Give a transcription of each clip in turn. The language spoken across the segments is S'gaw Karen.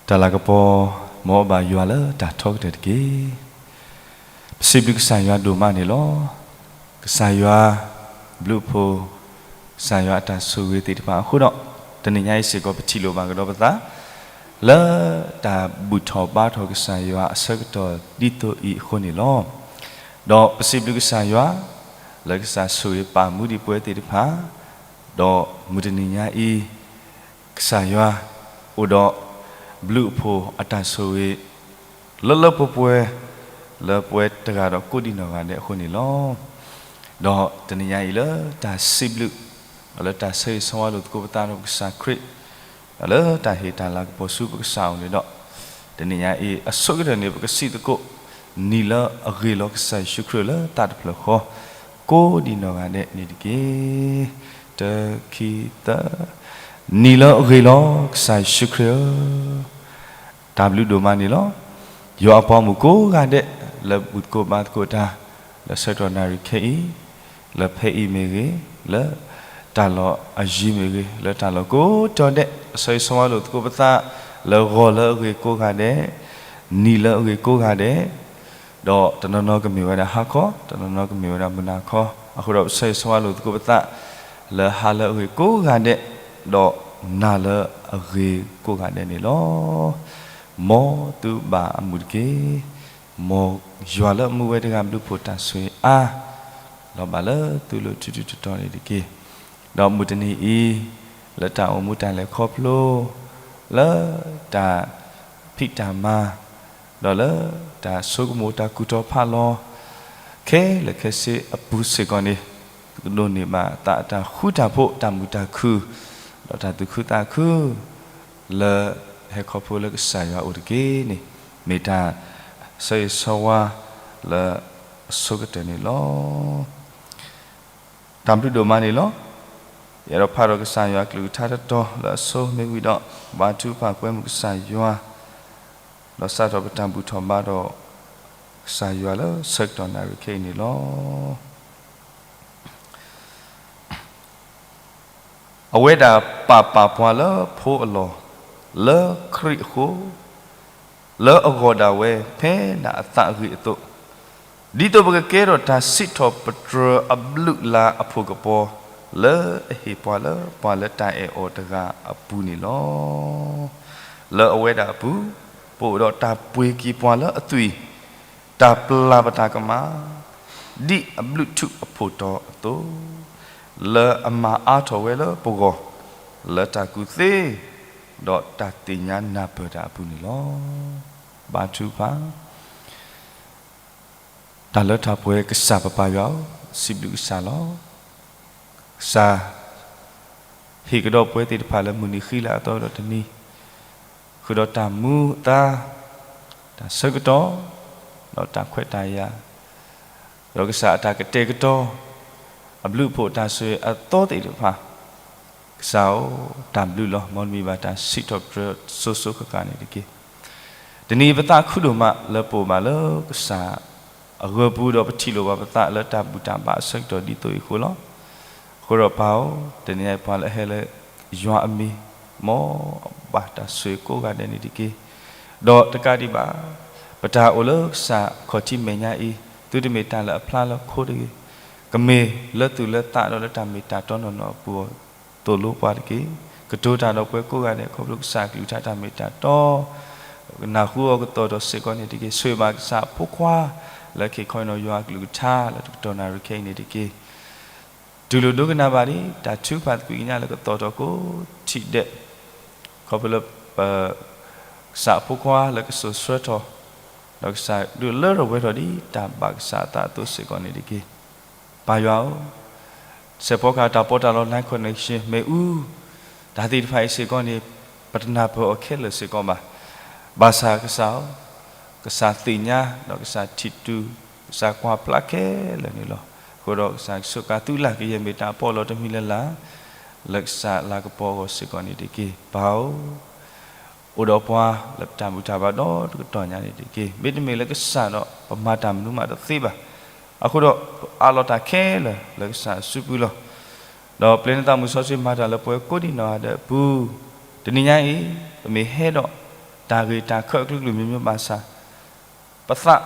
တၢ်လၤကပီၤ မ်အဘၣ်ယွၤလၢတၢ်ထီကတၢၢ်တက့ၢ်. ပစံးဘျုးကစၢ်ယွၤဒိၣ်မးန့ၣ်လီၤ. ကစၢ်ယွၤ ဘျုးအဖှိၣ်, ကစၢ်ယွၤအတၢ်ဆိၣ်ဂ့ၤသ့ၣ်တဖၣ်အဃိဒီး, တနံၤညါအံၤစ့ၢ်ကီးပထံၣ်လိာ်ဘၣ်ကဒီးပသး လၢတၢ်ဘူၣ်ထီၣ်ဘါထီၣ်ကစၢ်ယွၤအဆၢကတီၢ်ဒ်သိးအံၤအဃိန့ၣ်လီၤ. ဒီးပစံးဘျုးကစၢ်ယွၤ လၢကစၢ်ဆိၣ်ဂ့ၤပာ်မူဒံးပဝဲသ့ၣ်တဖၣ်, ဒီးမုၢ်တနံၤညါအံၤ ကစၢ်ယွၤ အိၣ်ဒီး ဘျုးအဖှိၣ်အတၢ်ဆိၣ်ဂ့ၤ လၢလၢပှဲၤပှဲၤ လၢပဝဲတဂၤဒီးကိးဒံနီၢ်ဂၤဒဲးအဃိန့ၣ်လီၤ. ဒီးတနံၤညါအံၤလၢတၢ်စံးဘျုး ဒီးလၢတၢ်ဆၢဂ့ၤဆၢဝါလိာ်သကိးပသးဒီးပကစၢ်ခရံာ်, ဒီးလၢတၢ်ဟ့ၣ်တၢ်လၤကပီၤဆူပကစၢ်အအိၣ်န့ၣ်ဒီး, တနံၤညါအံၤအဆိကတၢၢ်န့ၣ် ပကစံးသကိး နံၤလၢအဂ့ၤလီၤကစၢ်ယ့ၣ်ၡူးခရံာ်လၢသးတဖျၢၣ်ဃီ ကိးဒံနီၢ်ဂၤဒဲးန့ၣ်တက့ၢ်. တၢ ခံ သၢ. နံၤလၢအဂ့ၤလီၤကစၢ်ယ့ၣ်ၡူးခရံာ်ဧၢ, တၢ်ဘျုးဒိၣ်မးန့ၣ်လီၤ. ယွၤအပှၤမုၣ်ကိးဂၤဒဲး လၢဘူၣ်သကိးဘါသကိးတၢ် လၢဆၢကတီၢ်နၣ်ရံၣ်ခဲအံၤ, လၢဖဲအံၤမ့ၢ်ဂ့ၤ, လၢတၢ်လီၢ်အယံၤမ့ၢ်ဂ့ၤ, လၢတၢ်လီၢ်ကိးတီၤဒဲး အဆၢဂ့ၤဆၢဝါလိာ်သကိးပသး လၢဂီၤလၢအဂ့ၤကိးဂၤဒဲး, နံၤလၢအဂ့ၤကိးဂၤဒဲး, ဒီးတနီၤနီၤကမ့ၢ်ဝဲဒၣ်ဟါခီ, တနီၤနီၤကမ့ၢ်ဝဲဒၣ်မုၢ်နၤခီ, အဃိဒီးပဆၢဂ့ၤဆၢဝါလိာ်သကိးပသး လၢဟါလၢအဂ့ၤကိးဂၤဒဲး, ဒီးနၤလၢအဂ့ၤကိးဂၤဒဲးန့ၣ်လီၤ. မ်သုဘၣ်အမုာ်တက့ၢ်. မ်ယွၤလၢအမူဝဲတဂၤဘျုးဖှိၣ်တၢ်ဆိၣ်ဂ့ၤအါ လီၤဘၣ်လၢသုလိၤထူထူတီတီန့ၣ်တက့ၢ်. ဒီးမုၢ်တနံၤအံၤ လၢတၢ်အိၣ်မူတၢ်လဲၤခီဖျိ, လၢတၢ်ဖံးတၢ်မၤ, ဒီးလၢတၢ်ဆိကမိၣ်တၢ်ကူၣ်တီဖးလီၤ ခဲလၢာ်ခဲဆ့အပူၤစ့ၢ်ကီးန့ၣ်, ကဒိးန့ၢ်ဘၣ်သးအတၢ်ဃူတၢ်ဖိး တၢ်မုာ်တၢ်ခုၣ်, ဒီးတၢ်သူၣ်ခုသးခု လၢဟဲခီဖျိလၢကစၢ်ယွၤအအိၣ်တက့ၢ်န့ၣ်, မ့ၢ်တၢ်ဆၢဂ့ၤဆၢဝါလၢအဆိကတၢၢ်န့ၣ်လီၤ. တၢ်ဘျုးဒိၣ်မးန့ၣ်လီၤ. ယအဲၣ်ဒိးဖးဒီးကစၢ်ယွၤအကလုၢ်ကထါတတီၤလၢအဆိမ့ၢ်ဝံၤဒီး, ဘါထုကဖၣ်ကွဲမုာ်ကစၢ်ယွၤ, ဒီးစးထီၣ်ပတၢ်ဘူၣ်ထီၣ်ဘါထီၣ်ကစၢ်ယွၤလၢဆၢကတီၢ်နၣ်ရံၣ်ခဲအံၤန့ၣ်လီၤ. အဝဲဒၣ်ပာ်ပာ်ပှၤလၢဖိအလီၢ်, လၢခရံာ်အဃိ, လၢအဂီၢ်ဒၣ်ဝဲဖဲဒၣ်အသးအဂ့ၢ်အသိး, ဒ်သိးပကကဲထီၣ်တၢ်စံးထီၣ်ပတြၢၤအဘျုးအလၤအဖှိၣ်ကပီၤ, လၢအဟ့ၣ်ပှၤလၢပှၤလၢတၢ်အဲၣ်အီၤတဂၤအပူၤန့ၣ်လီၤ. လၢအဝဲဒၣ်အပူၤ, ပအိၣ်ဒီးတၢ်ပှ့ၤက့ၤပှၤလၢအသွံၣ်, တၢ်ပျၢ်ပတၢ်ကမၣ်, ဒ်အဘျုးထူးအဖှိၣ်တီၤအသိး, လၢအမၤအါထီၣ်ဝဲလၢပဂီၢ်, လၢတၢ်ကူၣ်သ့, ဒီးတၢ်သ့ၣ်ညါနၢ်ပၢၢ်တၢ်အပူၤန့ၣ်လီၤ. ဘါထုကဖၣ်. တၢ်လၢတၢ်ပှဲၤကစၢ်ပပၢ်ယွၤဧၢ, စံးဘျုးကစၢ်လီၤ. ကစၢ် ဟ့ၣ်ကဒီးပဝဲသ့ၣ်တဖၣ်လၢမုၢ်နံၤဃံလၤအသီဒီးတနံၤ, ဃုာ်ဒီးတၢ်မူအသါ, တၢ်ဆၢကတီၢ်, ဒီးတၢ်ခွဲးတၢ်ယာ်, ဒီးကစၢ်အတၢ်ကတဲာ်ကတီၤ, အဘျုးအဖှိၣ်တၢ်ဆိၣ်ဂ့ၤအသီသ့ၣ်တဖၣ်, ကစၢ်ဧၢ, တၢ်ဘျုးလီၤ. မ်နမံၤဘၣ်တၢ်စံးထီၣ်ပတြၢၤစိၤစိၤဃၣ်ဃၣ်န့ၣ်တက့ၢ်. တနံၤအံၤပသးခုဒိၣ်မးလၢပအိၣ်ဘၣ်လၢကစၢ်အဂၢၤပူၤဒီးပထံၣ်လိာ်ဘၣ်ပသးလၢတၢ်ဘူၣ်တၢ်ဘါအဆၢကတီၢ်ဒ်သိးအံၤအဃိလီၤ. အဃိဒီးပၢ်ဧၢ, တနံၤအံၤပှၤလၢအဟဲလၢယွၤအမံၤ, မ်အဘၣ်တၢ်ဆိၣ်ဂ့ၤကိးဂၤဒဲးန့ၣ်တက့ၢ်. ဒီးတကးဒံးဘၣ်, ပတၢ်အိၣ်လၢကစၢ်ခီၣ်ထံးမဲာ်ညါအံၤ, သုတမ့ၢ်တၢ်လၢအဖျါလၢခိတဂ့ၤ, ကမ့ၢ်လၢသူၣ်လၢသးဒီးလၢတၢ်မ့ၢ်တၢ်တီနီၢ်နီၢ်အပူၤအသိၣ်လိပှၤတက့ၢ်. ကတိၤတၢ်ဒီးပှၤကိးဂၤဒဲး ခီဖျိကစၢ်အကလုၢ်ကထါတၢ်မ့ၢ်တၢ်တီ ကနၢ်ဟူအီၤကသီၣ်ထီၣ်စ့ၢ်ကီးန့ၣ်တက့ၢ်. ဆိၣ်ဂ့ၤဘၣ်ကစၢ်အဖိခွါ လၢကဟ့ၣ်ခီနီၤယွၤအကလုၢ်ကထါ လၢတကတီၢ်နၣ်ရံၣ်ခဲအံၤန့ၣ်တက့ၢ်. တူၢ်လိာ်ဒိကနၣ်ဘၣ်ဒံး တၢ်ထုကဖၣ်သကွံာ်ကညးလၢကသီၣ်ထီၣ်ကိးထံၣ်ဒဲး, ခီဖျိလၢပ ကစၢ်အဖိခွါလၢကစိာ်ဆှၢထီၣ်, ဒီးကစၢ်ဒုးလၢထီၣ်ပှဲၤထီၣ်ဒ်တၢ်ဘၣ်ကစၢ်အသးအသိးစ့ၢ်ကီးန့ၣ်တက့ၢ်. ပၢ်ယွၤဧၢ, စဲးဖီကဟၣ်တၢ်ပီးတၢ်လီ Lion Connection မ့ၣ်အူ, တၢ်သ့ၣ်တဖၣ်အံၤစ့ၢ်ကီးန့ၣ် ပတနၢ်ပၢၢ်အီၤခဲလၢာ်စ့ၢ်ကီးဘၣ်. ဘၣ်ဆၣ်ကစၢ်ဧၢ, ကစၢ်သ့ၣ်ညါ ဒီးကစၢ်ထံၣ်တုၤ, ကစၢ်ကွၢ်ဖျါခဲလၢာ်န့ၣ်လီၤ. အဃိဒီးကစၢ်ကဆိးကါသုလၢကယဲၢ်မ့ၢ်တၢ်ပီးလီတမံၤလၢ်လၢ် လၢကစၢ်လၤကပီၤအဂီၢ်စ့ၢ်ကီးန့ၣ်တက့ၢ်. ပၢ်ဧၢ, အိၣ်ဒီးပှၤလၢပတၢ်ဘူၣ်တၢ်ဘါဒီတကတီၢ်ညါန့ၣ်တက့ၢ်. မ့တမ့ၢ်လၢကစၢ်ဒီးပမၤတၢ်မနုၤမးတသ့ဘၣ်. အဃိဒီးပအးလီၤတၢ်ခဲလၢာ်လၢကစၢ်အစုပူၤလီၤ. ဒီးပျဲနသးမုၢ်စီဆှံမၤတၢ်လၢပှၤကိးဒံနီၢ်ဂၤဒဲးအပူၤ, တနံၤညါအံၤ ပမ့ၢ်ဟဲဒီး တၢ်ဂ့ၢ်တၢ်ခၢၣ်အကလုာ်ကလုာ်မံၤမံၤဘၣ်ဆၣ်, ပသး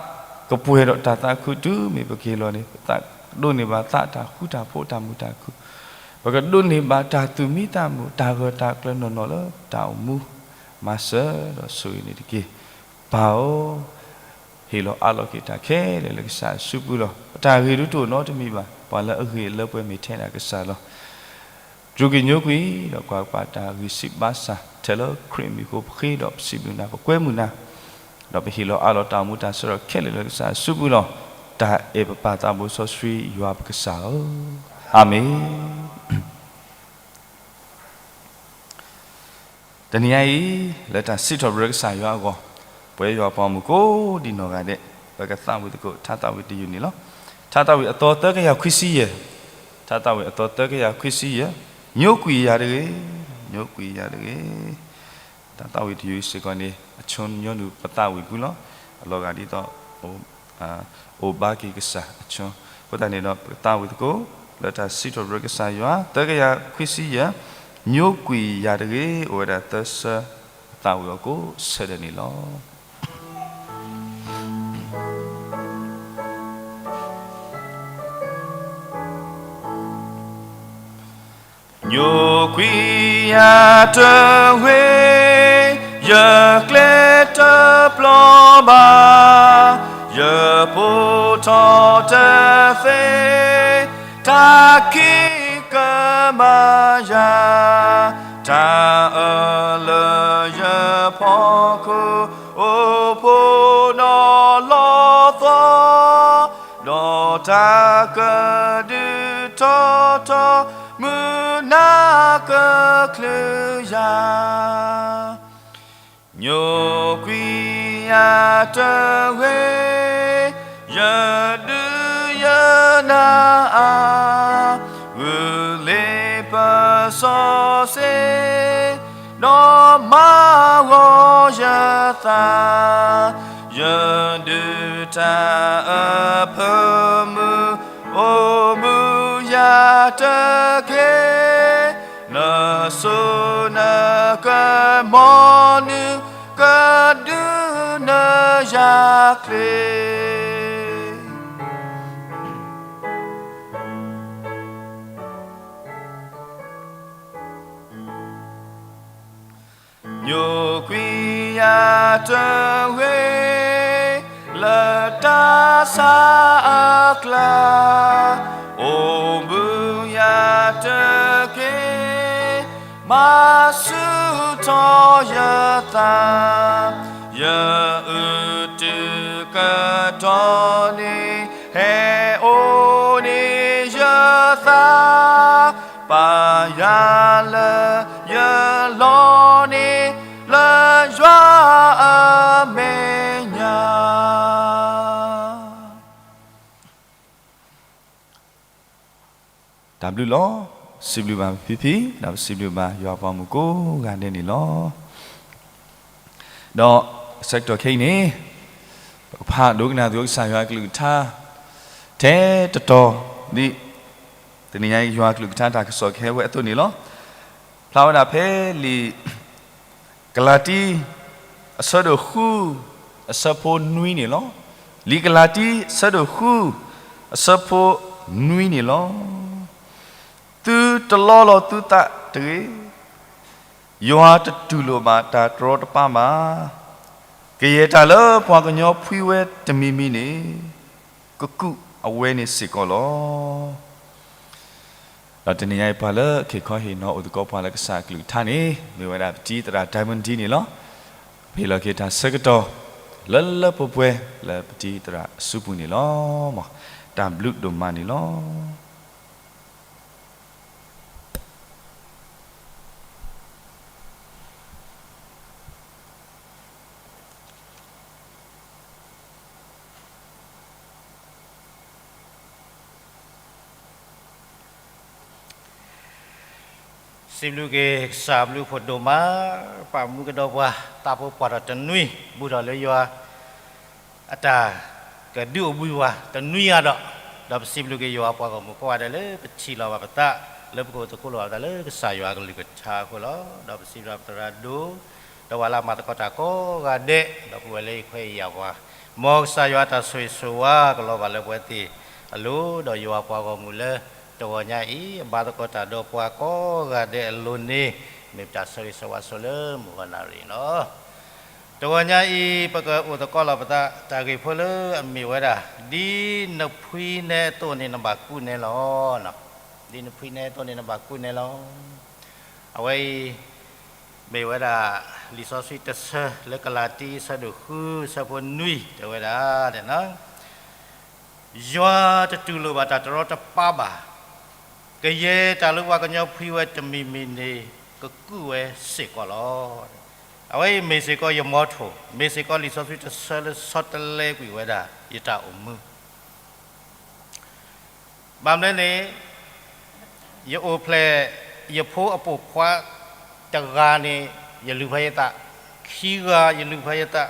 ကပှဲၤဒီးတၢ်သးခုတုၤမ့ၢ်ပကဟ့ၣ်လီၤန့ၣ် ပသးကဒိးန့ၢ်ဘၣ်သးတၢ်ဃူတၢ်ဖိးတၢ်မုာ်တၢ်ခုၣ်, ပကဒိးန့ၢ်ဘၣ်တၢ်သူၣ်မံသးမုာ် တၢ်ဂၢၢ်တၢ်ကျၢၤနီၢ်နီၢ်လၢပတၢ်အိၣ်မူ, မၤစၢၤဒီးဆိၣ်ဂ့ၤန့ၣ်တက့ၢ်. ပၢ်ဧၢ, ဟ့ၣ်လီၤအးလီၤက့ၤတၢ်ခဲလၢာ်လၢကစၢ်အစုပူၤလီၤ. ပတၢ်ဂ့ၢ်ဒုးတအိၣ်နီတမံၤဘၣ်, ပှၤလၢအဂ့ၤအလၢပှဲၤမ့ၢ်ထဲဒၣ်ကစၢ်လီၤ. စူၢ်က့ၤညိကွံာ်ဒီးကွၢ်ကပၤတၢ်ဂံၢ်စၢ်ဘါစၢ် ထဲလၢခရံာ်မံၤအဃိ ပဃ့ဒီးပစံးဘျုးနၤ ပကွဲမုာ်နၤ, ဒီးပဟ့ၣ်လီၤအးလီၤတၢ်အိၣ်မူတၢ်ဆၢကတီၢ်ခဲလၢာ်လၢကစၢ်အစုပူၤလီၤ. တၢ်အဲၣ်ပပၢ်သးဘိစီဆှံယွၤပကစၢ်ဧၢ, အၤမ့ၣ်. တနံၤညါအံၤ, လၢတၢ်စံးထီၣ်ပတြၢၤကစၢ်ယွၤအဂီၢ်, ပဝဲယွၤပှၤဂီၢ်မုၢ်ကိးဒံးနီၢ်ဂၤဒဲး, ပကသးဝံၣ်သကိးထါသးဝံၣ်တယုၢ်န့ၣ်လီၤ. ထါသးဝံၣ်အသီသၢကယၤခွံဆံယဲၢ်, ထါသးဝံၣ်အသီသၢကယၤခွံဆံယဲၢ်, ညိကွံာ်ယၤတဂ့ၤ, ညိကွံာ်ယၤတဂ့ၤ. တၢ်သးဝံၣ်တယုၢ်စ့ၢ်ကီးန့ၣ် အဆိညီနုၢ်ပသးဝံၣ်ကွံာ်လီၤ. အလီၤဂာ်ဒ်သိး အိၣ်ဘါက့ၤကစၢ်အဆိ, အဃိသတးန့ၣ်ဒီး ပကသးဝံၣ်သကိး လၢတၢ်စံးထီၣ်ပတြၢၤကစၢ်ယွၤ သၢကယၤခွံဆံယဲၢ်, ညိကွံာ်ယၤတဂ့ၤ, အိၣ်ဝဲဒၣ်သၢဆၢ, ပသးဝံၣ်အီၤကိးဆၢဒၢးန့ၣ်လီၤ. ညိကွံာ်ယၤတဂ့ၤ, ယကျဲတပျီဘၣ်, ယပိာ်ထီၣ်တသ့, တၢ်ခံးကမၤယၤ, တၢ်အၢလၢယဖီခိၣ် အိၣ်ဖှိၣ်နီၤလီၤသီ, ဒီးတၢ်ကဒုးထီထီၣ် မုၢ်နၤကချုးယၤ, ညိကွံာ်ယၤတဂ့ၤ, ယဒုးယနၢ်အါ, ဂုာ်လ့ပစီဆှံ ဒီးမၤဂီၤယသး, ယဒုးတၢ်အၢဖၢမုၢ် အိၣ်မူယၤတက့ၢ်, နစိနကမီၤနုာ် ကဒုးနၢၤယၤချ့ ညိကွံာ်ယၤတဂ့ၤ, လၢတၢ်ဆါအကျါ, အိၣ်မူယၤတက့ၢ်, မၤဆူၣ်ထီၣ်ယသး, ယအုၣ်တုၤကတီၢ်န့ၣ် ဟဲအိၣ်န့ၢ်ယသး ပာ်ယၤလၢယလီၢ်န့ၣ် လၢယွၤအမဲာ်ညါ. တၢ်ဘျုးလီၤ. စံးဘျုးဘၣ်ဖံဖံ, ဒီးပစံးဘျုးဘၣ်ယွၤပှၤမုၣ်ကိးဂၤဒဲးန့ၣ်လီၤ. ဒီးဆၢကတီၢ်ခဲအံၤန့ၣ်, ပကဖးဒိကနၣ်သကိးကစၢ်ယွၤအကလုၢ်ကထါ ထဲတတီၤဒ် တနံၤညါအံၤယွၤအကလုၢ်ကထါတၢ်ကစီၣ်ကဟဲဝဲအသိးန့ၣ်လီၤ. ဖျါဝဲဒၣ်ဖဲလံာ်ကလၤတံ အဆၢဒိၣ်ဃု အဆၢဖိနွံန့ၣ်လီၤ. လံာ်ကလၤတံ အဆၢဒိၣ်ဃု အဆၢဖိနွံန့ၣ်လီၤ. သုတလီလီၤသုသးတဂ့ၤ. ယွၤတတူၢ်လိာ်ဘၣ်တၢ်တရီတပါဘၣ်. ကယဲၢ်တၢ်လၢပှၤကညီဖှံဝဲတမံၤမံၤန့ၣ် ကကူးအဝဲန့ၣ်စ့ၢ်ကီးလီၤ. ဒီးတနံၤညါအံၤပှၤလၢအခ့ၣ်ခီဟ့ၣ်နီၤအိၣ်သကိးပှၤလၢကစၢ်အကလုၢ်ကထါန့ၣ် မ့ၢ်ဝဲဒၣ်ပတံၤသရၣ် Diamond ဒံန့ၣ်လီၤ. ပဟ့ၣ်လီၤက့ၤတၢ်ဆၢကတီၢ် လၢလၢပှဲၤပှဲၤလၢပတံၤသရၣ်အစုပူၤန့ၣ်လီၤ. တၢ်ဘျုးဒိၣ်မးန့ၣ်လီၤ. စံးဘျုးက့ၤကစၢ်ဘျုးဖှိၣ်ဒိၣ်မး, ပာ်မူကဒီးပှၤ သးဖိပှၢ်ထီၣ်တနွံ ဘူးထီၣ်လၢယွၤ အတၢ်ကဒုးအိၣ်ဘှံးဝဲတနွံအါဒီး, ဒီးပစံးဘျုးက့ၤယွၤပှၤဂီၢ်မုၢ်ကိးဂၤဒဲးလၢပထံၣ်လီၤဘၣ်ပသး, လၢပကအိၣ်သကိးလီၤဘၣ်ပသးလၢကစၢ်ယွၤအကလုၢ်ကထါအဃိလီၤ. ဒီးပစံးဘျုးပသရၣ်ဒိၣ် ဒီးပှၤလၢအမၤသကိးတၢ်ကိးဂၤဒဲး, ဒီပုၢ်ဝဲၢ်လၢအခွဲးအယာ်ပှၤ, မ်ကစၢ်ယွၤအတၢ်ဆိၣ်ဂ့ၤဆိၣ်ဝါကလီၤဘၣ်လၢပဝဲသ့ၣ်အလိၤ, ဒီးယွၤပှၤဂီၢ်မုၢ်လၢ တဂီၤညါအံၤ အဘၣ်သကိးတၢ်ဒီးပှၤကိးဂၤဒဲးအလိၤန့ၣ်, မ့ၢ်ပတၢ်ဆိၣ်ဂ့ၤဆိၣ်ဝါဆိလၢမုၢ်ဂီၤနၣ်ရံၣ်လီၤ. တဂီၤညါအံၤ ပကအိၣ်သကိးလီၤပသးတၢ်ဂ့ၢ်ဖိလၢအမ့ၢ်ဝဲဒၣ်, ဒ်နဖှံနဲအသိးန့ၣ်နဘၣ်ကူၣ်နဲလီၤ. ဒ်နဖှံနဲအသိးန့ၣ်နဘၣ်ကူၣ်နဲလီၤ. အဝဲအံၤ မ့ၢ်ဝဲဒၣ် လံာ်စီဆှံတဆၢလၢကလၤတံ အဆၢဒိၣ်ဃု အဆၢဖိနွံ တဲဝဲဒၣ်, ယွၤတတူၢ်လိာ်ဘၣ်တၢ်တရီတပါဘၣ်. ကယဲၢ်တၢ်လၢပှၤကညီဖှံဝဲတမံၤမံၤန့ၣ် ကကူၣ်ဝဲစ့ၢ်ကီးလီၤ. အဝဲအံၤမ့ၢ်စ့ၢ်ကီးယမီထိၣ်, မ့ၢ်စ့ၢ်ကီးလံာ်စီဆှံတဆၢလၢဆီတလဲကွံာ်ဝဲဒၣ်ယတၢ်အိၣ်မူ ဘၣ်မနုၤန့ၣ်, ယအိၣ်ဖျဲၣ်ယဖိအပိာ်ခွါတဂၤန့ၣ် ယလုၢ်ဖဲယသး, ခံဂၤယလုၢ်ဖဲယသး,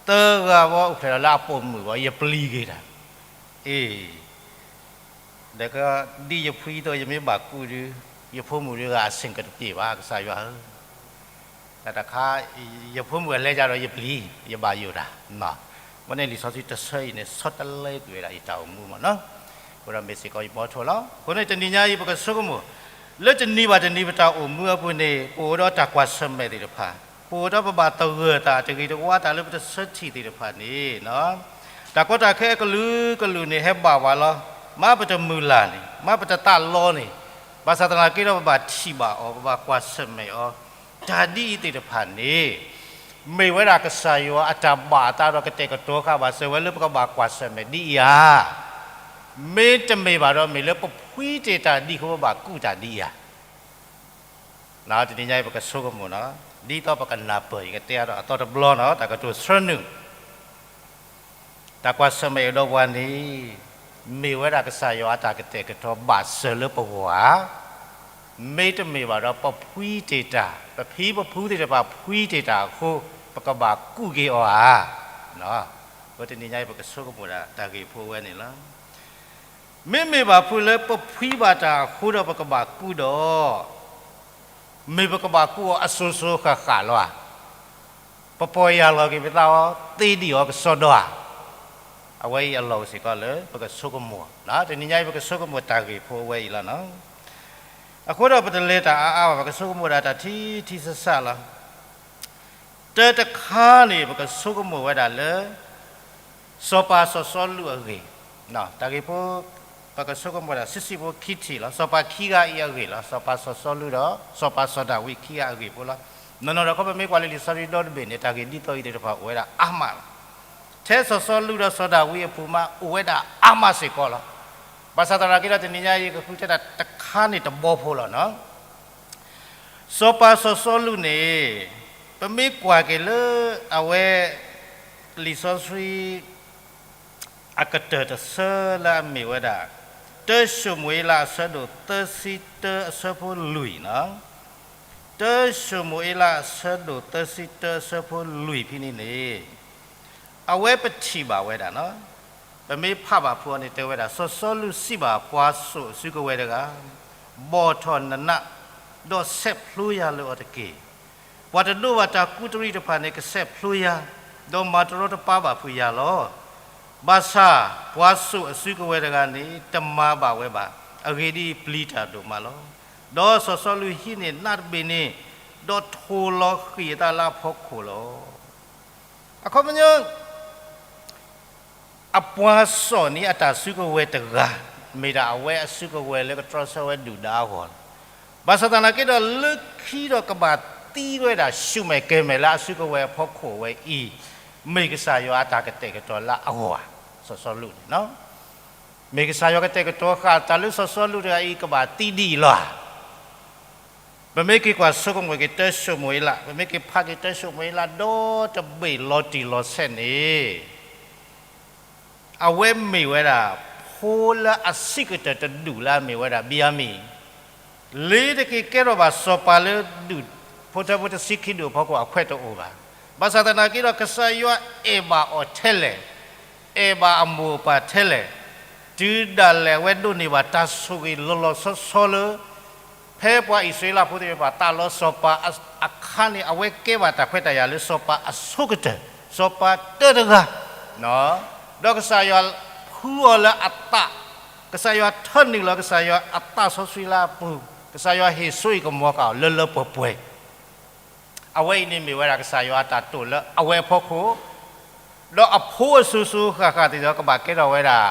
သၢဂၤဝဲအိၣ်ဖျဲၣ်ဒီးလၢအပိာ်မုၣ်ဝဲ ယပျံၤက့ၤတၢ်, အ့ၣ်, ဒီးဒ်ယဖှံအသိးယမ့ၢ်ဘၣ်ကူၣ်ဒီး, ယဖိမုၣ်တဂၤအဆင်ကတပျ့ၤဘၣ် ကစၢ်ယွၤဧၢ, တၢ်တခါ ယဖိမုၣ်အလဲၤကဒီးယပျံၤ, ယဘၣ်ယိၣ်တၢ်, အဃိန့ၣ်လံာ်စီဆှံတဆၢအံၤန့ၣ် ဆီတလဲကွံာ်ဝဲဒၣ်ယတၢ်အိၣ်မူမ့ၢ်နီၤ, အဃိဒီးမ့ၢ်စ့ၢ်ကီးယမီထိၣ်လီၤ. အဃိန့ၣ်တနံၤညါအံၤပကဆိကမိၣ်, လၢတနံၤဘၣ်တနံၤပတၢ်အိၣ်မူအပူၤန့ၣ် ပအိၣ်ဒီးတၢ်ကွၢ်ဆၢၣ်မဲာ်သ့ၣ်တဖၣ်, ပအိၣ်ဒီးပဘၣ်သဂၢၢ်တၢ်တဂ့ၤတဝါတၢ်လၢပတဆၢထံၣ်သ့ၣ်တဖၣ်န့ၣ်, တၢ်ကီတၢ်ခဲအကလုာ်ကလုာ်န့ၣ် ဟဲဘၣ်ဝဲလီၤ. မ့ၢ်ပတမုၢ်လၢ်န့ၣ်, မ့ၢ်ပတသးလီန့ၣ်, ဘၣ်ဆၣ်သနာ်က့ဒီးပဘၣ်ထံၣ်ဘၣ်အီၤ, ပဘၣ်ကွၢ်ဆၢၣ်မဲာ်အီၤ, တၢ်ဒ်အံၤသ့ၣ်တဖၣ်န့ၣ် မ့ၢ်ဝဲဒၣ်ကစၢ်ယွၤအတၢ်ဘၣ်အသးဒီးကတဲာ်ကတီၤဃာ်ဘၣ်စၢၤဝဲလၢပကဘၣ်ကွၢ်ဆၢၣ်မဲာ်ဒ်အံၤဧါ. မ့တမ့ၢ်ဘၣ်ဒီးမ့ၢ်လၢပဖှံတ့ၢ်တၢ်ဒ်အံၤအဃိ ပဘၣ်ကူၣ်တၢ်ဒ်အံၤဧါ. တနံၤညါအံၤပကဆိကမိၣ်နီၤ, ဒ်သိးပကနၢ်ပၢၢ် ယကတဲအါထီၣ်အသီတဘျီနီၤ, တၢ်ကတိၤဆၢနုာ် တၢ်ကွၢ်ဆၢၣ်မဲာ်အံၤဒီးပှၤန့ၣ်, မ့ၢ်ဝဲဒၣ်ကစၢ်ယွၤအတၢ်ကတဲာ်ကတီၤဘၣ်စၢၤလၢပဂီၢ်ဧါ. မ့တမ့ၢ်ဘၣ်ဒီးပဖှံတ့ၢ်တၢ်, ပဖံပဖုသ့ၣ်တဖၣ်ဖှံတ့ၢ်တၢ်အဃိ, ပကဘၣ်ကူၣ်က့ၤအီၤဧါ. အဃိတနံၤညါအံၤပကဆိကမိၣ်ဒၣ်တၢ်ဂ့ၢ်ဖိဝဲန့ၣ်လီၤ. မ့မ့ၢ်ဘၣ်ဖုလၢပဖှံဘၣ်တၢ်အဃိဒီးပကဘၣ်ကူၣ်ဒီး, မ့ၢ်ပကဘၣ်ကူၣ်အီၤအစိၤစိၤဃၣ်ဃၣ်လီၤဧါ. ပပီၢ်ယၢ်လီၤက့ၤပသးအီၤ, သ့ဒံၣ်အီၤကစီဒီဧါ. အဝဲအံၤအလီၢ်အိၣ်စ့ၢ်ကီးလၢပကဆိကမိၣ်, တနံၤညါအံၤပကဆိကမိၣ်တၢ်ဂ့ၢ်ဖိအဝဲအံၤလီၤ. အဃိဒီးပတလဲၤတၢ်အါအါဘၣ်, ပကဆိကမိၣ်ဒၣ်တၢ်ထံထံဆးဆးလီၤ. တၢ်တခါန့ၣ် ပကဆိကမိၣ်ဝဲဒၣ်လၢ စီၤပၤစီၤစီလူးအဂ့ၢ်, တၢ်ဂ့ၢ်ဖိ ပကဆိကမိၣ်ဒၣ်ဆံးဆံးဖိခံထံၣ်လီၤ. စီၤပၤခံဂၤအံၤအဂ့ၢ်လီၤ. စီၤပၤစီၤစီလူးဒီး စီၤပၤစီၤဒၤဝံးခံဂၤအဂ့ၢ်ဖိလီၤ. နီၢ်နီၢ်ဒီးခီပမ့ၢ်ကွၢ်လၢလံာ်စီဆှံဒီတဘ့ၣ်န့ၣ် တၢ်ဂ့ၢ်ဒ်သိးအံၤသ့ၣ်တဖၣ်အိၣ်ဝဲဒၣ်အါမးလီၤ. ထဲစီၤစီလူးဒီးစီၤဒၤဝံးအပူၤမး အိၣ်ဝဲဒၣ်အါမးစ့ၢ်ကီးလီၤ. ဘၣ်ဆၣ်သနာ်က့ဒီးတနံၤညါအံၤ ယကဃုထၢတၢ်တခါန့ၣ်တဘီဖိလီၤနီၤ. စီၤပၤစီၤစီလူးန့ၣ် ပမ့ၢ်ကွၢ်က့ၤလၢ အဝဲ လံာ်စီဆှံ အကတၢၢ်တဆၢလၢအမ့ၢ်ဝဲဒၣ် တၢၡမူၤအ့လးအဆၢဒိၣ်သၢဆံတၢအဆၢဖိလွံၢ်နီၤ, တၢၡမူၤအ့လးအဆၢဒိၣ်သၢဆံတၢအဆၢဖိလွံၢ်ဖဲန့ၣ်န့ၣ် အဝဲပထံၣ်ဘၣ်ဝဲဒၣ်နီၤ, ပမ့ၢ်ဖးဘၣ်ဖုအီၤန့ၣ် တဲဝဲဒၣ် စီၤစီလူးစံးဘၣ်ပှၤစိာ်အစုကဝဲၤတဂၤ, ဘီၣ်ထီၣ်နနး, ဒီးဆဲးဖျိယၤလၢအီၤတက့ၢ်. ပှၤတဒိးဘၣ်တၢ်ကူးတရံးတဖၣ်န့ၣ် ကဆဲးဖျိယၤ, ဒီးမၤတရီတပါဘၣ်ဖုးယၤလီၤ. ဘၣ်ဆၣ်ပှၤစိာ်အစုကဝဲၤတဂၤန့ၣ် တမၤဘၣ်ဝဲဘၣ်. အဂ့ၢ်ဒ်အံၤ, ပျံၤတၢ်ဒိၣ်မးလီၤ. ဒီးစီၤစီလူးဟံးန့ၢ်နးတဘ့ၣ်န့ၣ်, ဒီးထိၣ်လီၤဃံၢ်အသးလၢအဖီခိၣ်လီၤ. အခီပညီ အပှၤစိာ်န့ၣ်အတၢ်စုကဝဲၤတဂၤ, မ့ၢ်ဒၣ်အဝဲအစုကဝဲၤလၢကတြီဆၢဝဲဒုၣ်ဒါအဂီၢ်လီၤ. ဘၣ်ဆၣ်သနာ်က့ဒီး လၢခံဒီးကဘၣ်သံဝဲဒၣ်ဆူမဲာ်ကဲၤမဲာ်လၢအစုကဝဲၤအဖီခိၣ်ဝဲအံၤ, မ့ၢ်ကစၢ်ယွၤအတၢ်ကတဲာ်ကတီၤလၢအဂီၢ်ဧါ, စီၤစီလူးန့ၣ် မ့ၢ်ကစၢ်ယွၤကတဲာ်ကတီၤဃာ်တၢ်လၢစီၤစီလူးတဂၤအံၤ ကဘၣ်သံဒ်အံၤလီၤဧါ. ပမ့ၢ်က့ၤကွၢ်ဆိကမိၣ်က့ၤတၢၡမူၤအ့လး, ပမ့ၢ်က့ၤဖးက့ၤတၢၡမူၤအ့လးဒီတဘ့ၣ်လီၤတံၢ်လီၤဆဲးန့ၣ်, အဝဲမ့ၢ်ဝဲဒၣ် ဖိလၢအဆံးကတၢၢ်တဒူၣ်လၢအမ့ၢ်ဝဲဒၣ် ဘံယၤမံၣ်, လ့ၤတက့ၤကဲထီၣ်ဘၣ်စီၤပၤလၢဒူၣ်ဖိထၢဖိတဆံခံဒူၣ်အဖီခိၣ်အခွဲးတအိၣ်ဘၣ်. ဘၣ်ဆၣ်သနာ်က့ဒီး ကစၢ်ယွၤအဲၣ်ဘၣ်အီၤထဲလဲၣ်, အဲၣ်ဘၣ်အမိၢ်အပၢ်ထဲလဲၣ်, တုၤဒၣ်လဲာ်အဝဲဒိးန့ၢ်ဘၣ်တၢ်ဆိၣ်ဂ့ၤလီၤလီၤဆီဆီလၢ ဖဲပှၤအံၣ်စရ့လးဖိသ့ၣ်တဖၣ် သးလီစီၤပၤအခါန့ၣ် အဝဲကဲဘၣ်တၢ်ခွဲးတၢ်ယာ်လၢစီၤပၤအဆိကတၢၢ်, စီၤပၤတၢတဂၤ, ဒီးကစၢ်ယွၤဖှူအီၤလၢအသး, ကစၢ်ယွၤထၢနုာ်လီၤကစၢ်ယွၤအသးစီဆှံလၢအပူၤ, ကစၢ်ယွၤဟ့ၣ်စိဟ့ၣ်ကမီၤဃာ်အီၤလၢလၢပှဲၤပှဲၤ အဝဲအံၤန့ၣ်မ့ၢ်ဝဲဒၣ်ကစၢ်ယွၤအတၢ်တိာ်လၢအဝဲအဖီခိၣ်, ဒီးအဖိအစိၤစိၤဃၣ်ဃၣ်သ့ၣ်ဒီး ကဘၣ်ကဲထီၣ်ဝဲဒၣ်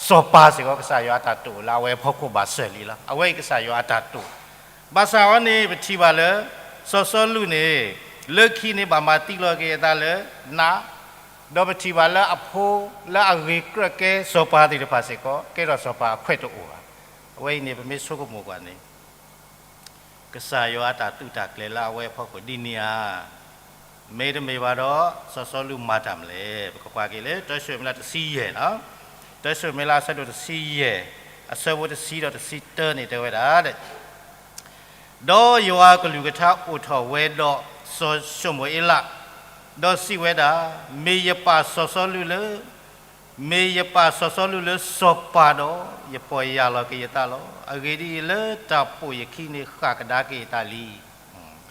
စီၤပၤစ့ၢ်ကီး ကစၢ်ယွၤအတၢ်တိာ်လၢအဝဲအဖီခိၣ်ဘၣ်စၢၤလံလီၤ. အဝဲအံၤကစၢ်ယွၤအတၢ်တိာ်, ဘၣ်ဆၣ်အဝဲန့ၣ် ပထံၣ်ဘၣ်လၢ စီၤစီလူးန့ၣ် လၢခံန့ၣ်ဘၣ်မၤသံလီၤက့ၤအသးလၢနး, ဒီးပထံၣ်ဘၣ်လၢအဖိလၢအဂ့ၤကြၢးကဲစီၤပၤသ့ၣ်တဖၣ်စ့ၢ်ကီး ကဲထီၣ်စီၤပၤအခွဲးတအိၣ်ဘၣ်. အဝဲအံၤန့ၣ် ပမ့ၢ်ဆိကမိၣ်ကွၢ်န့ၣ် ကစၢ်ယွၤအတၢ်သုးတၢ်ကျဲၤလၢအဝဲအဖီခိၣ်ဒ်န့ၣ်ဧါ. မ့တမ့ၢ်ဘၣ်ဒီး စီၤစီလူးမၤတၢ်မနုၤလဲၣ်. ပကကွၢ်က့ၤလၢ တၢၡမူၤအ့လးတဆံယဲၢ်, တၢၡမူၤအ့လးအဆၢဒိၣ်တဆံယဲၢ်, အဆၢဖိတဆံဒီးတဆံတၢန့ၣ်တဲဝဲဒၣ်, ဒီးယွၤအကလုၢ်ကထါအိၣ်ထီၣ်ဝဲဒီးစီၤၡမူၤအ့လး, ဒီးစံးဝဲဒၣ်, မ့ၢ်ယပာ်စီၤစီလူးလၢ မ့ၢ်ယပာ်စီၤစီလူးလၢစီၤပၤဒီး ယပီၢ်ယၢ်လီၤက့ၤယသးလီၤ. အဂ့ၢ်ဒ်အံၤ, လၢတၢ်ပိာ်ယခံန့ၣ် ဃၣ်ကဒါက့ၤယသးလံ.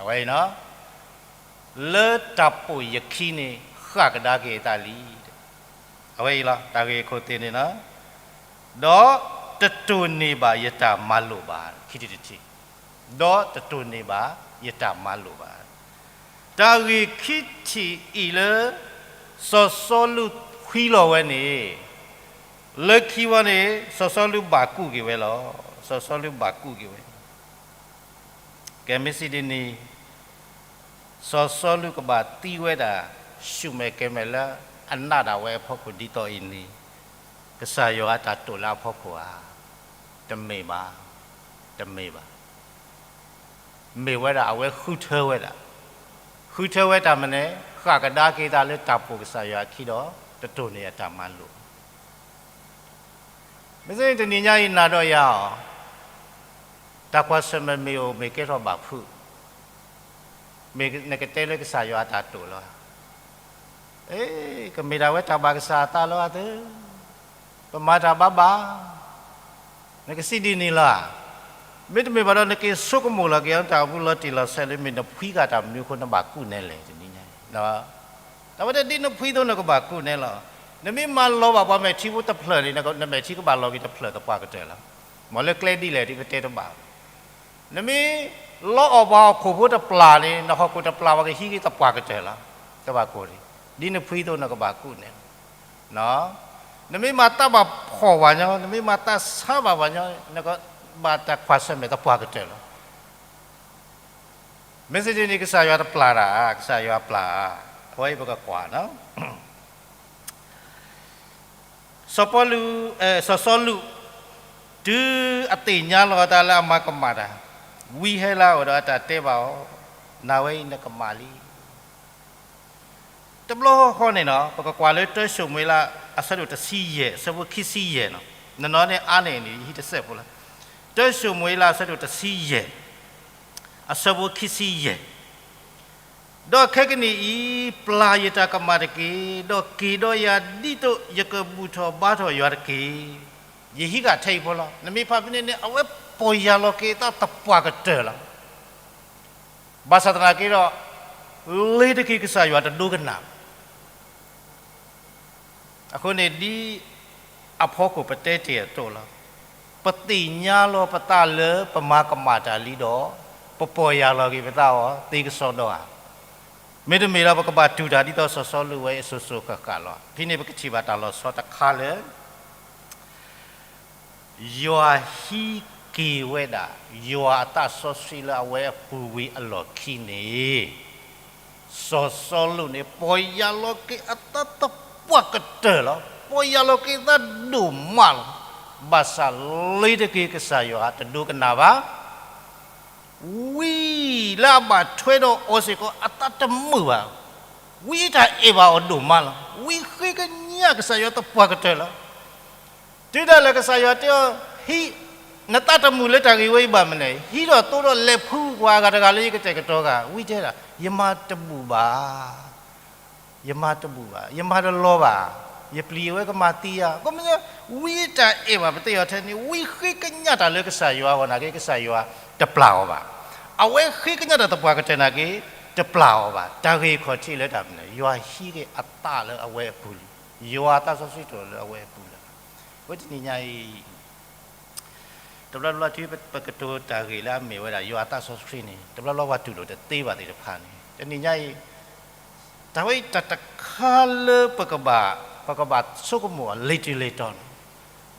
အဝဲအံၤ, လၢတၢ်ပိာ်ယခံန့ၣ် ဃၣ်ကဒါက့ၤယသးလံ. အဝဲအံၤလီၤ တၢ်ဂ့ၢ်ခိၣ်သ့ၣ်န့ၣ်လီၤ. ဒီးတတိၢ်န့ၢ်ဘၣ်ယတၢ်မၤလိာ်ဘၣ်, ခံထံၣ်တထံၣ်, ဒီးတတိၢ်န့ၢ်ဘၣ်ယတၢ်မၤလိာ်ဘၣ်. တၢ်ဂ့ၢ်ခံထံၣ်အံၤလၢ စီၤစီလူးဖှံလီၤဝဲန့ၣ်, လၢခံဝဲန့ၣ် စီၤစီလူးဘၣ်ကူးက့ၤဝဲလီၤ. စီၤစီလူးဘၣ်ကူးက့ၤဝဲ ကဲမ့ၢ်စံးဒ်န့ၣ်, စီၤစီလူးကဘၣ်သံဝဲဒၣ် ဆူၣ်မဲာ်ကဲၤမဲာ်လၢအနးဒၣ်ဝဲအဖီခိၣ်ဒ်သိးအံၤန့ၣ်, ကစၢ်ယွၤအတၢ်တိာ်လၢအဖီခိၣ်ဧါ. တမ့ၢ်ဘၣ်, တမ့ၢ်ဘၣ်. မ့ၢ်ဝဲဒၣ်အဝဲဃုထၢဝဲဒၣ်, ဃုထၢဝဲတၢ်မနုၤလဲၣ်, ဃၣ်ကဒါက့ၤသးလၢတၢ်ပိာ်ကစၢ်ယွၤအခံဒီး တတိၢ်န့ၢ်အတၢ်မၤလိာ် မ့ၢ်စ့ၢ်န့ၣ်တနံၤညါအံၤနၤဒီးယၤအီၤ, တၢ်ကွၢ်ဆၢၣ်မဲာ်မ့ၢ်အိၣ်မ့ၢ်ကဲထီၣ်ဘၣ်ဖုး, မ့ၢ်နကတဲလၢကစၢ်ယွၤအတၢ်တိာ်လီၤဧါ. အ့ ကမ့ၢ်ဒၣ်ဝဲတၢ်ဘၣ်ကစၢ်အသးလီၤဧါသၢ, ပမၤတၢ်ဘၣ်ဘၣ်, နကစံးဒ်န့ၣ်လီၤဧါ. မ့တမ့ၢ်ဘၣ်ဒီးနက့ၤဆိကမိၣ်လီၤက့ၤအီၤ တၢ်အိၣ်မူလီၤတံၢ်လီၤဆဲးလၢမ့ၢ်နဖှံဃာ်တၢ်မနုၤအဃိနဘၣ်ကူးနဲလဲၣ်တနံၤညါအံၤ တၢ်ဝဲဒၣ်ဒ်နဖှံသိးနကဘၣ်ကူးနဲလီၤ. နမ့ၢ်မၤလီၤဘၣ်ပှၤမဲာ်ထံဖိတဖျၢၣ်န့ၣ် နမဲာ်ထံကဘၣ်လီၤက့ၤတဖျၢၣ်သပှၢ်ကတၢၢ်လီၤ. မ်လၢကျဲဒ်လဲၣ်ဒ်ပတဲတဘၣ်ဘၣ်. နမ့ၢ်လီအီၣ်ပှၤဟီၣ်ခိၣ်ဖိတပျၢ်န့ၣ် နဟီၣ်ခိၣ်တပျၢ်ပှၤကဟံးက့ၤသပှၢ်ကတၢၢ်လီၤ. တဘၣ်ကိၢ်ဒံး, ဒ်နဖှံသိးနကဘၣ်ကူးနဲလီၤ. နမ့ၢ်မၤတၢ်ဘၣ်ဖှီၣ်ပှၤညီ, နမ့ၢ်မၤတၢ်ဆါဘၣ်ပှၤညီ, နကဘၣ်တၢ်ကွၢ်ဆၢၣ်မဲာ်သပှၢ်ကတၢၢ်လီၤ. မ့ၢ်စ့ၢ်ကီးန့ၣ် ကစၢ်ယွၤတပျၢ်တၢ်, ကစၢ်ယွၤပျၢ်ဧါ, အဝဲအံၤပကကွၢ်နီၤ. စီၤပီလူး, စီၤစီလူး, တုၤအသ့ၣ်ညါလီၤအသးလၢအမၤကမၣ်တၢ်, ဝံဟဲလၢအအိၣ်ဒီးအတၢ်တဲဘၣ်အီၤ, နၤဝဲအံၤနကမၣ်လံ. တဘျီဃီန့ၣ်နီၤ ပကကွၢ်လၢတၢၡမူၤအ့လး အဆၢဒိၣ်တဆံယဲၢ် အဆၢဖိခံဆံယဲၢ်နီၤ, နနီၤန့ၣ်အါန့ၢ်န့ၣ် ယဟံးတစဲးဖိလီၤ. တၢၡမူၤအ့လး အဆၢဒိၣ်တဆံယဲၢ်, အဆၢဖိခံဆံယဲၢ် ဒီးခဲကနံၣ်အံၤ ပျၢ်ယတၢ်ကမၣ်တက့ၢ်, ဒီးက့ၤဒီးယၤ ဒ်သိးယကဘူၣ်ထီၣ်ဘါထီၣ်ယွၤတက့ၢ်. ယဟံးဃာ်ထဲအံၤဖိလီၤ. နမ့ၢ်ဖးဖဲန့ၣ်န့ၣ် အဝဲပီၢ်ယၢ်လီၤက့ၤအသးသပှၢ်ကတၢၢ်လီၤ. ဘၣ်ဆၣ်သနာ်က့ဒီး လ့ၤတက့ၤကစၢ်ယွၤတဒိကနၣ်ဘၣ်. အဃိန့ၣ် ဒ်အဖီခိၣ်ပတဲတ့ၢ်အသိးလီၤ. ပသ့ၣ်ညါလီၤပသးလၢပမၤကမၣ်တၢ်လံဒီး ပပီၢ်ယၢ်လီၤက့ၤပသးအီၤသ့ကစီဒီဧါ. မ့တမ့ၢ်ဒီး ပကဘၣ်တူၢ်တၢ်ဒ်သိးစီၤစီလူးဝဲအံၤစိၤစိၤဃၣ်ဃၣ်လီၤ. ဖဲန့ၣ်ပကထံၣ်ဘၣ်တၢ်လီၤဆီတခါလၢ ယွၤဟံးက့ၤဝဲဒၣ် ယွၤအသးစီဆှံလၢအဝဲအပူၤဝံၤအလီၢ်ခံန့ၣ်, စီၤစီလူးန့ၣ် ပီၢ်ယၢ်လီၤက့ၤအသးသပှၢ်ကတၢၢ်လီၤ. ပီၢ်ယၢ်လီၤက့ၤအသးဒိၣ်မးလီၤ. ဘၣ်ဆၣ်လ့ၤတက့ၤကစၢ်ယွၤတဒိကနၣ်ဘၣ်. ဝံလၢအဘၣ်ထွဲဒီးအီၤစ့ၢ်ကီး အသးတမုာ်ဘၣ်. ဝံတၢ်အဲၣ်ဘၣ်အီၤဒိၣ်မးလီၤ. ဝံဃ့ကညးကစၢ်ယွၤသပှၢ်ကတၢၢ်လီၤ. တုၤဒၣ်လဲာ်ကစၢ်ယွၤတဲအီၤ, ဟံး, နသးတမုာ်လၢတၢ်ဂ့ၢ်ဝဲအံၤဘၣ်မနုၤလဲၣ်, ဟံးဒီးသိဒီးလဲၤဖှူပှၤအဂၤတဂၤလၢယကတဲာ်ကတီၤဂၤ, ဝံတဲဒၣ်, ယမၤတဘူၣ်ဘၣ်, ယမၤတဘူၣ်ဘၣ်, ယမၤတလီၤဘၣ်. ယပျံၤအဝဲကမၤသံယၤ, ကမ့ၢ် ဝံတၢ်အဲၣ်ဘၣ်ပသ့ၣ်အီၤထဲန့ၣ် ဝံဃ့ကညးတၢ်လၢကစၢ်ယွၤအဂီၢ်နာ်က့ ကစၢ်ယွၤတပျၢ်အီၤဘၣ်. အဝဲဃ့ကညးတၢ်သပှၢ်ကတၢၢ်နာ်က့ တပျၢ်အီၤဘၣ်. တၢ်ဂ့ၢ်ခီၣ်ထံးလၢတၢ်မနုၤလဲၣ်, ယွၤဟံးက့ၤအသးလၢအဝဲအပူၤလံ. ယွၤသးစီဆှံတအိၣ်လၢအဝဲအပူၤလၢၤဘၣ်. အဝဲတနံၤညါအံၤ တဘျီဘျီတုၤပကတိၤတၢ်ဂ့ၢ်လၢအမ့ၢ်ဝဲဒၣ် ယွၤအသးစီဆှံန့ၣ် တဘျီဘျီပှၤတူၢ်လိာ်တသ့ဘၣ်သ့ၣ်တဖၣ်န့ၣ် တနံၤညါအံၤ တၢ်ဝဲအံၤတၢ်တခါလၢပကဘၣ် ပကဘၣ်ဆိကမိၣ်အီၤလ့ၤတုၤလ့ၤတီၤန့ၣ်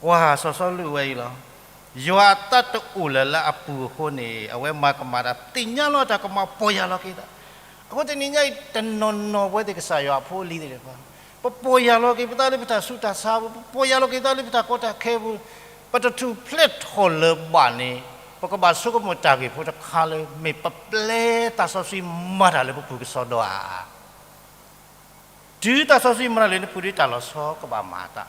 ကွၢ်စီၤစီလူးဝဲအံၤလီၤ. ယွၤအသးတအိၣ်လၢၤလၢအပူၤအဃိန့ၣ် အဝဲမၤကမၣ်တၢ် သ့ၣ်ညါလီၤတၢ်ကမၤပီၢ်ယၢ်လီၤက့ၤသး. အဃိတနံၤညါအံၤ တနီၤနီၤပဝဲသ့ၣ်ကစၢ်ယွၤအဖိအလံၤသ့ၣ်တဖၣ် ပပီၢ်ယၢ်လီၤက့ၤပသးလၢပတၢ်ဆူးတၢ်ဆါအပူၤ, ပပီၢ်ယၢ်လီၤက့ၤသးလၢပတၢ်ကီတၢ်ခဲအပူၤ, ပတထူၣ်ဖျဲးထီၣ်လၢၤဘၣ်န့ၣ် ပကဘၣ်ဆိကမိၣ်တၢ်ဂ့ၢ်ဖိတခါလၢ မ့ၢ်ပပျဲသးစီဆှံမၤတၢ်လၢပပူၤကစီဒီဧါ. တုၤသးစီဆှံမၤတၢ်လၢနပူၤဒီး တၢ်လီၤဆီကဘၣ်မၤအသး,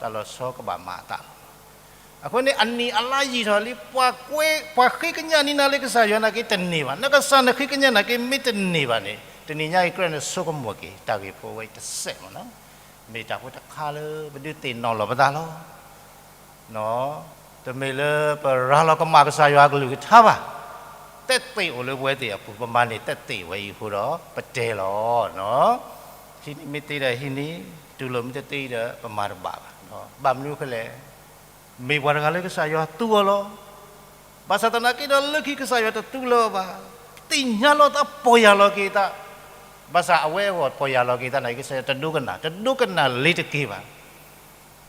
တၢ်လီၤဆီကဘၣ်မၤအသးလီၤ. အဃိန့ၣ် အနံၣ်အလါယံာ်ထီၣ်လံ ပှၤဃ့ကညးန့ၢ်နၤလၢကစၢ်ယွၤနာ်က့တန့ၢ်ဘၣ်, နကစၢ်နဃ့ကညးနာ်က့မ့ၢ်တန့ၢ်ဘၣ်န့ၣ် တနံၤညါအံၤကြၢးနဆိကမိၣ်က့ၤ တၢ်ဂ့ၢ်ဖိအဝဲအံၤတစဲးမ့ၢ်နီၤ, မ့ၢ်တၢ်ဖိတခါလၢပဒုးသ့ၣ်နီၣ်လီၤပသးလီၤ. တမ့ၢ်လၢပရၤလီၤကမၣ်ကစၢ်ယွၤအကလုၢ်ကထါဘၣ်. သက်သေအိၣ်လၢပဝဲသ့ၣ်အပူၤ ပမၤန့ၢ်သက်သေဝဲအံၤအဃိဒီး ပတဲလီၤ. ဟံးန့ၢ်မ့ၢ်သ့ဒီးဟံးန့ၢ်, တူၢ်လိာ်မ့ၢ်တသ့ဒီး ပမၤတဘၣ်ဘၣ်. ဘၣ်မနုၤအဃိလဲၣ်, မ့ၢ်ပှၤတဂၤလၢကစၢ်ယွၤသူအီၤလီၤ. ဘၣ်ဆၣ်သနာ်က့ဒီး လၢခံကစၢ်ယွၤတသူလၢၤအီၤဘၣ်. သ့ၣ်ညါလီၤသးပီၢ်ယၢ်လီၤက့ၤသး, ဘၣ်ဆၣ်အဝဲအဂီၢ်ပီၢ်ယၢ်လီၤက့ၤသးနာ်က့ ကစၢ်ယွၤတဒိကနၣ်, တဒိကနၣ်လ့ၤတက့ၤဘၣ်.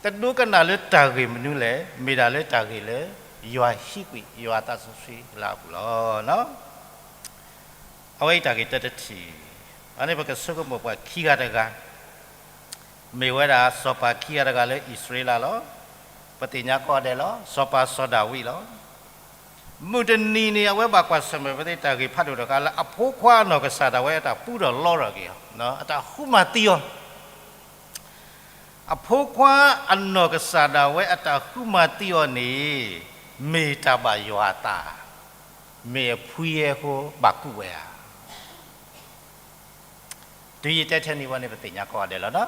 တဒိကနၣ်လၢတၢ်ဂ့ၢ်မနုၤလဲၣ်, မ့ၢ်ဒၣ်လၢတၢ်ဂ့ၢ်လၢ ယွၤဟံးကွံာ် ယွၤအသးစီဆှံလၢအပူၤလီၤ. အဝဲအံၤတၢ်ဂ့ၢ်တၢတထံၣ်, အန့ၣ်ပကဆိကမိၣ်ပှၤခံဂၤတဂၤ, မ့ၢ်ဝဲဒၣ်စီၤပၤခံဂၤတဂၤလၢအံၣ်စရ့လးလီၤ. ပသ့ၣ်ညါကိးဂၤဒဲးလီၤ, စီၤပၤစီၤဒၤဝံးလီၤ. မုၢ်တနံၤန့ၣ် အဝဲဘၣ်ကွၢ်ဆၢၣ်မဲာ်ပသ့ၣ်တၢ်ဂ့ၢ်ဖးဒိၣ်တခါလၢ အဖိခွါအနီၢ်ကစၢ်ဒၣ်ဝဲအတၢ်ပူထီၣ်လီထီၣ်က့ၤအီၤ, အတၢ်ဃုမၤသံအီၤ. အဖိခွါအနီၢ်ကစၢ်ဒၣ်ဝဲအတၢ်ဃုမၤသံအီၤန့ၣ် မ့ၢ်တၢ်ဘၣ်ယွၤအသး, မ့ၢ်အဖှံအဃိဘၣ်ကူးဝဲဧါ. တုၤယတဲထဲန့ၣ်ဝဲန့ၣ် ပသ့ၣ်ညါကိးဂၤဒဲးလီၤ.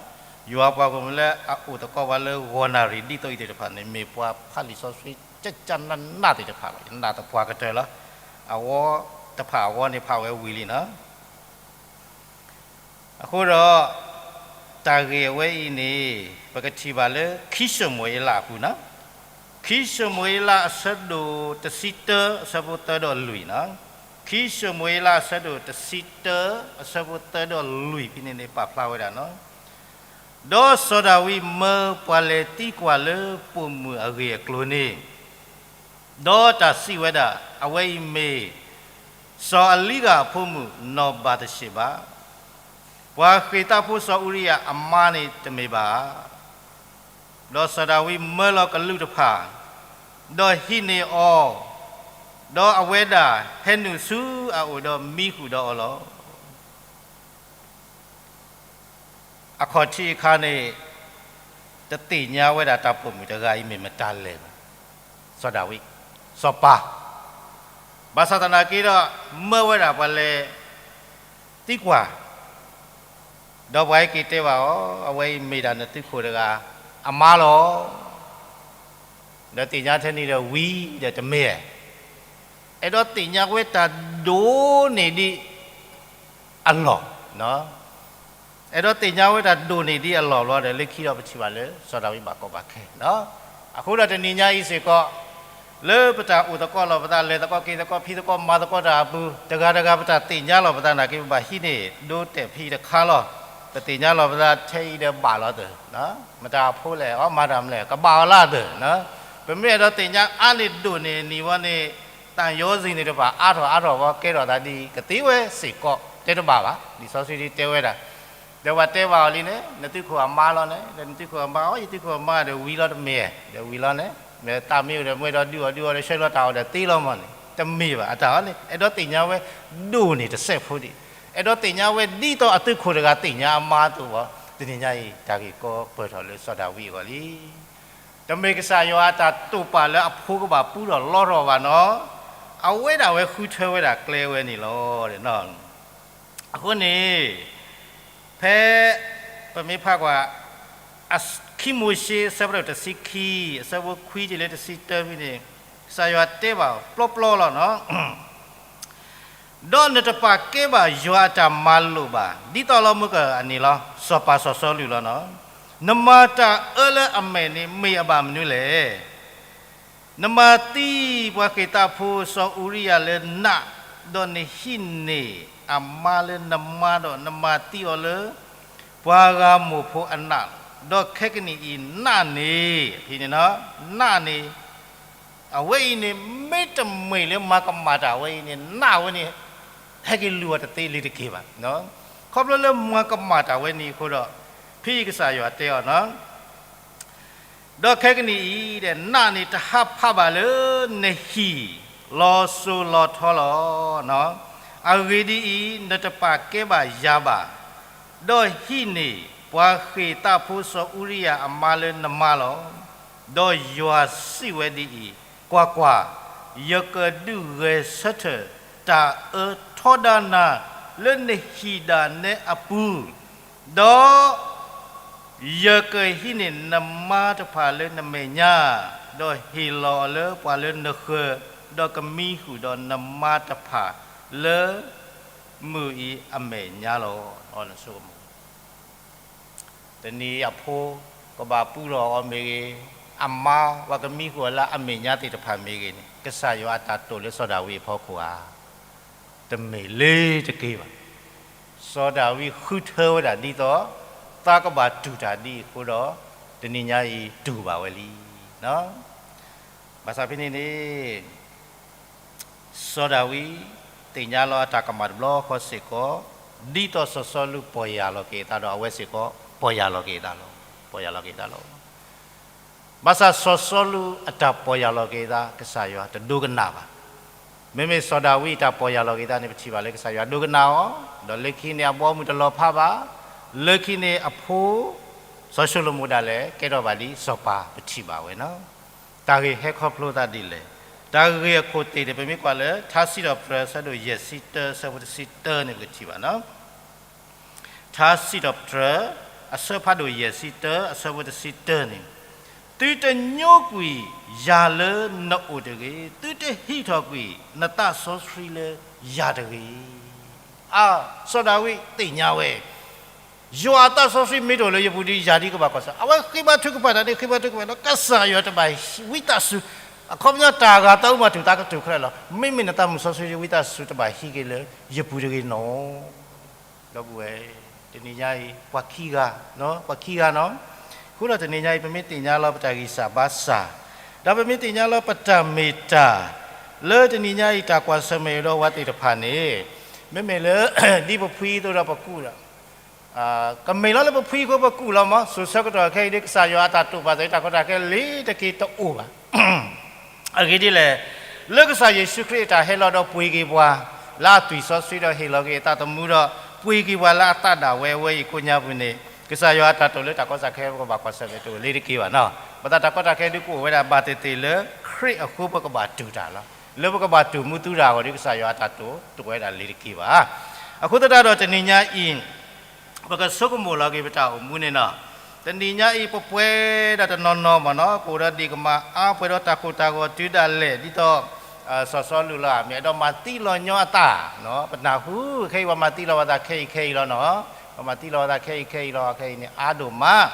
ယွၤပှၤဂီၢ်မုၢ်လၢအအိၣ်သကိးပှၤလၢဂီၤနၣ်ရံၣ်ဒ်သိးအံၤသ့ၣ်တဖၣ်န့ၣ် မ့ၢ်ပှၤဖးလံာ်စီဆှံ ကကနးနးသ့ၣ်တဖၣ်လီၤ. ယနာ်သပှၢ်ကတၢၢ်လီၤ. အဝဲတဖၣ်အဝဲန့ၣ် ဖးဝဲဝံၤလံနီၤ. အဃိဒီး တၢ်ဂ့ၢ်အဝဲအံၤန့ၣ် ပကထံၣ်ဘၣ်လၢခံၡမူၤအ့လးအပူၤနီၤ. ခံၡမူၤအ့လး အဆၢဒိၣ်တဆံတၢ အဆၢဖိသၢဒီးလွံၢ်နီၤ. ခံၡမူၤအ့လး အဆၢဒိၣ်တဆံတၢ အဆၢဖိသၢဒီးလွံၢ်ဖဲန့ၣ်န့ၣ် ပာ်ဖျါဝဲဒၣ်နီၤ. ဒီးစီၤဒၤဝံးမၢပှၤလဲၤသံကွၢ်လၢပိာ်မုၣ်အဂ့ၢ်အကျိၤန့ၣ် ဒီးတၢ်စံးဝဲဒၣ်, အဝဲအံၤမ့ၢ် စီၤအလံဂၢ်အဖိမုၣ်နီၢ်ဘၤသရှ့ဘၤ, ပှၤဃ့ၢ်သးဖိစီၤအူရံယၤအမါန့ၣ်တမ့ၢ်ဘၣ်ဧါ. ဒီးစီၤဒၤဝံးမၢလီၤကလူးတဖၣ်, ဒီးဟံးန့ၢ်အီၤ, ဒီးအဝဲဒၣ်ဟဲနုာ်ဆူအအိၣ်ဒီးမံဃုာ်ဒီးအီၤလီၤ. အခီၣ်ထံးအခါန့ၣ် တသ့ၣ်ညါဝဲဒၣ်တၢ်ပိာ်မုၣ်တဂၤအံၤမ့ၢ်မတၤလဲၣ်ဘၣ်. စီၤဒၤဝံး, စီၤပၤ, ဘၣ်ဆၣ်သနာ်က့ဒီး မၢဝဲဒၣ်ပှၤလဲၤသံကွၢ်, ဒီးပှၤဟဲက့ၤတဲဘၣ်အီၤ, အဝဲအံၤမ့ၢ်ဒၣ်နသုးခိၣ်တဂၤအမါလီၤ. ဒီးသ့ၣ်ညါထဲန့ၣ်ဒီးဝံၤဒီးတမ့ၢ်, အဲၣ်ဒိးသ့ၣ်ညါဝဲတၢ်ဒိၣ်န့ၢ်ဒံးအလီၢ်, အဲၣ်ဒိးသ့ၣ်ညါဝဲတၢ်ဒိၣ်န့ၢ်ဒံးအလီၢ်ဘျီဒီး လၢခံဒီးပထံၣ်ဘၣ်လၢစီၤဒၤဝံးဘၣ်ကီဘၣ်ခဲ, အဃိဒီးတနံၤညါအံၤစ့ၢ်ကီး လၢပတၢ်အိၣ်သကိးလီၤပသး လဲၤသကိးက့ၤသကိး ဖံးသကိးမၤသကိးတၢ်အပူၤ တဂၤတဂၤပတၢ်သ့ၣ်ညါလီၤပသးနာ်က့ ပဘၣ်ဟံးန့ၢ်ဒိတဲာ်ဖဲအံၤတခါလီၤ. ပသ့ၣ်ညါလီၤပသးထဲအံၤဒီးဘၣ်လီၤသၢ, မတၤအဖိလဲၣ် အီၣ်မၤတၢ်မနုၤလဲၣ် ကဘၣ်အီၤလၢအသၢ, ပမ့ၢ်အဲၣ်ဒိးသ့ၣ်ညါအါန့ၢ်ဒိၣ်န့ၢ်နံၤဝဲန့ၣ် သံယိုစိၤန့ၣ်တဖၣ် အါထီၣ်အါထီၣ်ဝဲကဲထီၣ်သးဒ်အံၤ ကသ့ဝဲစ့ၢ်ကီး တဲတဘၣ်ဘၣ်. လံာ်စီဆှံတဲဝဲဒၣ် ဒီးပှၤတဲဘၣ်အီၤလံန့ၣ် နသုးခိၣ်အမါလီၤန့ၣ် ဒီးနသုးခိၣ်အမါအီၤ ယသုးခိၣ်အမါဒီးဝံၤလီၤတမ့ၢ်, ဒီးဝံၤလီၤန့ၣ် မ့ၢ်သးမ့ၢ်အိၣ်ဒီးမ့ၢ်ဒီးဒုးအီၤဒုးအီၤဒီးဆှၢလီၤတၢ်အီၣ်ဒီးသ့လီၤမးန့ၣ် တမ့ၢ်ဘၣ်. အတၢ်အီၤန့ၣ် အဲၣ်ဒိးသ့ၣ်ညါဝဲဒိၣ်န့ၢ်တစဲးဖိဒံး, အဲၣ်ဒိးသ့ၣ်ညါဝဲဒ်သိးအသုးခိၣ်တဂၤသ့ၣ်ညါအမါအသိးဘၣ်. တနံၤညါအံၤ တၢ်ဂ့ၢ်ကီပၢၢ်ထီၣ်လၢစီၤဒၤဝံးအဂီၢ်လံ. တမ့ၢ်ကစၢ်ယွၤအတၢ်တိာ်ပာ်လၢအဖိကဘၣ်ပူထီၣ်လီထီၣ်ဘၣ်နီၤ, အဝဲဒၣ်ဝဲဃုထၢဝဲဒၣ်ကျဲဝဲန့ၣ်လီၤ. အဃိန့ၣ် ဖဲပမ့ၢ်ဖးကွၢ် အ ခံမိၤၡ့ အဆၢဖးဒိၣ်တဆံခံ အဆၢဖိခွံတုၤလၢတဆံတၢဖဲန့ၣ်, ကစၢ်ယွၤတဲဘၣ်ပျီပျီလီၤနီၤ, ဒီးနတပာ်ကဲဘၣ်ယွၤအတၢ်မၤလိာ်ဘၣ်, ဒ်သိးလီၤမုၢ်ကအန့ၣ်လီၤ, စီၤပၤစီၤစီလူးလီၤနီၤ. နမၤတၢ်အၢလၢအမဲာ်န့ၣ် မ့ၢ်အဘၣ်မနုၤလဲၣ်. နမၤသံပှၤဃ့ၢ်သးဖိစီၤအူရံယၤလၢနး, ဒီးနဟံးန့ၢ်အမါလၢနမါဒီး နမၤသံအီၤလၢ ပှၤဂၤမိၢ်ဖိအနး, ဒီးခဲကနံၣ်အံၤနးန့ၣ်, ဖဲန့ၣ်နီၤ, နးန့ၣ် အဝဲအံၤန့ၣ် မ့တမ့ၢ်လၢမၤကမၣ်တၢ်ဝဲအံၤန့ၣ် နးဝဲန့ၣ် ဟဲက့ၤလူၤအီၤတသ့လၢၤတက့ၢ်ဘၣ်. ခီဖျိလၢမၤကမၣ်တၢ်ဝဲန့ၣ်အဃိဒီး ဖဲအံၤကစၢ်ယွၤတဲအီၤနီၤ, ဒီးခဲကနံၣ်အံၤ နးန့ၣ်တဟးဖးဘၣ်လၢနဟံၣ်လီၤစိၤလီၤထီလီၤ. အဂ့ၢ်ဒ်အံၤ, နတပာ်ကဲဘၣ်ယၤဘၣ်, ဒီးဟံးန့ၢ်ပှၤဃ့ၢ်သးဖိစီၤအူရံယၤအမါလၢနမါလီၤ. ဒီးယွၤစံးဝဲဒ်အံၤ, ကွၢ်ကွၢ်, ယကဒုးဂဲၤဆၢထၢၣ်တၢ်အၢထီဒါနၤ လၢနဟံၣ်ဒၣ်နဲအပူၤ, ဒီး ယကဟံးန့ၢ်နမါတဖၣ်လၢနမဲာ်ညါ, ဒီးဟ့ၣ်လီၤအီၤလၢပှၤလၢနဃၢၤ, ဒီးကမံဃုာ်ဒီးနမါတဖၣ်လၢမုၢ်အံၤအမဲာ်ညါလီၤ. တနံၤအဖိကဘၣ်ပူထီၣ်အီၤမ့ၢ်ဂ့ၤ, အမါပှၤကမံဃုာ်အီၤလၢအမဲာ်ညါသ့ၣ်တဖၣ်မ့ၢ်ဂ့ၤန့ၣ် ကစၢ်ယွၤအတၢ်တိာ်လၢစီၤဒၤဝံးအဖီခိၣ်ဧါ တမ့ၢ်လၢၤတက့ၢ်ဘၣ်. စီၤဒၤဝံးဃုထၢဝဲဒၣ်ဒ်သိး သးကဘၣ်တူၢ်တၢ်ဒ်အံၤအဃိဒီး တနံၤညါအံၤတူၢ်ဘၣ်ဝဲလံ. ဘၣ်ဆၣ်ဖဲန့ၣ်န့ၣ် စီၤဒၤဝံးသ့ၣ်ညါလီၤအတၢ်ကမၣ်တဘျီဃီစ့ၢ်ကီး, ဒ်သိးစီၤစီလူးပီၢ်ယၢ်လီၤက့ၤအသးဒီးအဝဲစ့ၢ်ကီး ပီၢ်ယၢ်လီၤက့ၤအသးလီၤ. ပီၢ်ယၢ်လီၤက့ၤအသးလီၤ. ဘၣ်ဆၣ်စီၤစီလူးအတၢ်ပီၢ်ယၢ်လီၤက့ၤအသး ကစၢ်ယွၤတဒိကနၣ်ဘၣ်. မ့မ့ၢ်စီၤဒၤဝံးအတၢ်ပီၢ်ယၢ်လီၤက့ၤအသးန့ၣ် ပထံၣ်ဘၣ်လၢကစၢ်ယွၤဒိကနၣ်အီၤ, ဒီးလၢခံန့ၣ်အဘီအမုၢ်တလီၤဖးဘၣ်, လၢခံန့ၣ်အဖိ စီၤၡလိၤမိၣ်ဒၣ်လဲာ် ကဲထီၣ်ဘၣ်ဒ်စီၤပၤ ပထံၣ်ဘၣ်ဝဲနီၤ. တၢ်ဂ့ၢ်ဟဲခီဖျိသးဒ်လဲၣ်. တၢ်ဂ့ၢ်အခိၣ်သ့ၣ်န့ၣ် ပမ့ၢ်ကွၢ်လၢ ထါစံးထီၣ်ပတြၢၤ အဆၢဒိၣ်ယဲၢ်ဆံတၢ အဆၢဖိတဆံတၢန့ၣ် ပကထံၣ်ဘၣ်နီၤ. ထါစံးထီၣ်ပတြၢၤ အဆၢဖးဒိၣ်ယဲၢ်ဆံတၢ အဆၢဖိတဆံတၢန့ၣ်, သုတညိကွံာ်ယၤလၢနအိၣ်တဂ့ၤ, သုတဟံးထီၣ်ကွံာ်နသးစီဆှံလၢယၤတဂ့ၤ. အါ, စီၤဒၤဝံးသ့ၣ်ညါဝဲ ယွၤအသးစီဆှံမ့ၢ်တအိၣ်လၢယပူၤဒီး ယၤဒ်ကဘၣ်ကွၢ်ဆၢၣ်, အဝဲဃ့ဘါထုကဖၣ်တၢ်န့ၣ် ဃ့ဘါထုကဖၣ်ဒီး ကစၢ်ယွၤတဘၣ်ဝံသးစူၤ, အခီပညီတၢ်ဂၤသးအိၣ်မးတူၢ်သးကတူၢ်ခဲလၢာ်လီၤ. မ့မ့ၢ်နသးမုၢ်စီဆှံဝံသးစူၤတဘၣ်ဟံးက့ၤလၢယပူၤတဂ့ၤနီၤ. ဒီပုၢ်ဝဲၢ်, တနံၤညါအံၤ ပှၤခံဂၤ, ပှၤခံဂၤနီၤ, အဃိဒီးတနံၤညါအံၤ ပမ့ၢ်သ့ၣ်ညါလီၤပတၢ်ဂံၢ်စၢ်ဘါစၢ်, ဒီးပမ့ၢ်သ့ၣ်ညါလီၤပတၢ်မ့ၢ်တၢ်, လၢတနံၤညါအံၤ တၢ်ကွၢ်ဆၢၣ်မဲာ်ဒီးဝဲသ့ၣ်တဖၣ်န့ၣ်, မ့မ့ၢ်လၢ ဒ်ပဖှံအသိးဒီးပကူၣ်ဒီး ကမ့ၢ်လီၤလၢပဖှံအဃိပကူၣ်လီၤမး, စိၤဆၢကတီၢ်ခဲအံၤဒ်ကစၢ်ယွၤအတၢ်တိာ်ပာ်သး တၢ်ကီတၢ်ခဲလၢတက့ၢ်တအိၣ်ဘၣ်. အဂ့ၢ်ဒ်လဲၣ်, လၢကစၢ်ယ့ၣ်ၡူးခရံာ်အတၢ်ဟဲလီၤဒီးပှ့ၤက့ၤပှၤ လၢအသွံၣ်စီဆှံဒီးဟ့ၣ်လီၤက့ၤအသးသမူဒီး ပှ့ၤက့ၤပှၤလၢအသးဒၣ်ဝဲအဝဲအံၤခိၣ်ညါပူၤန့ၣ်, ကစၢ်ယွၤအတၢ်တိာ်လၢတၢ်ကီတၢ်ခဲပကဘၣ်ကွၢ်ဆၢၣ်မဲာ်တအိၣ်လၢတက့ၢ်ဘၣ်နီၤ. ပသးတၢ်ကီတၢ်ခဲဒုးကအိၣ်ဝဲဒၣ်ဘၣ်သ့ၣ်သ့ၣ်လၢခရံာ်အဃိပကဘၣ်တူၢ်တၢ်လီၤ. လၢပကဘၣ်တူၢ်မူသူတၢ်အဂီၢ်ဒီး ကစၢ်ယွၤအတၢ်တိာ်တအိၣ်ဝဲဒၣ်လၢတက့ၢ်ဘၣ်. အဃိသတးဒီးတနံၤညါအံၤ ပကဆိကမိၣ်လီၤက့ၤပတၢ်အိၣ်မူန့ၣ်နီၤ. တနံၤညါအံၤ ပပှဲၤဒီးတနီၤနီၤမ့ၢ်နီၤ ကအိၣ်ဒီးဒ့ၣ်ကမၣ်အါ ပှဲၤဒီးတၢ်ကိၢ်တၢ်ဂီၤတုၤဒၣ်လဲာ် ဒ်သိး စီၤစီလူးလၢအမ့ၢ်အဲၣ်ဒိးမၤသံလီၤညီအသး, ပနၢ်ဟူ ခဲအံၤပှၤမၤသံလီၤပသးခဲအံၤခဲအံၤလီၤနီၤ. ပှၤမၤသံလီၤပသးခဲအံၤခဲအံၤလီၤ ခဲအံၤန့ၣ် အါဒိၣ်မး.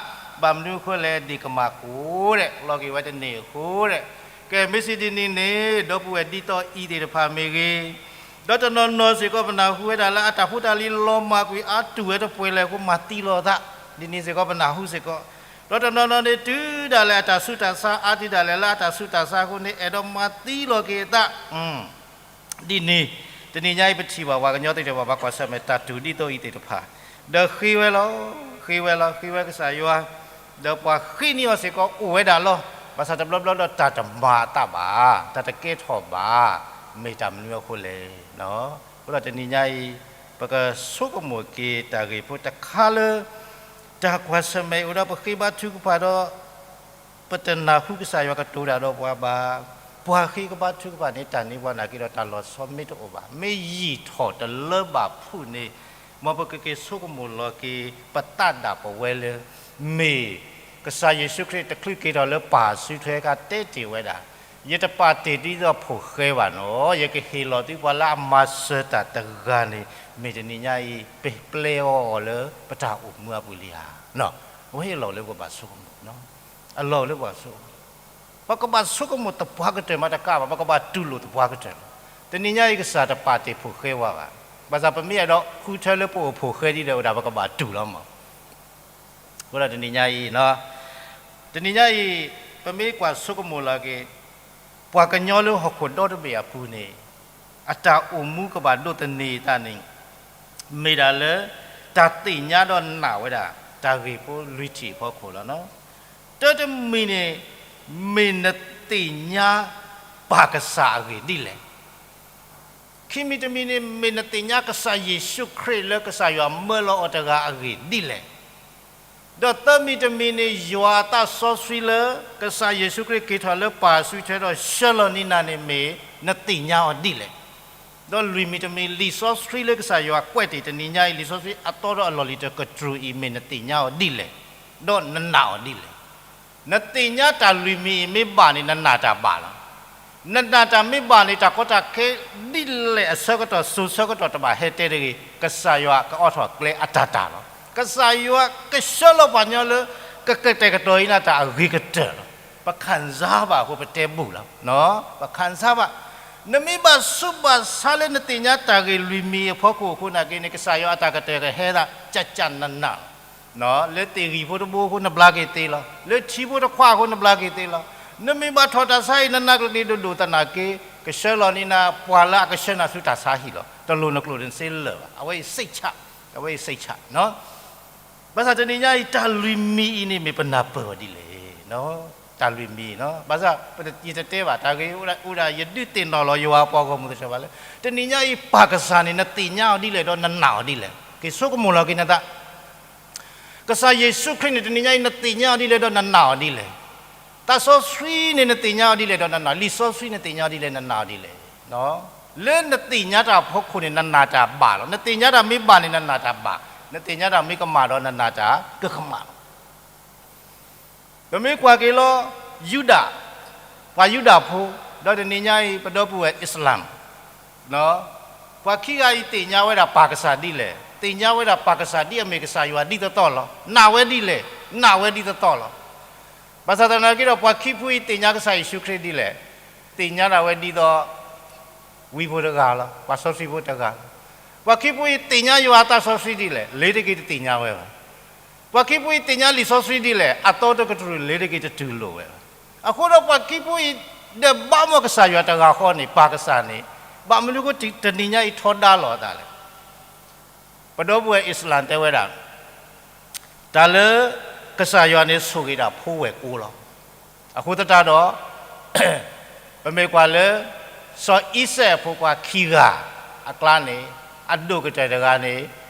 ဘၣ်မနုၤအဃိလဲၣ် ဒ့ၣ်ကမၣ်ကိးဒဲး လီၤက့ၤဝဲတန့ၢ်အဃိဒဲး. ကဲ မ့ၢ်စံးဒ်န့ၣ်န့ၣ် ဒီပုၢ်ဝဲၢ်ဒ်သိးအံၤသ့ၣ်တဖၣ်မ့ၢ်ဂ့ၤ ဒီးတနီၤနီၤစ့ၢ်ကီး ပနၢ်ဟူဝဲဒၣ်လၢအတၢ်ဖိတၢ်လံၤလီၤမၢ်ကွံာ်အါ တူၢ်ဝဲတပှဲၤလဲၣ်အဃိ မၤသံလီၤအသး, ဒ်န့ၣ်စ့ၢ်ကီးပနၢ်ဟူစ့ၢ်ကီး. ဒီးတနီၤနီၤန့ၣ် တုၤဒၣ်လဲာ်အတၢ်ဆူးတၢ်ဆါအါ တုၤဒၣ်လဲာ်လၢအတၢ်ဆူးတၢ်ဆါအဃိန့ၣ် အဲၣ်ဒိးမၤသံလီၤက့ၤအသး ဒ်န့ၣ်, တနံၤညါအံၤပထံၣ်ဘၣ်ပှၤကညီသ့ၣ်တဖၣ် ဘၣ်ကွၢ်ဆၢၣ်မဲာ်တၢ်တူၢ်ဒ်သိးအံၤသ့ၣ်တဖၣ်, ဒီးဃ့ဝဲလီၤ, ဃ့ဝဲလီၤ, ဃ့ဝဲကစၢ်ယွၤ, ဒီးပှၤဃ့န့ၢ်အီၤစ့ၢ်ကီးအိၣ်ဝဲဒၣ်လီၤ. ဘၣ်ဆၣ်တဘျီဘျီဒီးတၢ်တမၤအသးဘၣ်, တၢ်တကဲထီၣ်ဘၣ်, မ့ၢ်တၢ်မနုၤအဃိလဲၣ်. အဃိဒီးတနံၤညါအံၤ ပကဆိကမိၣ်က့ၤတၢ်ဂ့ၢ်ဖိတခါလၢ တၢ်ကွၢ်ဆၢၣ်မဲာ်အိၣ်ဒီးပဃ့ဘါထုကဖၣ်ဒီး ပတနၢ်ဟူကစၢ်ယွၤကတိၤတၢ်ဒီးပှၤဘၣ်, ပှၤဃ့ကဘါထုကဖၣ်န့ၣ် တၢ်န့ၢ်ပှၤနာ်က့ဒီးတၢ်လီၤဆီမ့ၢ်တအိၣ်ဘၣ်, မ့ၢ်ယံာ်ထီၣ်တလၢဘၣ်ဖုးန့ၣ်, မ်ပကက့ၤဆိကမိၣ်လီၤက့ၤ ပသးဒၣ်ပဝဲလၢ မ့ၢ် ကစၢ်ယ့ၣ်ၡူးခရံာ်တချုးက့ၤထီၣ်လၢပၢ်အစုထွဲအခါ တဲတ့ၢ်ဝဲဒၣ်, ယတပာ်တ့ၢ်ဒ်သိးဖိၣ်ဃဲဘၣ်နီၤ, ယကဟ့ၣ်လီၤသုပှၤလၢအမၤစၢၤတၢ်တဂၤန့ၣ် မ့ၢ်တနံၤညါအံၤ ပပျဲအီၤအီၤလၢပတၢ်အိၣ်မူအပူၤလံဧါ. အဝဲအံၤအလီၢ်အိၣ်လၢပကဘၣ်ဆိကမိၣ်, အလီၢ်အိၣ်လၢပကဘၣ်ဆိကမိၣ်, ပကဘၣ်ဆိကမိၣ်သပှၢ်ကတၢၢ်မးတကးဘၣ်, ပကဘၣ်တူၢ်လိာ်သပှၢ်ကတၢၢ်လီၤ. တနံၤညါအံၤ ကစၢ်တပာ်တ့ၢ်ဖိၣ်ဃဲဝဲဘၣ်, ဘၣ်ဆၣ်ပမ့ၢ်အဲၣ်ဒိးဃုထၢလၢပအိၣ်ဖိၣ်ဃဲဒ်ဒီးဝဲဒၣ် ပကဘၣ်တူၢ်လီၤမး. အဃိဒီးတနံၤညါအံၤ, တနံၤညါအံၤ ပမ့ၢ်ကွၢ်ဆိကမိၣ်လီၤက့ၤ ပှၤကညီလၢဟီၣ်ခိၣ်ဒီတဘ့ၣ်အပူၤန့ၣ် အတၢ်အိၣ်မူကဘၣ်ဒိးသန့ၤအသးန့ၣ် မ့ၢ်ဒၣ်လၢ တၢ်သ့ၣ်ညါဒီးနာ်ဝဲဒၣ် တၢ်ဂ့ၢ်ဖိလွံၢ်ထံၣ်အဖီခိၣ်လီၤ. တၢတမံၤန့ၣ် မ့ၢ်နသ့ၣ်ညါပၢ်ကစၢ်အဂ့ၢ်ဒ်လဲၣ်. ခံမံၤတမံၤန့ၣ် မ့ၢ်နသ့ၣ်ညါကစၢ်ယ့ၣ်ၡူးခရံာ်လၢကစၢ်ယွၤမၢလီၤအီၤတဂၤအဂ့ၢ်ဒ်လဲၣ်. ဒီးသၢမံၤတမံၤန့ၣ် ယွၤအသးစီဆှံလၢ ကစၢ်ယ့ၣ်ၡူးခရံာ်က့ၤထီၣ်လၢပၢ်အစုထွဲဒီးဆှၢလီၤန့ၢ်နၤန့ၣ် မ့ၢ်နသ့ၣ်ညါအီၤဒ်လဲၣ်. ဒီးလွံၢ်မံၤတမံၤ လံာ်စီဆှံလၢကစၢ်ယွၤကွဲးတ့ၢ်တနံၤညါအံၤ လံာ်စီဆှံအသီဒီးအလီၢ်လံၤတကတြူၢ်အံၤ မ့ၢ်နသ့ၣ်ညါအီၤဒ်လဲၣ်, ဒီးနနာ်အီၤဒ်လဲၣ်. နသ့ၣ်ညါတၢ်လွံၢ်မံၤအံၤမ့ၢ်ဘၣ်န့ၣ် နနာ်တၢ်ဘၣ်လီၤ. နနာ်တၢ်မ့ၢ်ဘၣ်န့ၣ် တၢ်ကီတၢ်ခဲဒ်လဲၣ်အဆၢကတီၢ် စိၤဆၢကတီၢ်တဘၣ်ဟဲတဲတဂ့ၤ, ကစၢ်ယွၤကအိးထီၣ်ကျဲအတၢ်တၢ်လီၤ. ကစၢ်ယွၤကဆှၢလီၤပှၤကညီလၢ ကကတဲာ်ကတီၤအံၤန့ၣ်တၢ်အဂ့ၤကတၢၢ်လီၤ. ပခံစားဘၣ်အဃိပတဲဘူးလီၤ. ပခံစားဘၣ်. နမ့ၢ်ဘၣ်ဆူးဘၣ်ဆါလၢနသ့ၣ်ညါတၢ်ဂ့ၢ်လွံၢ်မံၤအဖီခိၣ်အဃိနာ်က့န့ၣ် ကစၢ်ယွၤအတၢ်ကတၢၢ်ကဟဲသး ကၠၢ်ကၠၢ်နးနးလီၤ. လၢသ့ၣ်ဂံၢ်ဖိတဘိအဃိနဘျါက့ၤသ့လီၤ. လၢထံဖိတခွါအဃိနဘျါက့ၤသ့လီၤ. နမ့ၢ်ဘၣ်ထီၣ်တၢ်ဆါအံၤ နနၢ်ကလံၤဒိၣ်ဒိၣ်သနာ်က့ ကဆှၢလီၤန့ၢ်နၤ ပှၤလၢအကဆှၢနၤဆူတၢ်ဆါဟံၣ်လီၤ. တလိၣ်နကျိၣ်နစ့လၢာ်ဘၣ်. အဝဲအံၤစ့ၢ်ဆါ, အဝဲအံၤစ့ၢ်ဆါ. ဘၣ်ဆၣ်တနံၤညါအံၤ တၢ်လွံၢ်မံၤအံၤန့ၣ် မ့ၢ်ပနၢ်ပၢၢ်အီၤဒ်လဲၣ်. တၢ်လွံၢ်မံၤ, ဘၣ်ဆၣ်ယတတဲဘၣ် တၢ်ဂ့ၢ်အိၣ်ဒၣ် ယဒုးသ့ၣ်နီၣ်လီၤယွၤအပှၤဂီၢ်မုၢ်သ့ၣ်တဖၣ်လၢ တနံၤညါအံၤ ပၢ်ကစၢ်န့ၣ် နသ့ၣ်ညါအီၤဒ်လဲၣ်ဒီး နနာ်အီၤဒ်လဲၣ်. က့ၤဆိကမိၣ်လီၤက့ၤနသး ကစၢ်ယ့ၣ်ၡူးခရံာ်န့ၣ် တနံၤညါအံၤ နသ့ၣ်ညါအီၤဒ်လဲၣ်ဒီးနနာ်အီၤဒ်လဲၣ်. သးစီဆှံန့ၣ် နသ့ၣ်ညါအီၤဒ်လဲၣ်ဒီးနနာ်, လံာ်စီဆှံန့ၣ်သ့ၣ်ညါအီၤဒ်လဲၣ်ဒီးနနာ်အီၤဒ်လဲၣ်. လၢနသ့ၣ်ညါတၢ်အဖီခိၣ်န့ၣ် နနာ်တၢ်ဘၣ်လီၤ. နသ့ၣ်ညါတၢ်မ့ၢ်ဘၣ်န့ၣ် နနာ်တၢ်ဘၣ်, နသ့ၣ်ညါတၢ်မ့ၢ်ကမၣ်ဒီးနနာ်တၢ်ကကမၣ်လီၤ. ပမ့ၢ်ကွၢ်က့ၤလီၤ ယူဒၤ, ပှၤယူဒၤဖိ, ဒီးတနံၤညါအံၤ ပဒီပုၢ်ဝဲၢ်အံၣ်စလၣ် ပှၤခံဂၤအံၤသ့ၣ်ညါဝဲဒၣ်ပၢ်ကစၢ်ဒ်လဲၣ်, သ့ၣ်ညါဝဲဒၣ်ပၢ်ကစၢ်ဒ်အမ့ၢ်ကစၢ်ယွၤဒ်သိးသိးလီၤ. နာ်ဝဲဒ်လဲၣ်, နာ်ဝဲဒ်သိးသိးလီၤ. ဘၣ်ဆၣ်သနာ်က့ဒီး ပှၤခံဖုအံၤသ့ၣ်ညါကစၢ်ယ့ၣ်ၡူးခရံာ်ဒ်လဲၣ်, သ့ၣ်ညါဒၣ်ဝဲဒ်သိး ဝံဖိတဂၤလီၤ, ပှၤစီဆှံဖိတဂၤလီၤ. ပှၤခံဖုအံၤသ့ၣ်ညါယွၤအသးစီဆှံဒ်လဲၣ်, လ့ၤတက့ၤတသ့ၣ်ညါဝဲဘၣ်. ပှၤခံဖုအံၤသ့ၣ်ညါလံာ်စီဆှံဒ်လဲၣ်, အသီတကတြူၢ်လ့ၤတက့ၤတတူၢ်လိာ်ဝဲဘၣ်. အဃိဒီးပှၤခံဖုအံၤ ဒီးဘၣ်မီၢ်ကစၢ်ယွၤတဂၤဃီန့ၣ် ပၢ်ကစၢ်န့ၣ် ဘၣ်မနုၤအဃိတနံၤညါအံၤထီဒါလိာ်အသးလဲၣ်. ပဒီပုၢ်ဝဲၢ်အံၣ်စလၣ်တဲဝဲဒၣ် တၢ်လၢ ကစၢ်ယွၤန့ၣ်ဆိၣ်ဂ့ၤဒၣ်ဖိဝဲၢ်ကိလီၤ. အဃိသတးဒီး ပမ့ၢ်ကွၢ်လၢ စီၤအံၤစဲးအဖိခွါခံဂၤအကျါန့ၣ် အဒိၣ်ကတၢၢ်တဂၤန့ၣ်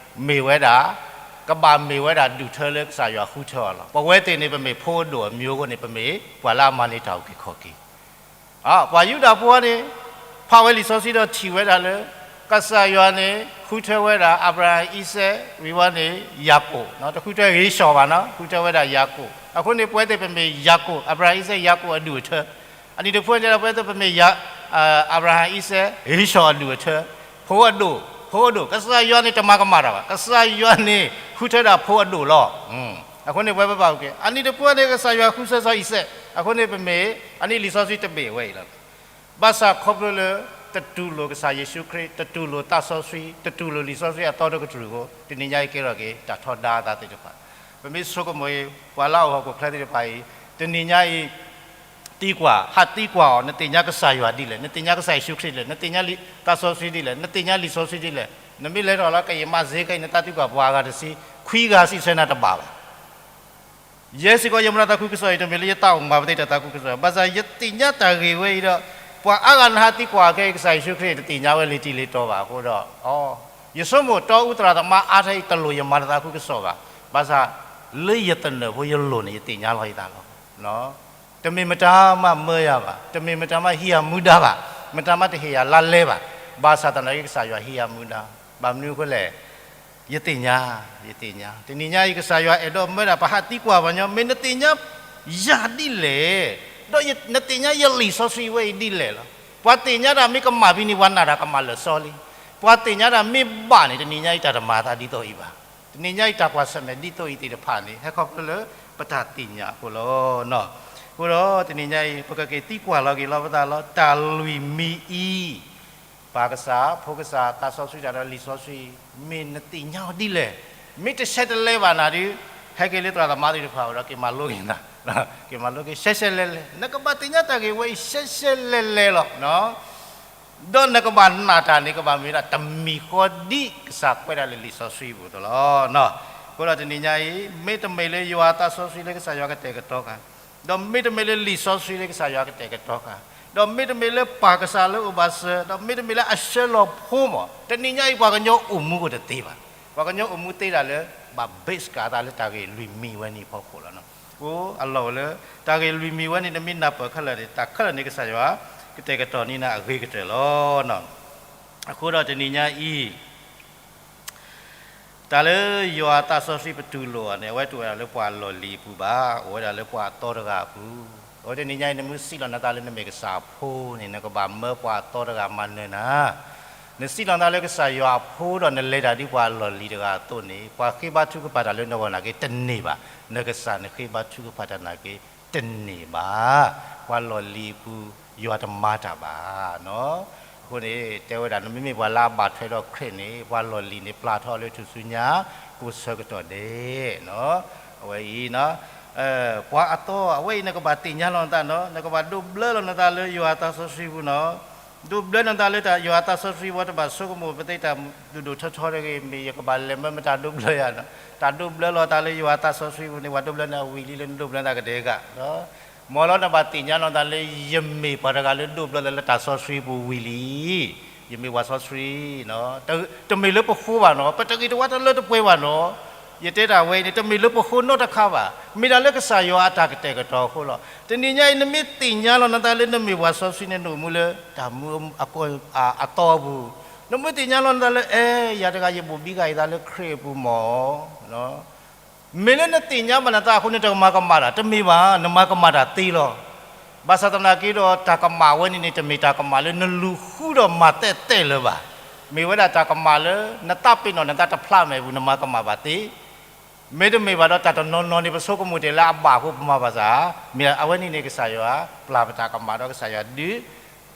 မ့ၢ်ဝဲဒၣ် ကဘၣ်မ့ၢ်ဝဲဒၣ်ဒူၣ်ထၢလၢကစၢ်ယွၤဃုထၢအီၤလီၤ. ပဝဲသ့ၣ်န့ၣ် ပမ့ၢ်ဖိအဒိၣ်အမျိုးအဃိန့ၣ် ပမ့ၢ်ပှၤလၢအမၤန့ၢ်တၢ်အုၣ်က့ၤခီၣ်က့ၤ ပှၤယူဒၤဖိန့ၣ် ဖးဝဲလံာ်စီဆှံဒီးထံၣ်ဝဲဒၣ်လၢ ကစၢ်ယွၤန့ၣ် ဃုထၢဝဲဒၣ် အၤဘြၤဟၣ် အံၤစဲး ဝံၤဝဲန့ၣ် ယၤကိာ်, တဃုထၢဧ့ၡီၣ်ဘၣ်နီၤ, ဃုထၢဝဲဒၣ်ယၤကိာ်. အဃိန့ၣ် ပဝဲသ့ၣ်ပမ့ၢ်ယၤကိာ် အၤဘြၤဟၣ် အံၤစဲး ယၤကိာ်အဒူၣ်အထၢ. အနံၣ်တဖုန့ၣ်ဒီး ပဝဲသ့ၣ်ပမ့ၢ် အၤဘြၤဟၣ် အံၤစဲး ဧ့ၡီၣ်အဒူၣ်အထၢ, ဖိအဒိၣ်, ဖိအဒိၣ်, ကစၢ်ယွၤန့ၣ်တမၤကမၣ်တၢ်ဘၣ်, ကစၢ်ယွၤန့ၣ် ဃုထၢဒၣ်ဖိအဒိၣ်လီၤ. အဃိန့ၣ် ပဝဲပဘၣ်အုၣ်က့ၤ, အနံၣ်တဖုန့ၣ် ကစၢ်ယွၤဃုထၢစီၤအံၤစဲး, အဃိန့ၣ် ပမ့ၢ် အနံၣ်လံာ်စီဆှံတဘ့ၣ်ဝဲအံၤလီၤ. ဘၣ်ဆၣ်ခီဖျိလၢ တတူၢ်လိာ်ကစၢ်ယ့ၣ်ၡူးခရံာ်, တတူၢ်လိာ်သးစီဆှံ, တတူၢ်လိာ်လံာ်စီဆှံအသီတကတြူၢ်အဃိ တနံၤညါအံၤကဲထီၣ်က့ၤ တၢ်ထီဒါအသးသ့ၣ်တဖၣ်. ပမ့ၢ်ဆိကမိၣ်အံၤ ပှၤလၢအအိၣ်ဟီၣ်ခိၣ်ချၢသ့ၣ်တဖၣ်အံၤ တနံၤညါအံၤ သံကွၢ်, ဟးသံကွၢ်အီၤ, နသ့ၣ်ညါကစၢ်ယွၤဒ်လဲၣ်, နသ့ၣ်ညါကစၢ်ယ့ၣ်ၡူးခရံာ်ဒ်လဲၣ်, နသ့ၣ်ညါသးစီဆှံဒ်လဲၣ်, နသ့ၣ်ညါလံာ်စီဆှံဒ်လဲၣ်. နမ့ၢ်လဲၤထီၣ်လၢကယဲၢ်မးစ့ကဲအံၤ နသးသံကွၢ်ပှၤအဂၤတဆံ, ခွံဂၤစံးဆၢနၤတဘၣ်ဘၣ်. ယဲစ့ၢ်ကီး ယမၤတၢ်သးခုကစီၣ်အံၤ တမ့ၢ်လၢယသးအိၣ်မၤပသ့တၢ်သးခုကစီၣ်, ဘၣ်ဆၣ်ယသ့ၣ်ညါတၢ်ဂ့ၢ်ဝဲအံၤဒီး ပှၤအါဂၤနဟးသံကွၢ်ခဲအံၤ ကစၢ်ယ့ၣ်ၡူးခရံာ်တသ့ၣ်ညါဝဲလံာ်တံၢ်လံာ်တီၤဘၣ်အဃိဒီး, ယဆိကမိၣ်တီအူသရၣ်သမါအါထဲအံၤ တလိၣ်ယမၤတၢ်သးခုကစီၣ်ဘၣ်. ဘၣ်ဆၣ် လၢယသနၢၣ်ဖိယလိၣ်န့ၣ် ယသ့ၣ်ညါလီၤယသးလီၤ. တမ့ၢ်မတၤမးမၢယၤဘၣ်, တမ့ၢ်မတၤမးဟံးယၤမူဒါဘၣ်, မတၤမးတဟ့ၣ်ယၤလါလဲဘၣ်. ဘၣ်ဆၣ်သနာ်က့ ကစၢ်ယွၤဟံးယၤမူဒါ, ဘၣ်မနုၤအဃိလဲၣ် ယသ့ၣ်ညါ, ယသ့ၣ်ညါ, တနံၤညါအံၤ ကစၢ်ယွၤအဲၣ်ဒိးမၢဒၣ်ပဟးသံကွၢ်ပှၤညီ, မ့ၢ်နသ့ၣ်ညါယၤဒ်လဲၣ်, ဒီးနသ့ၣ်ညါယလံာ်စီဆှံဝဲအံၤဒ်လဲၣ်လီၤ. ပှၤသ့ၣ်ညါတၢ်မ့ၢ်ကမၣ်ဖဲန့ၣ် ပှၤနာ်တၢ်ကမၣ်လၢာ်စီလံ. ပှၤသ့ၣ်ညါတၢ်မ့ၢ်ဘၣ်န့ၣ် တနံၤညါအံၤတၢ်တမၤအသးဒ်သိးအံၤဘၣ်. တနံၤညါအံၤတၢ်ကွၢ်ဆၢၣ်မဲာ်ဒ်သိးအံၤသ့ၣ်တဖၣ်န့ၣ် ဟဲခီဖျိလၢပတၢ်သ့ၣ်ညါအဃိလီၤ. အဃိဒီးတနံၤညါအံၤ ပကက့ၤသံကွၢ်လီၤက့ၤလီၤပသးလီၤ. တၢ်လွံၢ်မံၤအံၤ ပၢ်ကစၢ်, ဖိကစၢ်, သးစီဆှံတၢ်ဒီးလံာ်စီဆှံ, မ့ၢ်နသ့ၣ်ညါအီၤဒ်လဲၣ်. မ့ၢ်တဆဲးတလဲဘၣ်နၤဒီး ဟဲက့ၤလၢသရၣ်သမါသ့ၣ်တဖၣ်အအိၣ်ဒီး က့ၤမၤလိက့ၤနၤ, က့ၤမၤလိက့ၤရှဲရှဲလဲလဲ, နကဘၣ်သ့ၣ်ညါတၢ်ဂ့ၢ်ဝဲအံၤ ရှဲရှဲလဲလဲလီၤ. ဒီးနကဘၣ်နာ်တၢ်န့ၣ် ကဘၣ်မ့ၢ်ဒၣ်တမံၤဃီဒ်ကစၢ်ကွဲးဒၣ်လၢလံာ်စီဆှံပူၤအသိးလီၤ. အဃိဒီးတနံၤညါအံၤ မ့တမ့ၢ်လၢယွၤအသးစီဆှံလၢကစၢ်ယွၤကတဲာ်ကတီၤဃာ်, ဒီးမ့တမ့ၢ်လၢလံာ်စီဆှံလၢကစၢ်ယွၤကတဲာ်ကတီၤဃာ်, ဒီးမ့တမ့ၢ်လၢပၢ်ကစၢ်လၢအိၣ်ဘၣ်စၢၤ, ဒီးမ့တမ့ၢ်လၢအဆှၢလီၤဖိမး, တနံၤညါအံၤ ပှၤကညီအိၣ်မူအိၣ်တသ့ဘၣ်. ပှၤကညီအိၣ်မူသ့ဒၣ်လၢ ဘၣ်ဘ့းကၤသးလၢတၢ်ဂ့ၢ်လွံၢ်မံၤဝဲန့ၣ်အဖီခိၣ်လီၤ. အဃိအလီၢ်အိၣ်လၢ တၢ်ဂ့ၢ်လွံၢ်မံၤဝဲန့ၣ် နမ့ၢ်နၢ်ပၢၢ်ခဲလၢာ်န့ၣ် တၢ်ခဲလၢာ်န့ၣ် ကစၢ်ယွၤကတဲာ်ကတီၤန့ၢ်နၤအဂ့ၤကတၢၢ်လီၤ. အဃိဒီးတနံၤညါအံၤ တၢ်လၢယွၤအသးစီဆှံပတူၢ်လိာ်အီၤန့ၣ် အဝဲတအိၣ်ဝဲဒၣ်လၢပှၤလီၢ်လံၤအပူၤဘၣ်, အိၣ်ဝဲဒၣ်လၢပှၤအသီတဂၤအပူၤ. အဝဲတနံၤညါအံၤ နမ့ၢ်စံးလီၤနသးလၢနမ့ၢ်ကစၢ်အဖိန့ၣ် နကဘၣ်မၢပှၤအသီတဂၤမၤနၢၤနၤ. နစံးလီၤနသးလၢကစၢ်ယွၤအဖိဒီး နလဲၤတၢ်ဒ်ပှၤလီၢ်လံၤတဂၤအသိးန့ၣ် ပှၤဃ့ဘါထုကဖၣ်တၢ်လၢနဂီၢ်နာ်က့တန့ၢ်ဘၣ်. နကစၢ်နဃ့ဘါထုကဖၣ်တၢ်နာ်က့တန့ၢ်ဘၣ်. ပှၤလီၢ်လံၤအပူၤ ယွၤတမၤတၢ်ဘၣ်. အဃိန့ၣ် တဲဝဲဒၣ် နမ့မ့ၢ်ပှၤလၢအဘၣ်ထွဲဒီးခရံာ်န့ၣ် ပှၤလီၢ်လံၤန့ၣ် ပျၢ်ထီၣ်လၢထူၣ်စုညါ ကိးဆၢကတီၢ်ဒဲး. အဝဲအံၤ ပှၤအသီ အဝဲအံၤ နကဘၣ်သ့ၣ်ညါလီၤနသးနီၤ, နကဘၣ်ဒိးဘျၢလီၤနသးလၢယွၤအသးစီဆှံပူၤနီၤ. ဒိးဘျၢလီၤနသးလၢယွၤအသးစီဆှံပူၤ တဘၣ်ဆိကမိၣ်ပသ့တၢ်ဒိၣ်ဒိၣ်ထီထီတဂ့ၤ, မ့ၢ်ယကဘၣ်လဲၤမၢမတၤဒိးဘျၢယၤနီၤ. တၢ်ဒိးဘျၢလီၤသးလၢယွၤအသးစီဆှံပူၤန့ၣ် ပှၤဒိးဘျၢနၤဝံၤလံလၢနဒိးဘျၢနသးကဒဲက့ၤနီၤ. မ်လီၤနဘၣ်သ့ၣ်ညါလီၤနသးလၢ ယမ့ၢ်ပှၤတဂၤလၢဒိးဘျၢလီၤလၢတၢ်စီဆှံပူၤဝံၤလံ. ယမ့ၢ်ပှၤစီဆှံ တမ့ၢ်လၢပဃိဘၣ်နီၤ, ပတဂ့ၤတဝါတလၢတပှဲၤဘၣ်နီၤ. ယတဲတၢ်ဝဲအံၤန့ၣ် တမ့ၢ်လၢပဃိနီတခါဘၣ်, မ့ၢ်ဒၣ်လၢကစၢ်ယွၤအတၢ်ကတဲာ်ကတီၤအဃိလီၤ. တနံၤညါအံၤ နမ့ၢ်သ့ၣ်ညါလီၤနသးလၢနမ့ၢ်ပှၤစီဆှံန့ၣ် နအိၣ်မူလၢတၢ်မူအသီပူၤ, နမ့ၢ်သ့ၣ်ညါလီၤနသးလၢ အဲ ယၤတဂၤ ယဘိၣ်ဘံဂၤယသးလၢခရံာ်အပူၤမး မ့ၢ်လၢနသ့ၣ်ညါဘၣ်နသးအဃိန့ၣ် တမၤကမၣ်တၢ်, တမ့ၢ်ဘၣ်, နမၤကမၣ်တၢ်သ့လီၤ. ဘၣ်ဆၣ်သနာ်က့ဒီး တၢ်ကမၣ်ဝဲန့ၣ်န့ၣ် တမ့ၢ်တၢ်ကမၣ်လၢနလူၤဃုဒီးမၤသဲးသဲးလၢၤဘၣ်. မ့ၢ်ဝဲဒၣ်တၢ်ကမၣ်လၢ နသးပ့ၤနီၣ်နသးတဖျါမဲာ်ပူၤ နမၤကမၣ်ဘၣ်သ့. မ့တမ့ၢ်ဘၣ်ဒီး တၢ်တနီၤနီၤန့ၣ် ပဆိကမိၣ်တ့ၢ်လၢအဘၣ်အဃိ ပမၤဘၣ်ဆၣ်, မ့ၢ်အဝဲန့ၣ်န့ၣ် ကစၢ်ယွၤပျၢ်ပတၢ်ကမၣ်ဒီး ကစၢ်ယွၤဒုး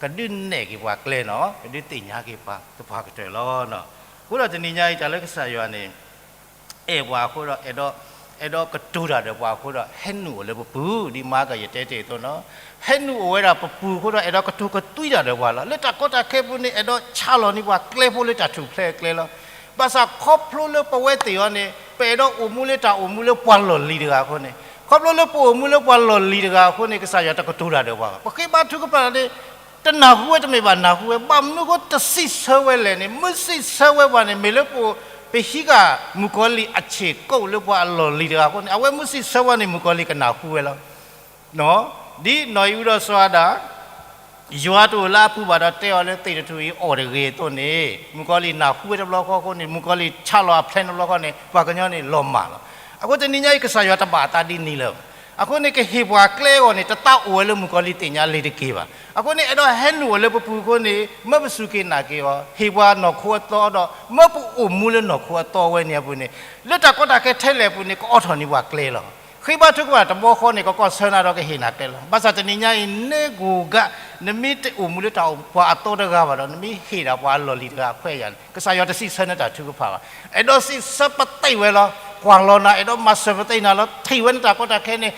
ကဒုးနဲၣ်က့ၤပှၤကျဲနီၤ, ကဒုးသ့ၣ်ညါက့ၤပှၤသပှၢ်ကတၢၢ်လီၤ. အဃိဒီးတနံၤညါအံၤ တၢ်လၢကစၢ်ယွၤန့ၣ် အဲၣ်ပှၤအဃိဒီး အဲၣ်ဒိးကတိၤတၢ်ဒီးပှၤအဃိဒီး ဟဲနုာ်အိၣ်လၢပပူၤ, ဒ်မၤကယတဲတ့ၢ်အသိးနီၤ, ဟဲနုာ်အိၣ်ဝဲဒၣ်ပပူၤအဃိဒီး အဲၣ်ဒိးကတိၤကသွံတၢ်ဒီးပှၤလီၤ. လၢတၢ်ကီတၢ်ခဲပူၤန့ၣ် အဲၣ်ဒိးဆါလီၤန့ၢ်ပှၤကျဲဖိလၢတၢ်ထူၣ်ဖျဲးအကျဲလီၤ. ဘၣ်ဆၣ်ခီဖျိလၢပဝဲသ့ၣ်အီၤန့ၣ် ပအဲၣ်ဒိးအိၣ်မူလၢတၢ်အိၣ်မူလၢပှၤလီၢ်လံၤတဂၤအဃိန့ၣ်, ခီဖျိလၢပအိၣ်မူလၢပှၤလီၢ်လံၤတဂၤအဃိန့ၣ် ကစၢ်ယွၤတကတိၤတၢ်ဒီးပှၤဘၣ်. ပဃ့ဘါထုကဖၣ်န့ၣ် တနၢ်ဟူဝဲတမ့ၢ်ဘၣ်နၢ်ဟူဝဲ, ဘၣ်မနုၤအဃိတစံးဆၢဝဲလဲၣ်န့ၣ်, မ့ၢ်စံးဆၢဝဲပှၤန့ၣ် မ့ၢ်လၢပ ပဟံးဃာ်မုၣ်ကီၤလံၢ်အဆ့ၣ်ကိးလၢပှၤအလီၢ်လံၤတဂၤအဃိန့ၣ် အဝဲမ့ၢ်စံးဆၢဝဲန့ၣ် မုၣ်ကီၤလံၢ်ကနၢ်ဟူဝဲလီၤ. ဒ်နီၢ်အံၣ်အူဒီးစီၤအၤဒၣ် ယွၤတအိၣ်လၢအပူၤဘၣ်ဒီးတဲအီၤလၢသ့ၣ်တထူၣ်အံၤအီၣ်တဂ့ၤအသိးန့ၣ် မုၣ်ကီၤလံၢ်နၢ်ဟူဝဲတဘျီဃီအဃိန့ၣ် မုၣ်ကီၤလံၢ်ဆါလီၤအဖျဲးန့ၣ်တဘျီဃီန့ၣ် ပှၤကညီန့ၣ်လီၤမၢ်လီၤ. အဃိတနံၤညါအံၤ ကစၢ်ယွၤတဘၣ်အသးဒ်န့ၣ်လၢၤဘၣ်. အဃိန့ၣ် ကဟ့ၣ်ပှၤကျဲအဂီၢ်န့ၣ် တသးအိၣ်ဝဲလၢမုၣ်ကီၤလံၢ်သ့ၣ်ညါလံတက့ၢ်ဘၣ်. အဃိန့ၣ် အဲၣ်ဒိးဟဲနုာ်အိၣ်လၢပပူၤအဃိန့ၣ် မၢပစူၢ်က့ၤနာ်က့ၤအီၤ, ဟ့ၣ်ပှၤနီၢ်ခိအသီဒီး မၢပအိၣ်မူလၢနီၢ်ခိအသီဝဲန့ၣ်အပူၤန့ၣ် လၢတၢ်ကီတၢ်ခဲထဲလဲၣ်အပူၤန့ၣ် ကအိးထီၣ်န့ၢ်ပှၤကျဲလီၤ. ဃ့ဘါထုကဖၣ်တဘျီဃီန့ၣ် ကကီၢ်ဆၢနၤဒီးကဟ့ၣ်နၤကျဲလီၤ. ဘၣ်ဆၣ်တနံၤညါအံၤ နဲဂိၢ်ဂး နမ့ၢ်တအိၣ်မူလၢတၢ်အိၣ်ပှၤအသီတဂၤဘၣ်ဒီး နမ့ၢ်ဟ့ၣ်ဒၣ်ပှၤအလီၢ်လံၤတဂၤအခွဲးအယာ်န့ၣ် ကစၢ်ယွၤတစံးဆၢနတၢ်ထုကဖၣ်ဘၣ်. အဲၣ်ဒိးစံးဆၢပသ့ၣ်ဝဲလီၤ. ကွၢ်လီၤနၤ အဲၣ်ဒိးမၤစၢၤပသ့ၣ်နၤလီၤ. ထံၣ်ဝဲနတၢ်ကီတၢ်ခဲန့ၣ်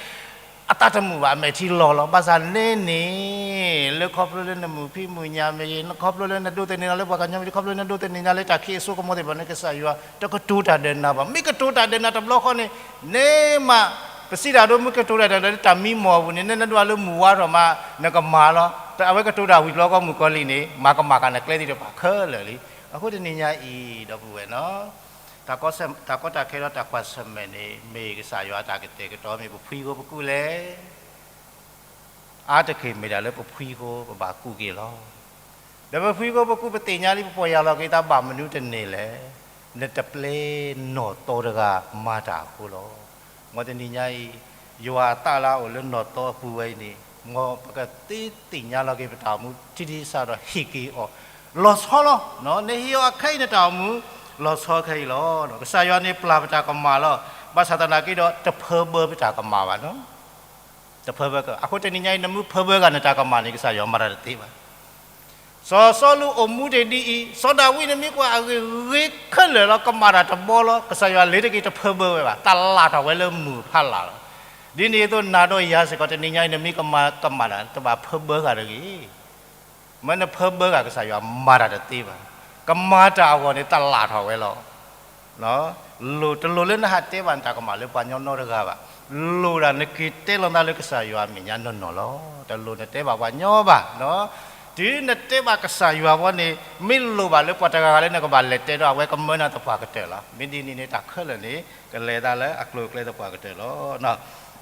အသးတမုာ်ဘၣ် အမဲာ်ထံလီၤလီၤ. ဘၣ်ဆၣ်နဲန့ၣ် လၢခီဖျိလၢနမုာ်ဖံးမုာ်ညၣ်မ့ၢ်ဂ့ၤ, ခီဖျိလၢနဒိးသန့ၤနၤလၢပှၤကညီမ့ၢ်ဂ့ၤ, ခီဖျိလၢနဒိးသန့ၤနၤလၢတၢ်ခံးအစိကမီၤသ့ၣ်တဖၣ်န့ၣ် ကစၢ်ယွၤတကတိၤတၢ်ဒီးနၤဘၣ်. မ့ၢ်ကတိၤတၢ်ဒီးနၤတဘျီဃီန့ၣ် နဲမး ပစံးတၢ်ဒိ မ့ၢ်ကတိၤတၢ်ဒီးနၤလၢတၢ်မံမီၢ်အပူၤန့ၣ် နဲနဒွးလၢမုၢ်ဝါထီၣ်မး နကမၤလီၤ. အဝဲကတိၤတၢ်ဝံၤတဘျီဃီ မုၣ်ကီၤလံၢ်န့ၣ် မၤကမၣ်ကနၤကျဲသ့ၣ်တဖၣ်ခဲလၢာ်လံ. အဃိတနံၤညါအံၤ ဒီပုၢ်ဝဲၢ်နီၤ တၢ်ကီတၢ်ခဲဒီးတၢ်ကွၢ်ဆၢၣ်မဲာ်န့ၣ် မ့ၢ်ကစၢ်ယွၤအတၢ်ကတဲာ်ကတီၤ မ့ၢ်ပဖှံဃိပကူၣ်လဲၣ်. အါတက့ၢ်မ့ၢ်ဒၣ်လၢပဖှံဃိ ပဘၣ်ကူၣ်က့ၤလီၤ. ဒီးပဖှံဃိပကူၣ် ပသ့ၣ်ညါလံ ပပီၢ်ယၢ်လီၤက့ၤသးဘၣ်မနုၤတန့ၢ်လဲၣ်. နတပျဲနီၢ်သီတဂၤမၤတၢ်အဃိလီၤ. မ်တနံၤညါအံၤ ယွၤအသးလၢအအိၣ်လၢနီၢ်သီအပူၤဝဲအံၤန့ၣ် မ်ပကသ့သ့ၣ်ညါလီၤက့ၤပတၢ်အိၣ်မူ ထံထံဆးဒီးဟ့ၣ်က့ၤအီၤ လီၤဆီလီၤ. နဟ့ၣ်အီၤအခဲအံၤနတၢ်အိၣ်မူ လီၤဆီခဲအံၤလီၤ. ကစၢ်ယွၤန့ၣ်ပျၢ်ပတၢ်ကမၣ်လီၤ. ဘၣ်ဆၣ်သနာ်က့ဒီး တဖၢဘၢပတၢ်ကမၣ်ဘၣ်နီၤ. တဖၢဘၢက, အဃိတနံၤညါအံၤ နမ့ၢ်ဖၢဘၢဂ့ၤနတၢ်ကမၣ်န့ၣ် ကစၢ်ယွၤမၤတၢ်တသ့ဘၣ်. စီၤစီလူးအိၣ်မူတ့ၢ်ဒ်အံၤ, စီၤဒၤဝံးန့ၣ်မ့ၢ်ကွၢ်အဂ့ၢ် ဂ့ၤခဲလၢာ်လီၤ, ကမၣ်တၢ်တဘီလီၤ. ကစၢ်ယွၤလ့ၤတက့ၤတဖၢဘၢဝဲဘၣ်, တၢ်လၢ်ထီၣ်ဝဲလၢမုၢ်ဖးလၢ်လီၤ. ဒ်န့ၣ်အသိးနၤဒီးယၤစ့ၢ်ကီး တနံၤညါအံၤ နမ့ၢ်ကမၤကမၣ်တၢ် တဘၣ်ဖၢဘၢဃာ်တဂ့ၤ. မ့ၢ်နဖၢဘၢဃာ်ကစၢ်ယွၤမၤတၢ်တသ့ဘၣ်. ကမၤတၢ်အဂီၢ်န့ၣ် တၢ်လၢ်ထီၣ်ဝဲလီၤ. တလိၣ်လၢနဟးတဲဘၣ်နတၢ်ကမၣ်လၢပှၤကညီနီတဂၤဘၣ်. လိၣ်ဒၣ်နက့ၤတဲလီၤနသးလၢကစၢ်ယွၤအမဲာ်ညါနီၢ်နီၢ်လီၤ. တလိၣ်နတဲဘၣ်ပှၤကညီဘၣ်. တုၤနတဲဘၣ်ကစၢ်ယွၤဘီန့ၣ် မ့ၢ်လိၣ်ဘၣ်လၢပှၤတဂၤဂၤလၢနကဘၣ်လဲၤတဲဒီး အဝဲကမၢနၤသပှၢ်ကတၢၢ်လီၤ. မ့ၢ်ဒ်န့ၣ်န့ၣ် တၢ်ခဲလၢာ်န့ၣ် ကလဲၤသးလၢအကျိၤအကျဲသပှၢ်ကတၢၢ်လီၤ.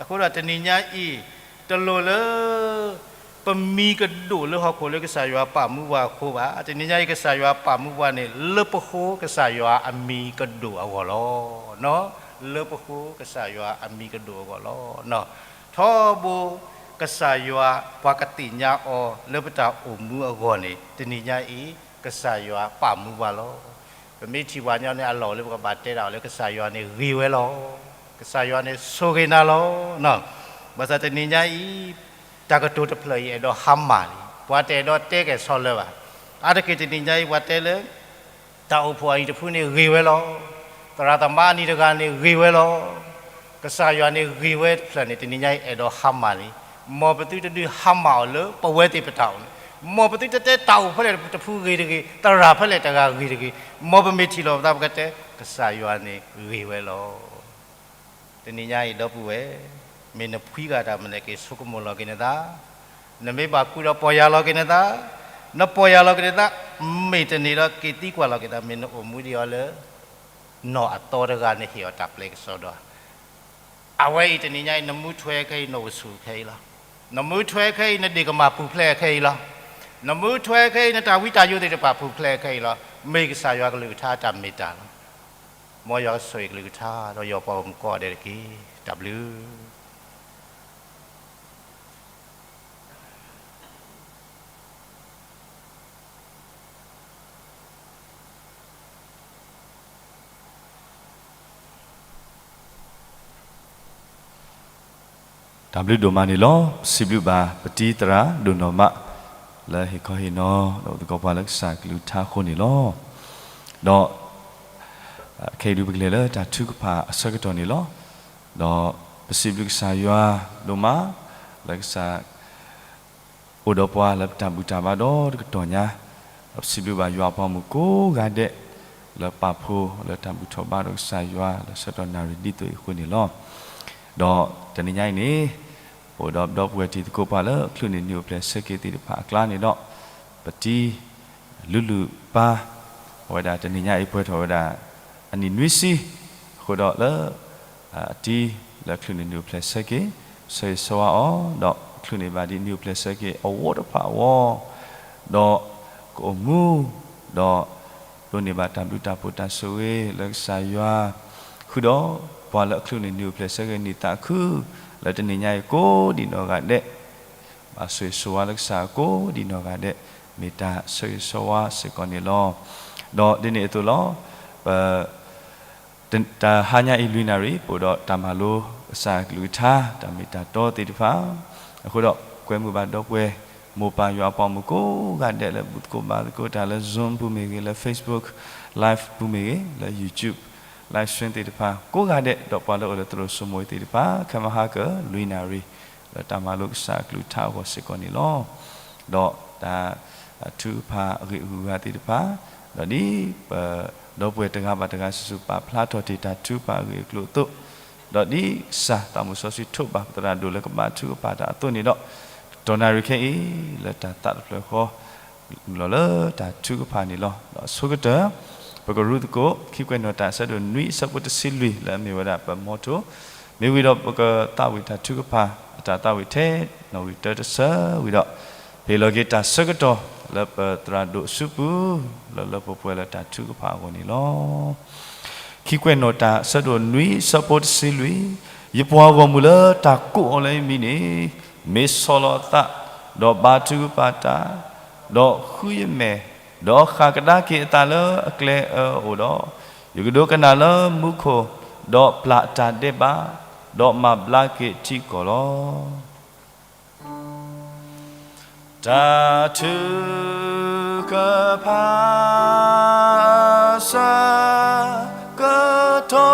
အဃိဒီးတနံၤညါအံၤ တလိၣ်လၢ ပမံၤကဒိၣ်လၢဟီၣ်ခိၣ်လၢကစၢ်ယွၤပာ်မူပှၤအဃိဘၣ်. တနံၤညါအံၤ ကစၢ်ယွၤပာ်မူပှၤန့ၣ် လၢပဃိကစၢ်ယွၤအမံၤကဒိၣ်အဂီၢ်လီၤ. လၢပဃိကစၢ်ယွၤအမံၤကဒိၣ်အဂီၢ်လီၤ. ထီဘိကစၢ်ယွၤ ပှၤကသ့ၣ်ညါအီၤလၢပတၢ်အိၣ်မူအဂီၢ်န့ၣ် တနံၤညါအံၤ ကစၢ်ယွၤပာ်မူပှၤလီၤ. ပမ့ၢ်ထံၣ်ပှၤကညီန့ၣ် အလီၢ်လၢပကဘၣ်တဲဒၣ်အီၤလၢကစၢ်ယွၤန့ၣ်ဂ့ၤဝဲလီၤ. ကစၢ်ယွၤန့ၣ်ဆိၣ်ဂ့ၤနၤလီၤ. ဘၣ်ဆၣ်တနံၤညါအံၤ တၢ်ကတိၤတဖျၢၣ်အံၤအဲၣ်ဒိးဟါမၢ်လံ. ပှၤတအဲၣ်ဒိးတဲကဲၤဆီလၢၤဘၣ်. အါတက့ၢ်တနံၤညါအံၤ ပှၤတဲလၢ တၢ်အိၣ်ဖှိၣ်အနံၤတဖုန့ၣ်ဂ့ၤဝဲလီၤ. သရၣ်သမါအနံၤတဂၤန့ၣ်ဂ့ၤဝဲလီၤ. ကစၢ်ယွၤန့ၣ်ဂ့ၤဝဲတဖျၢၣ်န့ၣ် တနံၤညါအံၤအဲၣ်ဒိးဟါမၢ်လံ. မ်ပသုတဒုးဟါမၢ်အီၤလၢပဝဲသ့ၣ်ပတၢ်အိၣ်န့ၣ်, မ်ပသုတတဲတၢ်အိၣ်ဖဲလဲၣ်တဖုဂ့ၤတဂ့ၤ, သရၣ်ဖဲလဲၣ်တဂၤဂ့ၤတဂ့ၤ, မ်ပမ့ၢ်ထံၣ်လိာ်ပသးပကတဲ ကစၢ်ယွၤန့ၣ်ဂ့ၤဝဲလီၤ. တနံၤညါအံၤဒီပုၢ်ဝဲၢ်, မ့ၢ်နဖှံဂၤတၢ်မနုၤက့ၤဆိကမိၣ်လီၤက့ၤနသး, နမ့ၢ်ဘၣ်ဃုဒီးပီၢ်ယၢ်လီၤက့ၤနသး, နပီၢ်ယၢ်လီၤက့ၤနသး, မ့ၢ်တန့ၢ်ဒီးက့ၤသံကွၢ်လီၤက့ၤသး မ့ၢ်နအိၣ်မူဒံးအီၤလၢ နီၢ်အသီတဂၤ နဟ့ၣ်အီၤတၢ်ပျဲကစီဒီဧါ. အဝဲအံၤတနံၤညါအံၤ နမူထွဲခဲအံၤ နအိၣ်ဆူၣ်ခဲအံၤလီၤ. နမူထွဲခဲအံၤ နဒ့ၣ်ကမၢ်ပူၤဖျဲးခဲအံၤလီၤ. နမူထွဲခဲအံၤ နတၢ်ဝံတၢ်ယိးသ့ၣ်တဖၣ်ပူၤဖျဲးခဲအံၤလီၤ. မ့ၢ်ကစၢ်ယွၤကလုၢ်ကထါတၢ်မ့ၢ်တၢ်လီၤ. မ်ယွၤဆိၣ်ဂ့ၤကလုၢ်ကထါ ဒီးယွၤပှၤဂီၢ်မုၢ်ကိးဂၤဒဲးတက့ၢ်. တၢ်ဘျုး တၢ်ဘျုးဒိၣ်မးန့ၣ်လီၤ. ပစံးဘျုးဘၣ်ပတံၤသရၣ်ဒိၣ်နီၢ်မး လၢဟ့ၣ်ခီဟ့ၣ်နီၤ ဒီးသကိးပှၤလၢကစၢ်ကလုၢ်ကထါအဃိန့ၣ်လီၤ. ဒီး ခဲအံၤဒုးပကလဲၤလၢတၢ်ထုကဖၣ်အဆၢကတီၢ်န့ၣ်လီၤ. ဒီးပစံးဘျုးကစၢ်ယွၤဒိၣ်မး လၢကစၢ် အိၣ်ဒီးပှၤလၢပတၢ်ဘူၣ်တၢ်ဘါဒီတကတီၢ်ညါ, ဒီးပစံးဘျုးဘၣ်ယွၤအပှၤဂီၢ်မုၢ်ကိးဂၤဒဲး လၢပာ်ဖှိၣ်လၢတၢ်ဘူၣ်ထီၣ်ဘါဒီးကစၢ်ယွၤလၢဆၢကတီၢ်နၣ်ရံၣ်ဒ်သိးအံၤအဃိန့ၣ်လီၤ. ဒီးတနံၤညါအံၤန့ၣ် ပအိၣ်ဒီးဒီပုၢ်ဝဲၢ်တံၤသကိးပှၤလၢအချုးန့ၢ်နံၣ်အိၣ်ဖျဲၣ်ဆၢက့ၤသ့ၣ်တဖၣ်အကျါန့ၣ်ဒီး ပတံၤ လူလူပၢ် အဝဲဒၣ်တနံၤညါအံၤပှဲၤထီၣ်ဝဲဒၣ် အနံၣ်နွံဆံ, အဃိဒီးလၢ အတံၤလၢအချုးန့ၢ်နံၣ်အိၣ်ဖျဲၣ်ဆၢက့ၤ ဆၢဂ့ၤဆၢဝါအီၤ, ဒီးချုးန့ၢ်ဘၣ်ဒ်နံၣ်အိၣ်ဖျဲၣ်ဆၢက့ၤအဝီတဖၣ်အဂီၢ်, ဒီးကအိၣ်မူ, ဒီးဒိးန့ၢ်ဘၣ်တၢ်ဘျုးတၢ်ဖှိၣ်တၢ်ဆိၣ်ဂ့ၤလၢကစၢ်ယွၤ, ဃုာ်ဒီးပှၤလၢအချုးန့ၢ်နံၣ်အိၣ်ဖျဲၣ်ဆၢက့ၤနံၣ်သးခု လၢတနံၤညါအံၤကိးဒံးနီၢ်ဂၤဒဲး ဘၣ်ဆိၣ်ဂ့ၤဆိၣ်ဝါလၢကစၢ်အဃိ ဒ်နီၢ်ဂၤဒဲး မ့ၢ်တၢ်ဆၢဂ့ၤဆၢဝါစ့ၢ်ကီးန့ၣ်လီၤ. ဒီးဒ်န့ၣ်အသိးလီၤ. ပ တဟါညါအံၤလွံၢ်နၣ်ရံၣ် ပအိၣ်ဒီးတၢ်မၤလိကစၢ်ကလုၢ်ကထါ တၢ်မ့ၢ်တၢ်တီသ့ၣ်တဖၣ်, အဃိဒီးကွဲမုာ်ဘၣ်ဒီပုၢ်ဝဲၢ် မိၢ်ပၢ်ယွၤအပှၤဂီၢ်မုၢ်ကိးဂၤဒဲးလၢဘူၣ်သကိးဘါသကိးတၢ်လၢ Zoom ပူၤမ့ၢ်ဂ့ၤ, လၢ Facebook Live ပူၤမ့ၢ်ဂ့ၤ, လၢ YouTube Live Stream သ့ၣ်တဖၣ်ကိးဂၤဒဲး, ဒီးပှၤလၢအိၣ်လၢသရိာ်စိမိၤသ့ၣ်တဖၣ် ခဲမဟါကလွံၢ်နၣ်ရံၣ် လၢတၢ်မၤလိကစၢ်ကလုၢ်ကထါအဂီၢ်စ့ၢ်ကီးန့ၣ်လီၤ. ဒီးတၢ်ထုကဖၣ်အဂ့ၢ်အဂုၤအဂၤသ့ၣ်တဖၣ်, ဒီးဒ်ပဒီပုၢ်ဝဲၢ်တဂၤဘၣ်တဂၤစုာ်စုာ်ပာ်ဖျါထီၣ်တ့ၢ်တၢ်ထုကဖၣ်အဂ့ၢ်အကျိၤအသိး, ဒီးဒ်ကစၢ်သးမုၢ်စီဆှံထိးဘၣ်ပသရၣ်ဒိၣ်လၢကဘါထုကဖၣ်တၢ်အသိးန့ၣ်ဒီး, တနၣ်ရံၣ်ခဲအံၤ လၢတၢ်သးတဖျၢၣ်ဃီ လီၤလၢတၢ်ထုကဖၣ်န့ၣ်လီၤ. ဒီးအဆိကတၢၢ် ပကရူၢ်သကိး ခံကွဲးနီၣ်တၢ်အဆၢဒိၣ်နွံအဆၢဖိတဆံလွံၢ်လၢအမ့ၢ်ဝဲဒၣ်ပမိထိ, မ့ၢ်ဝံၤဒီးပကသးဝံၣ်တၢ်ထုကဖၣ် အတၢ်သးဝံၣ်ထဲနီၣ်ဂံၢ်တၢတဆၢဝံၤဒီး, ပဟ့ၣ်လီၤက့ၤတၢ်ဆၢကတီၢ် လၢပသရၣ်ဒိၣ်အစုပူၤ, လၢလၢပှဲၤပှဲၤလၢတၢ်ထုကဖၣ်အဂီၢ်န့ၣ်လီၤ. ခံကွဲးနီၣ်တၢ် အဆၢဒိၣ်နွံ အဆၢဖိတဆံလွံၢ်, ယပှၤဂီၢ်မုၢ်လၢတၢ်ကိးအီၤလၢယမံၤန့ၣ်, မ့ၢ်ဆီၣ်လီၤအသး, ဒီးဘါထုကဖၣ်တၢ်, ဒီးဃုယမဲာ်, ဒီးဃၣ်ကဒါက့ၤအသးလၢအကျဲအၢအအိၣ်ဒီး, ယကဒိကနၣ်လၢမူခိၣ်, ဒီးပျၢ်အတၢ်ဒဲးဘး, ဒီးမၤဘျါက့ၤထံကီၢ်လီၤ. တၢ်ထုကဖၣ်အဆၢကတီၢ်, ထု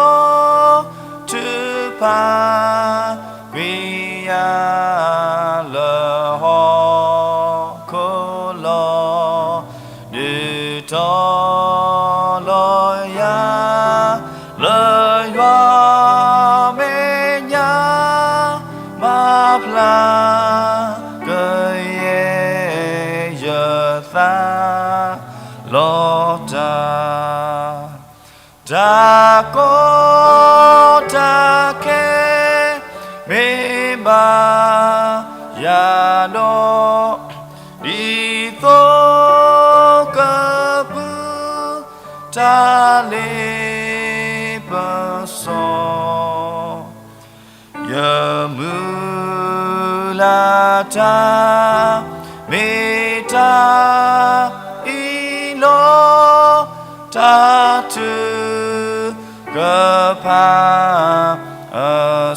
ကဖၣ်ကွံာ်ယၤလၢဟီၣ်ခိၣ်လီၤ. ဒုးတီၤလီၤယၤ လၢယွၤမဲာ်ညါ, မၤဖျါကယဲၢ် ယသးလီၤတၢ်. တၢ်ကီတၢ်ခဲ မ့ၢ်ဘၣ်ယၤဒီး, ဒ်သိးကပုၢ် တၢ်လ့ပစီ ယမုၢ်လၢ်တၢ် မ့ၢ်တၢ်အံၤလီၤ. တၢ်ထုကဖၣ်အ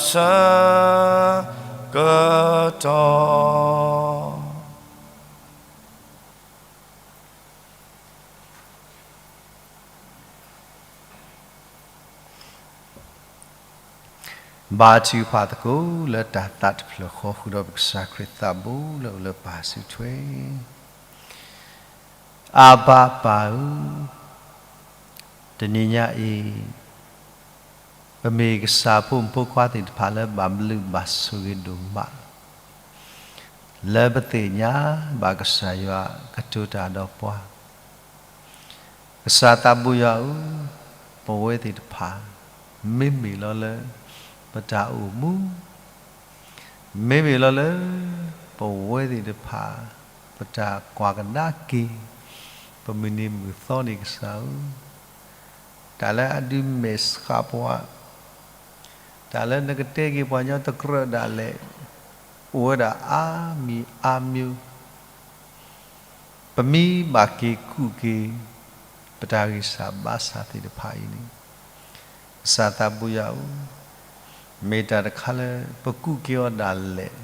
ဆၢကတီၢ် ဘါထုကဖၣ်သကိးလၢတၢ်သးတဖျၢၣ်ဃီ ဃုာ်ဒီးပကစၢ်ခရံာ်သးဘိလၢအိၣ်လၢပၢ်စုထွဲ. အၤဘၣ်ပၢ်ဧၢ, တနံၤညါအံၤ ပမ့ၢ်ကစၢ်ဖိမုၣ်ဖိခွါသ့ၣ်တဖၣ်လၢ ဘၣ်ဘျုးဘၣ်ဆိၣ်ဂ့ၤဒိၣ်မး လၢပသ့ၣ်ညါဘၣ်ကစၢ်ယွၤကတိၤတၢ်ဒီးပှၤ ကစၢ်သးဘိယွၤဧၢ, ပဝဲသ့ၣ်တဖၣ် မ့မ့ၢ်လီၤလၢ ပတၢ်အိၣ်မူ, မ့မ့ၢ်လီၤလၢ ပဝဲသ့ၣ်တဖၣ် ပတၢ်ကွၢ်ကဒါက့ၤ ပမုၢ်နံၤမုၢ်သီန့ၣ်ကစၢ်ဧၢ, တၢ်လၢအဒုးမဲာ်ဆှးပှၤ တၢ်လၢနကတဲက့ၤပှၤညီတကြၢးဒၣ်လဲာ် အိၣ်ဝဲဒၣ်အါမံၤအါမံၤ, ပမ့ၢ်ဘၣ်က့ၤကူၣ်က့ၤ ပတၢ်ဂံၢ်စၢ်ဘါစၢ်သ့ၣ်တဖၣ်အံၤန့ၣ်, ကစၢ်သးဘိယွၤဧၢ, မ့ၢ်တၢ်တခါလၢပကူၣ်က့ၤအီၤဒၣ်လဲာ်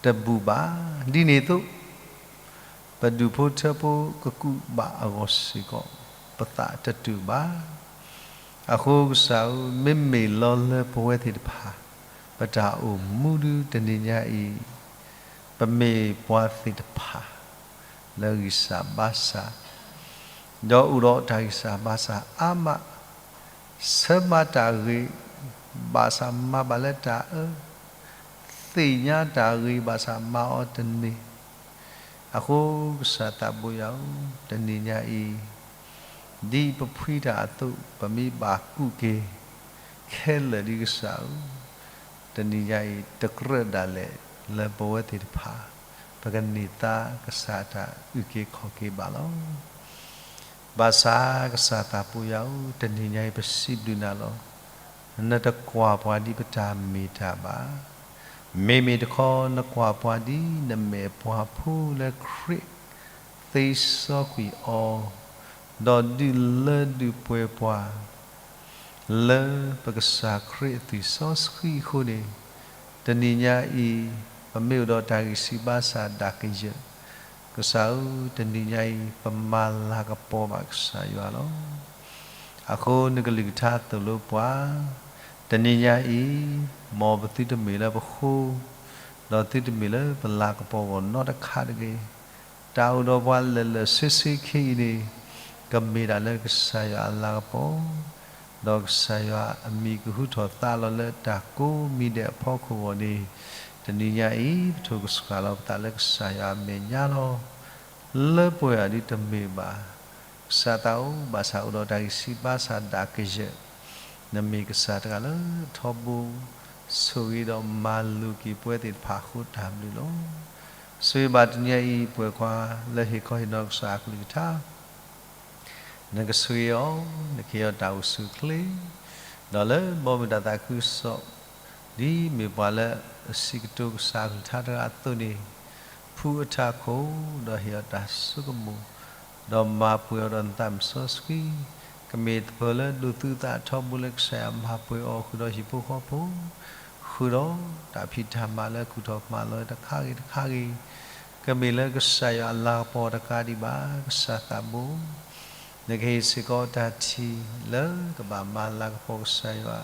တဘူၣ်ဘၣ်. ဒ်န့ၣ်အသိး ပဒူၣ်ဖိထၢဖိကကူၣ်ဘၣ်အဂီၢ်စ့ၢ်ကီး ပသးတတူာ်ဘၣ်. အဃိကစၢ်ဧၢ, မ့မ့ၢ်လီၤလၢပဝဲသ့ၣ်တဖၣ် ပတၢ်အိၣ်မူဒုတနံၤညါအံၤ, ပမ့ၢ်ပှၤသ့ၣ်တဖၣ် လၢဂံၢ်စၢ်ဘါစၢ်, ဒီးအိၣ်ဒီးတၢ်ဂံၢ်စၢ်ဘါစၢ်အါမး, ဆၢမၤတၢ်ဂ့ၤ ဘၣ်ဆၣ်မၤဘၣ်လၢတၢ်အၢ, သ့ၣ်ညါတၢ်ဂ့ၤ ဘၣ်ဆၣ်မၤအီၤတန့ၢ်. အဃိကစၢ်သးဘိယွၤဧၢ, တနံၤညါအံၤ ဒ်ပဖှံတၢ်အသိး ပမ့ၢ်ဘၣ်ကူၣ်က့ၤ ခဲလၢာ်ဒ်ကစၢ်ဧၢ, တနံၤညါအံၤ တကြၢးဒၣ်လဲာ်လၢပဝဲသ့ၣ်တဖၣ် ပကန့ၢ်သါကစၢ်တၢ်အုၣ်က့ၤခီၣ်က့ၤဘၣ်လီၤ. ဘၣ်ဆၣ်ကစၢ်သးဘိယွၤဧၢ, တနံၤညါအံၤ ပစံးဘျုးနၤလီၤ. နတကွၢ်ပှၤဒ်ပတၢ်မ့ၢ်တၢ်ဘၣ်. မ့မ့ၢ်တခီ နကွၢ်ပှၤဒ်နမဲာ်ပှၤဖိလၢခရံာ်သ့စီကွံာ်အီၤ, ဒီးဒုးလၢဒုးပှဲၤပှၤ လၢပကစၢ်ခရံာ်အသွံၣ်စီဆှံအဃိန့ၣ်, တနံၤညါအံၤ ပမ့ၢ်အိၣ်ဒီးတၢ်ဂံၢ်စၢ်ဘါစၢ်ဒၣ်ကယၢၢ်, ကစၢ်ဧၢ, တနံၤညါအံၤ ပမၤလၤကပီၤဘၣ်ကစၢ်ယွၤလီၤ. အဃိနကလုၢ်ကထါသိၣ်လိပှၤ, တနံၤညါအံၤ မ်ပသုတမ့ၢ်လၢပဃိ, ဒီးသုတမ့ၢ်လၢပလၤကပီၤအဂီၢ်နီတခါတဂ့ၤ. တၢ်အိၣ်ဒီးပှၤလၢာ်လၢာ်ဆ့ဆ့ခဲအံၤန့ၣ်, ကမ့ၢ်ဒၣ်လၢကစၢ်ယွၤအလၤကပီၤ, ဒီးကစၢ်ယွၤအမံၤကဟူထီၣ်သါလီၤလၢတၢ်ကိးမံၤဒဲးအဖီခိၣ်အဂီၢ်န့ၣ်, တနံၤညါအံၤ ပထိၣ်ကဆှၣ်လီၤပသးလၢကစၢ်ယွၤအမဲာ်ညါလီၤ. လၢပှဲၤအီၤဒ်တမ့ၢ်ဘၣ် ကစၢ်သးအိၣ် ဘၣ်ဆၣ်အိၣ်ဒီးတၢ်ဂံၢ်စၢ်ဘါစၢ်ဒၣ်ကယၢၢ်, နမ့ၢ်ကစၢ်တဂၤလၢထီဘိ, ဆိၣ်ဂ့ၤဒီးမၤလိာ်က့ၤပဝဲသ့ၣ်တဖၣ်အဃိတၢ်ဘျုးလီၤ. ဆိၣ်ဂ့ၤဘၣ်တနံၤညါအံၤ ပှဲၤခွါလၢဟ့ၣ်ခီဟ့ၣ်နီၤကစၢ်အကလုၢ်ကထါ, နကဆိၣ်ဂ့ၤအီၤ, နကဟ့ၣ်အီၤတၢ်အိၣ်ဆူၣ်အိၣ်ချ့, ဒီးလၢဘီမုၢ်တၢ်သးခုကစီၣ်, ဒ်မ့ၢ်ပှၤလၢအစံးကတိၤကစၢ်အကလုၢ်ကထါတဂၤအသိးန့ၣ်, ဖှူအထးခိၣ်, ဒီးဟ့ၣ်အီၤတၢ်ဆိကမိၣ်, ဒီးမၤပှဲၤအီၤဒီးနသးမုၢ်စီဆှံ, ကမ့ၢ်သပၢၤလၢဒိးသူသးထီဘိလၢကစၢ်ယွၤမၤပှဲၤအီၤဃုာ်ဒီးဟံၣ်ဖိဃီဖိ ဃုာ်ဒီးတၢ်ဖံးတၢ်မၤလၢကူၣ်ထီၣ်မၤလီၤတခါဂ့ၤတခါဂ့ၤ, ကမ့ၢ်လၢကစၢ်ယွၤအလၤကပီၤတကးဒံးဘၣ်, ကစၢ်သးဘိ, နကဟ့ၣ်စ့ၢ်ကီးတၢ်ထံၣ်လၢကဘၣ်မၤလၤကပီၤကစၢ်ယွၤ,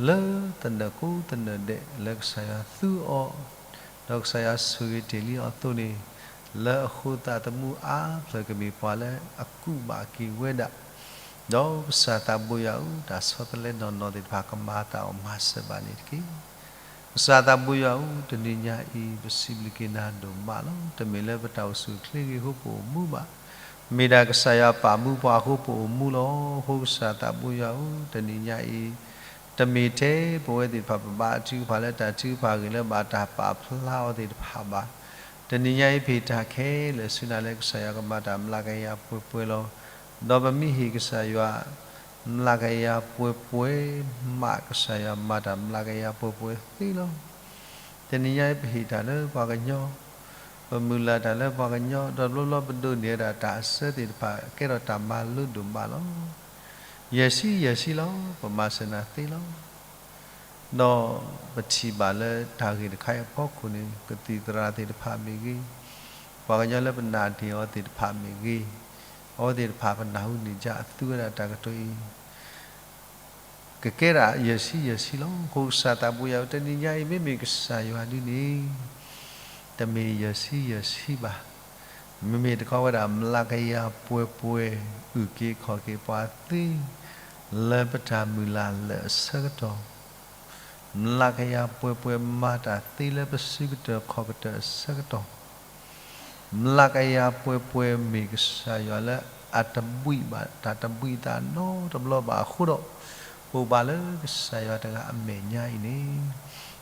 လၢသနၢၣ်ကိးသနၢၣ်ဒဲးလၢကစၢ်ယွၤသူအီၤ, ဒီးကစၢ်ယွၤဆိၣ်ဂ့ၤတ့ၢ်လံအီၤအသိးန့ၣ်, လၢအဃိသတးသမူအါဖျၢၣ်ကမ့ၢ်ပှၤလၢအကူးဘၣ်က့ၤဝဲဒၣ် ဒီးကစၢ်သးဘိယွၤဧၢ, တၢ်ဆီတလဲနီၢ်နီၢ်သ့ၣ်တဖၣ်ကမၤအသးအီၤမၤစၢၤဘၣ်န့ၣ်တက့ၢ်. ကစၢ်သးဘိယွၤဧၢ, တနံၤညါအံၤ ပစံးဘျုးက့ၤနၤဒိၣ်မးလီၤ. တမ့ၢ်လၢပတၢ်အိၣ်ဆူၣ်အိၣ်ချ့ဂ့ၤအဃိပအိၣ်မူဘၣ်. မ့ၢ်ဒၣ်ကစၢ်ယွၤပာ်မူပှၤအဃိပအိၣ်မူလီၤ. အဃိကစၢ်သးဘိယွၤဧၢ, တနံၤညါအံၤ တမ့ၢ်ထဲပဝဲသ့ၣ်တဖၣ်ပဘါထုကဖၣ်လၢတၢ်ထုကဖၣ်အဂ့ၢ်လၢဘၣ်တၢ်ပာ်ဖျါအီၤသ့ၣ်တဖၣ်ဘၣ်. တနံၤညါအံၤပဟ့ၣ်တၢ်ခဲလၢာ်ဆူနၤလၢကစၢ်ယွၤကမၤတၢ်မျးကယၤပှဲၤပှဲၤလီၤ. ဒီးပမ့ၢ်ဟ့ၣ်ကစၢ်ယွၤ မျးကယၤပှဲၤပှဲၤမး ကစၢ်ယွၤမၤတၢ်မျးကယၤပှဲၤပှဲၤသ့လီၤ. တနံၤညါအံၤပဟ့ၣ်တၢ်လၢပှၤကညီ, ပမုၢ်လၢ်တၢ်လၢပှၤကညီ, ဒီးတဘျီဘျီပဒိးန့ၢ်ဝဲဒၣ်တၢ်အစၢသ့ၣ်တဖၣ် ကဲထီၣ်တၢ်မၤလိဒိၣ်မးလီၤ. ယဲၢ်ဆံယဲၢ်ဆံလီၤ, ပမၤစၢၤနၤသ့လီၤ. ဒီးပထံၣ်ဘၣ်လၢတၢ်ဂ့ၢ်တခါအံၤအဖီခိၣ်န့ၣ် ကသံၣ်သရၣ်သ့ၣ်တဖၣ်မ့ၢ်ဂ့ၤ, ပှၤကညီလၢပနာ်န့ၢ်အီၤသ့ၣ်တဖၣ်မ့ၢ်ဂ့ၤ, အဝဲသ့ၣ်တဖၣ်ပနၢ်ဟူန့ၢ်ဒံးအသူဝဲဒၣ်တၢ်ကတိၤအံၤ ကကဲဒၣ်ယဲၢ်ဆံယဲၢ်ဆံလီၤ. အဃိကစၢ်သးဘိယွၤဧၢ, တနံၤညါအံၤ မ့မ့ၢ်ကစၢ်ယွၤဒ်န့ၣ် တမ့ၢ်ယဲၢ်ဆံယဲၢ်ဆံဘၣ်. မ့မ့ၢ်တခီဝဲဒၣ် မျးကယၤပှဲၤပှဲၤ အုၣ်က့ၤခီၣ်က့ၤပှၤသ့ လၢပတၢ်မုၢ်လၢ်လၢာ်အဆၢကတီၢ်, မျးကယၤပှဲၤပှဲၤမၤတၢ်သ့လၢပစုကတၢၢ်ခီၣ်ကတၢၢ်အဆၢကတီၢ်, မျးကယၤပှဲၤပှဲၤမ့ၢ်ကစၢ်ယွၤလၢအတဘှံးဘၣ်တၢ်တဘှံးသးနီတဘျီဘၣ်အဃိဒီး, ပအိၣ်ဘၣ်လၢကစၢ်ယွၤတဂၤအမဲာ်ညါအံၤန့ၣ်,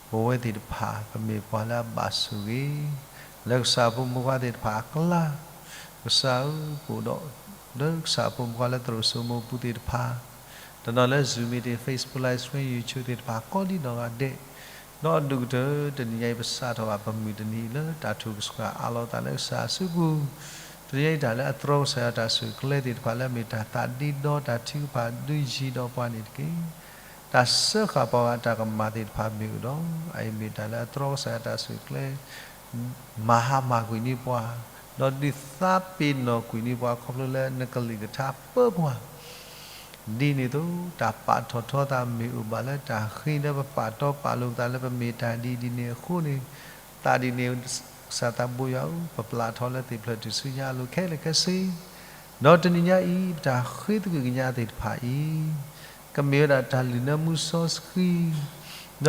ပဝဲသ့ၣ်တဖၣ် ပမ့ၢ်ပှၤလၢအဘၣ်ဆိၣ်ဂ့ၤ လၢကစၢ်အဖိမုၣ်ဖိခွါသ့ၣ်တဖၣ်အကျါ, ကစၢ်ဧၢ, ပအိၣ်ဒီး လၢကစၢ်အဖိမုၣ်ဖိခွါလၢသရိာ်စိမိၤပူၤသ့ၣ်တဖၣ်, တနီၤလၢ Zoom meeting, Facebook Live Stream, YouTube သ့ၣ်တဖၣ်ကိးဒံနီၢ်ဂၤဒဲး, ဒီးအဒိၣ်ကတၢၢ် တနံၤညါအံၤ ပစးထီၣ်ဘၣ်ပမုၢ်တနံၤလၢတၢ်ထူၣ်ကစှၤအးလီၤသးလၢကစၢ်အစုပူၤ, တနံၤညါအံၤ တၢ်လၢအတြီကစၢ်ယွၤတၢ်ဆူၣ်ချ့သ့ၣ်တဖၣ်လၢအမ့ၢ်တၢ်သးဒ့ဒီတၢ်ထုကဖၣ်ဒုးယံၤဒီးပှၤန့ၣ်တက့ၢ်. တၢ်စၢဃာ်ပှၤဂၤတၢ်ကမၣ်သ့ၣ်တဖၣ်မ့ၢ်အိၣ်ဒီး, အအံၤမ့ၢ်တၢ်လၢအတြီကစၢ်ယွၤတၢ်ဆူၣ်ချ့ မၤဟါမၢ်ကွံာ်န့ၢ်ပှၤ, ဒီးဒုးသးပ့ၤနီၣ်ကွံာ်န့ၢ်ပှၤခီဖျိလၢနကလုၢ်ကထါပၢပှၤ, ဒ်န့ၣ်အသိး တၢ်ပာ်ထီၣ်ထီသးမ့ၢ်အိၣ်ဘၣ်လၢတၢ်ဃ့လၢပပာ်တီပာ်လိၤပသးလၢပမ့ၢ်တၢ်ဒ်အံၤဒ်န့ၣ်အဃိန့ၣ်, သးဒ်န့ၣ် ကစၢ်သးဘိယွၤဧၢ, ပပျၢ်ထီၣ်လၢသ့ၣ်ဖျၢၣ်ထူၣ်စုညါအလိၤခဲလၢာ်ခဲဆ့, ဒီးတနံၤညါအံၤ ပတၢ်ဃ့သကွံာ်ကညးသ့ၣ်တဖၣ်အံၤ ကမ့ၢ်ဝဲဒၣ်တၢ်လုၢ်နၢမူစီဆှံ, ဒီး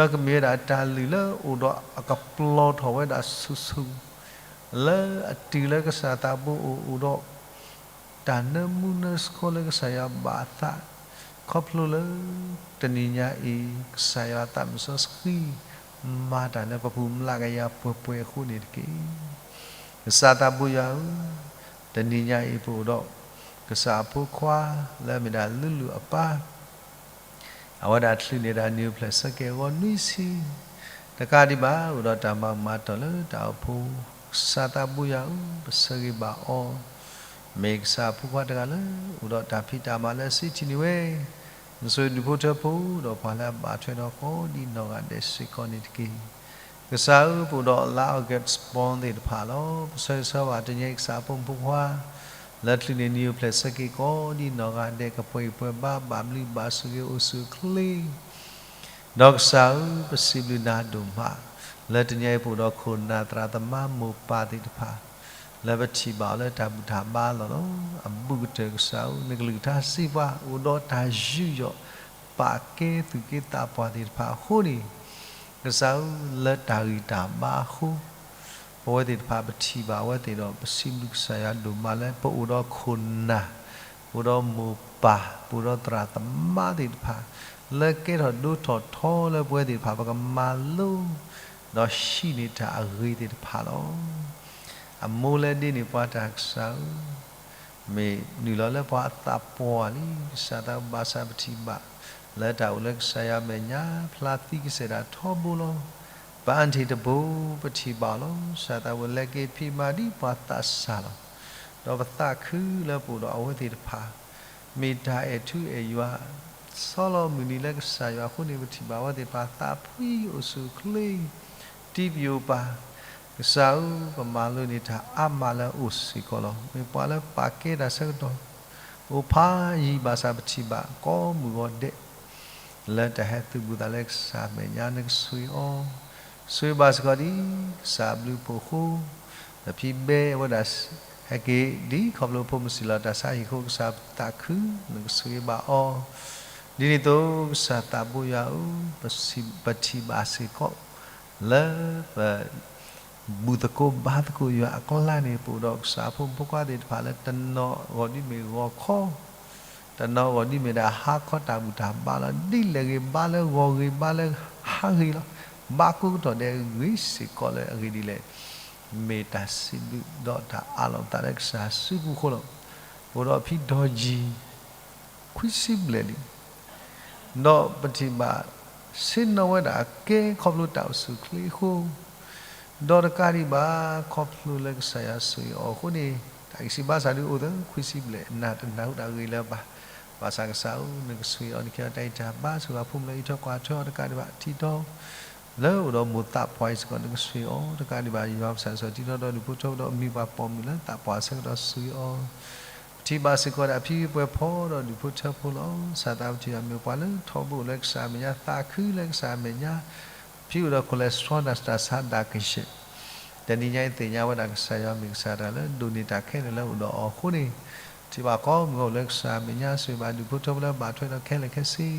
ကမ့ၢ်ဝဲဒၣ်တၢ်လုၢ်လၢအိၣ်ဒီးအကပျီၤထီၣ်ဝဲဒၣ်ဆူၣ်ဆူၣ်, လၢအတုၤလၢကစၢ်သးဘိအိၣ်အိၣ်ဒီး တၢ်နၢမူနၢဆှီလၢကစၢ်ယွၤဘၣ်အသး, ခီဖျိလၢ တနံၤညါအံၤ ကစၢ်ယွၤသးမုၢ်စီဆှံ မၤတၢ်လၢပပူၤမျးကယၤပှဲၤပှဲၤအဃိန့ၣ်တက့ၢ်. ကစၢ်သးဘိယွၤဧၢ, တနံၤညါအံၤပအိၣ်ဒီး ကစၢ်အဖိခွါ လၢအမ့ၢ်ဒၣ်လူလူအပၢ် အဝဲဒၣ်ချုးန့ၢ်ဒၣ်နံၣ်အိၣ်ဖျဲၣ်ဆၢက့ၤအဂီၢ်နွံဆံ, တကးဒံးဘၣ် အိၣ်ဒီးတၢ်မၤမၤတီၢ်လၢတၢ်အိၣ်ဖှိၣ်, ကစၢ်သးဘိယွၤဧၢ, ပဆၢဂ့ၤဘၣ်အီၤ, မ့ၢ်ကစၢ်အဖိခွါတဂၤလၢ အိၣ်ဒီးတၢ်ဖံးတၢ်မၤလၢအစံးထံၣ်န့ၢ်ဝဲ, နဆိၣ်ဒူၣ်ဖိထၢဖိ ဒီးပှၤလၢအဘၣ်ထွဲဒီးကိးဒံနီၢ်ဂၤဒဲးစ့ၢ်ကီးန့ၣ်တက့ၢ်. ကစၢ်ဧၢ, ပအိၣ်ဒီးလါ August born သ့ၣ်တဖၣ်လီၤ. ပဆၢဂ့ၤဆၢဝါတနံၤညါအံၤ ကစၢ်အဖိမုၣ်ဖိခွါ လၢချုးန့ၢ်နံၣ်အိၣ်ဖျဲၣ်ဆၢက့ၤကိးဒံနီၢ်ဂၤဒဲး ကပှဲၤဂံၢ်ပှဲၤဘါ ဘၣ်ဘျုးဘၣ်ဆိၣ်ဂ့ၤအိၣ်ဆူၣ်အိၣ်ချ့ ဒီးကစၢ်ဧၢ, ပစံးဘျုးနၤဒိၣ်မး လၢတနံၤအံၤပအိၣ်ဒီးခိၣ်နၢ်သရၣ်သမါမိၢ်ပၢ်သ့ၣ်တဖၣ် လၢပထံၣ်ဘၣ်အီၤလၢတၢ်ဘူၣ်တၢ်ဘါလီၤလီၤ. အဘူးကတၢၢ်ကစၢ်ဧၢ, နကလုၢ်ကထါစံးပှၤ အိၣ်ဒီးတၢ်ယူးယီၣ် ပာ်ကဲသူၣ်ကဲသးပှၢ်သ့ၣ်တဖၣ်အဃိန့ၣ်, ကစၢ်ဧၢ, လၢတၢ်ဂံၢ်တၢ်ဘါအဃိ ပဝဲသ့ၣ်တဖၣ်ပထံၣ်ဘၣ်အဝဲသ့ၣ်ဒီး ပစံးဘျုးကစၢ်ယွၤဒိၣ်မးလၢ ပအိၣ်ဒီးခိၣ်နၢ်, ပအိၣ်ဒီးမိၢ်ပၢ်, ပအိၣ်ဒီးသရၣ်သမါသ့ၣ်တဖၣ် လၢကဲထီၣ်ဒိၣ်ထီၣ်ထီလၢပဝဲသ့ၣ်တဖၣ် ပကမၤလိ ဒီးဟံးန့ၢ်တၢ်အဂ့ၤသ့ၣ်တဖၣ်လီၤ. အမိၢ်လၢဒ်န့ၣ်ပှၤတၢ်ကစၢ်ဧၢ, မ့ၢ်နုာ်လီၤလၢပှၤအသးပှၢ်လံ, ကစၢ်သးဘၣ်ဆၣ်ပထံၣ်ဘၣ် လၢတၢ်အိၣ်လၢကစၢ်ယွၤအမဲာ်ညါ ဖျါသံကစဲာ်တၢ်ထီဘိလီၤ. ပအၣ်ထံၣ်တဘိ ပထံၣ်ဘၣ်အီၤလီၤ. ကစၢ်သးဝဲလဲၤက့ၤဖံးမၤဒ်ပှၤသးစၢ်လီၤ. ဒီးပသးခုလၢပအိၣ်ဒီးအဝဲသ့ၣ်တဖၣ် မ့ၢ်တၢ်အဲၣ်ထူအဲၣ်ယွၤ ဆီလီၤမုၢ်နံၤလၢကစၢ်ယွၤအဃိန့ၣ် ပထံၣ်ဘၣ်အဝဲသ့ၣ်တဖၣ်သးဖှံအိၣ်ဆူၣ်အိၣ်ချ့ တံပျိာ်ပာ်, ကစၢ်ဧၢ, ပမၤလိန့ၢ်တၢ်အါမးလၢအအိၣ်စ့ၢ်ကီးလီၤ. မ့ၢ်ပှၤလၢပာ်ကဲတၢ်ဆၢကတီၢ် အိၣ်ဖးယံာ်ဘၣ်ဆၣ်ပထံၣ်ဘၣ်ကိးမုၢ်ဂီၤဒဲး လၢတၢ်ဟဲသုးဘူးသးလၢကစၢ်အမဲာ်ညါ နကဆိၣ်ဂ့ၤအီၤ, ဆိၣ်ဂ့ၤဘၣ်စ့ၢ်ကီးဒ်ကစၢ်အဘျုးအဖှိၣ်အဃိ, ဒီးဖံးဘဲဝဲဒၣ် ဟဲက့ၤဒ်ခီဖျိဖိမုၣ်စံၣ်လီၤတၢ်ဆါဟံၣ်အဃိ ကစၢ်ပသးခု နကဆိၣ်ဂ့ၤဘၣ်အီၤ, ဒ်န့ၣ်အသိး ကစၢ်သးဘိယွၤဧၢ, ပထံၣ်ဘၣ်စ့ၢ်ကီး လၢပ ဘူၣ်သကိးဘါသကိးယွၤအကျါန့ၣ် ပအိၣ်ဒီးကစၢ်ဖိမုၣ်ဖိခွါသ့ၣ်တဖၣ်လၢတနီၤဂီၢ်ဒ်မ့ၢ်ဂီၤခီ, တနီၤဂီၢ်ဒ်မ့ၢ်ဒၣ်ဟါခီတၢ်ဘူၣ်တၢ်ဘါလီၤ. ဒ်လဲၣ်ဂ့ၤ ဘါလၢဂီၤဂ့ၤဘါလၢဟါဂ့ၤလီၤ. ဘါကိးကတီၢ်ဒဲးဂ့ၤစ့ၢ်ကီးလၢအဂ့ၢ်ဒ်လဲၣ်, မ့ၢ်တၢ်စံးဘျုးဒီးတၢ်အးလီၤပသးလၢကစၢ်စုပူၤအဃိလီၤ. ပအိၣ်ဒီးဖံဒီယံၤ ခွံဆံဘျဲၣ်လံ. ဒီးပထံၣ်ဘၣ်ဆ့ၣ်နီၤဝဲဒၣ်အကဲခီဖျိတၢ်အိၣ်ဆူၣ်အိၣ်ချ့အဃိ, ဒီးတကးဒံးဘၣ် ခီဖျိလၢကစၢ်ယွၤဆိၣ်ဂ့ၤအီၤအဃိန့ၣ် တၢ်ဂံၢ်စၢ်ဘါစၢ်ဒုးအိၣ်သၢခွံဆံဘျဲၣ် နၢ်တနၢ်ဟူတၢ်ဂ့ၢ်လၢၤဘၣ်. ဘၣ်ဆၣ်ကစၢ်ဧၢ, နကဆိၣ်ဂ့ၤအီၤ နကဟ့ၣ်အီၤတၢ်ဂံၢ်တၢ်ဘါ ဆိၣ်ဂ့ၤအဖိမုၣ်လၢအအံးထွဲကွၢ်ထွဲအီၤတကးဒံးဘၣ် ထံၣ်တီ လၢအိၣ်ဒီးမိၢ်သးပှၢ်အံၤစ့ၢ်ကီး နကဆိၣ်ဂ့ၤအီၤတကးဒံးဘၣ်. ယွၤကစၢ်စီၤတံထီဒီးဒူၣ်ဖိထၢဖိဒီးမံၤပှၤပိာ်မုၣ်လၢသးပှၢ်အဆၢကတီၢ် ဆိၣ်ဂ့ၤအီၤ ပထံၣ်ဘၣ်စ့ၢ်ကီးဒၣ်ဖံဖုပှဲၤဖီဒီးဒူၣ်ဖိထၢဖိလီၤ. ကစၢ်သးပထံၣ်ဘၣ်မ့ၢ်ပှၤလၢထီဘိလၢကစၢ်အမဲာ်ညါ သးခုလၢကစၢ်အမဲာ်ညါ, ဖံအိၣ်ဒီး cholesterol တၢ်ဆါဒၣ်ကယဲၢ်, တနံၤညါအံၤသ့ၣ်ညါဝဲဒၣ်ကစၢ်ယွၤမ့ၢ်ကစၢ်တဂၤလၢဒိၣ်န့ၢ်တၢ်ခဲလၢာ်လၢအိၣ်ဒီးအီၤအဃိန့ၣ်, ထံၣ်ဘၣ်ကိးမုၢ်ဂီၢ်လၢကစၢ်အမဲာ်ညါ ဆိၣ်ဂ့ၤဘၣ်ဒူၣ်ဖိထၢဖိလၢဘၣ်ထွဲဒီးခဲလၢာ်ခဲဆ့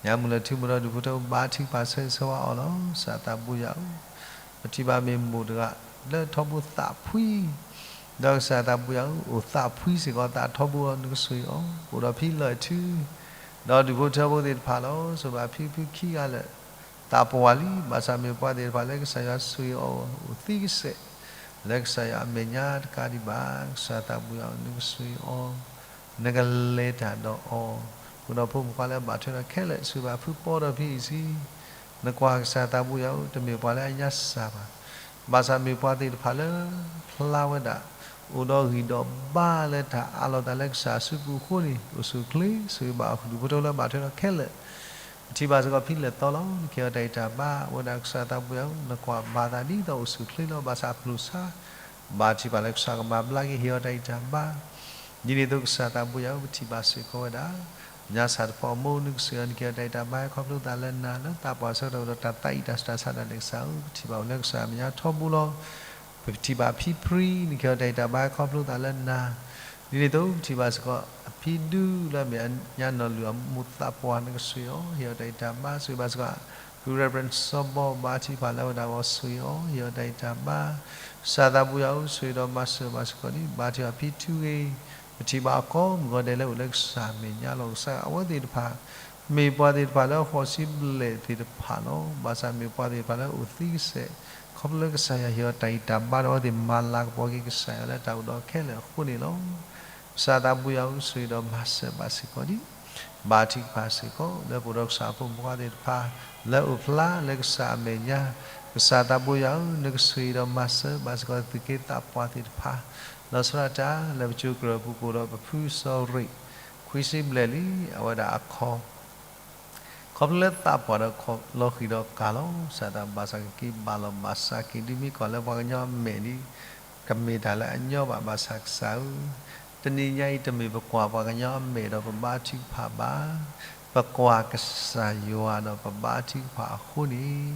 ညါမုၢ်လၢထံမုၢ်ဒီးဒူၣ်ဖိထၢဖိ ဘါထုကဖၣ်ဆၢဂ့ၤဆၢဝါအီၤလီၤ. ကစၢ်သးဘိယွၤဧၢ, ပထံၣ်ဘၣ်မ့ၢ်မိၢ်တဂၤလၢထီဘိသးဖှံ, ဒီးကစၢ်သးဘိယွၤဧၢ, အိၣ်သးဖှံစ့ၢ်ကီး သးထီဘိလီၤ နကဆိၣ်ဂ့ၤအီၤ. အိၣ်ဒီးဖံလီၤအဲၣ်ထု, ဒီးဒူၣ်ဖိထၢဖိသ့ၣ်တဖၣ်လီၤ. ဆိၣ်ဂ့ၤဘၣ်ဖံဖုခံဂၤလၢာ် သးပှၢ်လံ, ဘၣ်ဆၣ်မ့ၢ်ပှၤသ့ၣ်တဖၣ်လၢကစၢ်ယွၤဆိၣ်ဂ့ၤအီၤ အိၣ်သံကစဲာ် လၢကစၢ်ယွၤအမဲာ်ညါတကးဒံးဘၣ်. ကစၢ်သးဘိယွၤဧၢ, နကဆိၣ်ဂ့ၤအီၤ, နကလဲၤတၢ်ဒီးအီၤ, ပအိၣ်ဒီးဖိမုၣ်ဖိခွါလၢအဘၣ်ထွဲဒီးခဲလၢာ် ဆိၣ်ဂ့ၤဘၣ်ဖုပီဒီးဖံအံၤဆံ, နကွၢ်ကစၢ်သးဘိယွၤဧၢ, တမ့ၢ်ပှၤလၢအညါစၢ်ဘၣ်, ဘၣ်ဆၣ်မ့ၢ်ပှၤသ့ၣ်တဖၣ်လၢ ဖျါဝဲဒၣ် အိၣ်ဒီးဂံၢ်ဒီးဘါလၢတၢ်အးလီၤသးလၢကစၢ်အစုပူၤအဃိန့ၣ် အိၣ်ဆူၣ်အိၣ်ချ့, ဆိၣ်ဂ့ၤဘၣ်အီၤ ဒူၣ်ဖိထၢဖိလၢအဘၣ်ထွဲဒီးခဲလၢာ် ပထံၣ်ဘၣ်စ့ၢ်ကီးဖံလဲၤသီလီၤ. နကဟ့ၣ်အီၤတၢ်ဂံၢ်တၢ်ဘါ, အဝဲဒၣ်ကစၢ်သးဘိယွၤဧၢ, နကွၢ်ဘၣ်သးဒ်သိးအိၣ်ဆူၣ်အိၣ်ချ့လီၤ. ဘၣ်ဆၣ်အဖျိးဆါ ဘၣ်ထံၣ်ဘၣ်လၢကစၢ်ကမၤဘျါက့ၤ ဟ့ၣ်အီၤတၢ်ဂံၢ်တၢ်ဘါ, ဒ်န့ၣ်အသိးကစၢ်သးဘိယွၤဧၢ, ပထံၣ်ဘၣ်စ့ၢ်ကီးဝဲဒၣ် ညါစၢ်တဖီအမိၢ် နကဆိၣ်ဂ့ၤအီၤ နကဟ့ၣ်အီၤတၢ်ဂံၢ်တၢ်ဘါ ဟဲခီဖျိသးလၢနၤ လၢသးပှၢ်ဆၢကတီၢ်ဒီးတၢ်သးအံၣ်တၢ်စှၤတၢ်ဆါဒၣ်န့ၣ် ကစၢ်ဧၢ, ပထံၣ်ဘၣ်ဝဲလၢကစၢ်အမဲာ်ညါထီဘိလီၤ. ပထံၣ်ဘၣ်ဖံဖု, နကဟ့ၣ်အီၤတၢ်ဂံၢ်တၢ်ဘါ ဟဲခီဖျိသးလၢနၤ, ဒ်န့ၣ်အသိး ပထံၣ်ဘၣ်စ့ၢ်ကီး အဖံဒူလၢအမ့ၢ်အညါနီၢ်လုၢ်အမိၢ်သးပှၢ် နကဆိၣ်ဂ့ၤအီၤ ဟ့ၣ်အီၤတၢ်ဂံၢ်တၢ်ဘါ, ဆိၣ်ဂ့ၤဘၣ်စ့ၢ်ကီး ဖု Reverend စီၤဘီ ဘါထုကဖၣ်လၢအဝဲဒၣ်အဂီၢ် ဆိၣ်ဂ့ၤအီၤ ဟ့ၣ်အီၤတၢ်ဂံၢ်တၢ်ဘါ, ကစၢ်သးဘိယွၤဧၢ, ဆိၣ်ဂ့ၤဒီးမၤစၢၤဘၣ်စ့ၢ်ကီးဒ် ဘါထုကဖၣ်ဖံထူဂ့ၤ, ပထံၣ်ဘၣ်အီၤကိးမုၢ်ဂီၤဒဲးလၢအိၣ်လၢကစၢ်အမဲာ်ညါလီၤ. ကစၢ်အဝဲသ့ၣ်တဖၣ် မ့ၢ်ပှၤသ့ၣ်တဖၣ်လၢအဃိးဆံဘျဲၣ်သ့ၣ်တဖၣ်လီၤ. ဘၣ်ဆၣ်မ့ၢ်ပှၤသ့ၣ်တဖၣ်လၢအိၣ်သံကစဲာ် ခီဖျိလၢကစၢ်ယွၤဟ့ၣ်အီၤတၢ်ဂံၢ်တၢ်ဘါဒီး အဝဲသ့ၣ်မၤလၤကပီၤက့ၤကစၢ်ယွၤလၢတၢ်အိၣ်ဒီးခဲလၢာ်အဃိန့ၣ်လီၤ. ကစၢ်သးဘိယွၤဧၢ, ဆိၣ်ဂ့ၤဒီးမၤစၢၤဘၣ်စ့ၢ်ကီးဒ် ဘါထုကဖၣ်စ့ၢ်ကီး လၢပအိၣ်ဒီးကစၢ်ဖိမုၣ်ဖိခွါသ့ၣ်တဖၣ် လၢအိၣ်ဖျါလၢကစၢ်အမဲာ်ညါ, ကစၢ်သးဘိယွၤဧၢ, နကဆိၣ်ဂ့ၤဒီးမၤစၢၤဘၣ်စ့ၢ်ကီး သုးက့သးပှၢ်သ့ၣ်တဖၣ်, လီၤဆီဒၣ်တၢ်လၢပကၠိကရၢၢ်ပူၤ ပအိၣ်ဒီးပဖုစီၤရ့ၣ် ခွံဆံဘျဲၣ်လံ, အဝဲဒၣ်အခီ ခီဖျိလၢသးပှၢ်ဒီးခီၣ်လီၤဃံၤဒီးကၤလီၤ. ကစၢ်သးဘၣ်ဆၣ်ကက့ၤဘၣ်လီၤဘၣ်ဆၣ်က့ၤ ဒ်မ့ၢ်ကွၢ်လၢပှၤကညီအမဲာ်ဒ် ကမ့ၢ်တၢ်လၢအညီဘၣ်. ဘၣ်ဆၣ်ကစၢ်ဧၢ, တနံၤညါအံၤ တမ့ၢ်ပကွၢ်ပှၤကညီအမဲာ်ဒီးပဘါထုကဖၣ်ဘၣ်, ပကွၢ်ကစၢ်ယွၤဒီးပဘါထုကဖၣ်အဃိန့ၣ်,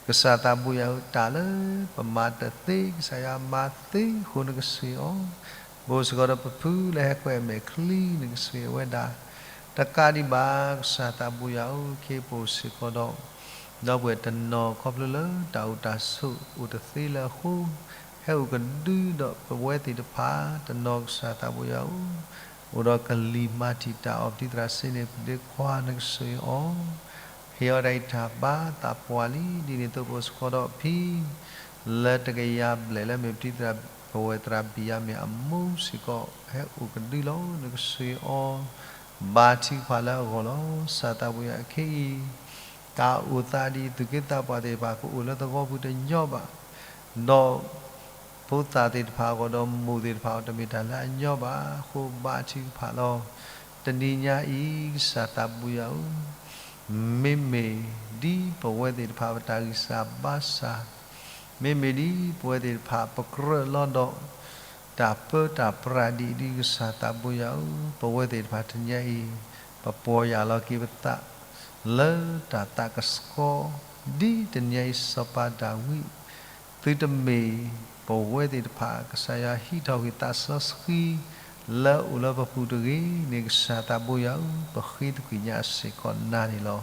ကစၢ်သးဘိယွၤဧၢ, တၢ်လၢပမၤတသ့ ကစၢ်ယွၤမၤသ့အဃိ နကဆိၣ်ဂ့ၤအီၤ, ပအိၣ်စ့ၢ်ကီးဒီးပဖုလၢဟဲကွဲးအမဲာ်ချံ နကဆိၣ်ဂ့ၤဝဲဒၣ် တကးဒံးဘၣ် ကစၢ်သးဘိယွၤဧၢ, ခ့ပအိၣ်စ့ၢ်ကီးဒီး ဒီပုၢ်ဝဲၢ်တနီၤ ခီဖျိလၢတၢ်အိၣ်တၢ်ဆိးအိၣ်တသ့လၢအဃိ, ဟဲအိၣ်ကဒုဒီးပဝဲသ့ၣ်တဖၣ်တနီၤ ကစၢ်သးဘိယွၤဧၢ, အိၣ်ဒီးကလံၤမၤတံာ်တာ်အီၤ ပတံၤသရၣ်စ့န့ၣ် ပဒ့ခွါ နကဆိၣ်ဂ့ၤအီၤ, ဟ့ၣ်အီၤတၢ်ဂံၢ်တၢ်ဘါ သးပှၢ်လံ. ဒ်န့ၣ်အသိးပအိၣ်စ့ၢ်ကီးဒီးဖံ လၢတကယၤဘျဲၣ်လၢမ့ၢ်ပတံၤသရၣ် ပဝဲသရၣ်ဘံယၤမ့ၢ်အမိၢ်စ့ၢ်ကီး ဟဲအိၣ်ကဒုလီၤ. နကဆှၢအီၤ ဘါထုကဖၣ်လၢအဂီၢ်လီၤ. ကစၢ်သးဘိယၤ ခဲအံၤ တၢ်အိၣ်သးဒ်အံၤ သူၣ်က့သးပှၢ်သ့ၣ်တဖၣ် ကအိၣ်လၢသဝီပူၤတညီဘၣ်, ဒီး ဖိသၣ်သ့ၣ်တဖၣ်အဂီၢ်ဒီးမိၢ်သ့ၣ်တဖၣ်အဂီၢ် တမ့ၢ်တၢ်လၢအညီဘၣ်. အဃိဘါထုကဖၣ်လီၤ. တနံၤညါအံၤ ကစၢ်သးဘိယၤဧၢ, မ့မ့ၢ်ဒ်ပဝဲသ့ၣ်တဖၣ်ပတၢ်ဂံၢ်စၢ်ဘါစၢ်, မ့မ့ၢ်ဒ်ပဝဲသ့ၣ်တဖၣ် ပကြၢးလီၤဒီး တၢ်ပၢတၢ်ပြးဒ်အံၤ ကစၢ်သးဘိယၤဧၢ, ပဝဲသ့ၣ်တဖၣ်တနံၤညါအံၤ ပပီၢ်ယၢ်လီၤက့ၤပသး လၢတၢ်သးကဆှီ ဒ်တနံၤညါအံၤ စီၤပၤဒၤဝံး, သုတမ့ၢ်ပဝဲသ့ၣ်တဖၣ် ကစၢ်ယွၤဟံးထီၣ်ကွံာ်သးစီဆှံ လၢအအိၣ်လၢပပူၤတဂ့ၤန့ၣ် ကစၢ်သးဘိယၤဧၢ, ပဃ့သကွံာ်ညါစ့ၢ်ကီးနၤန့ၣ်လီၤ.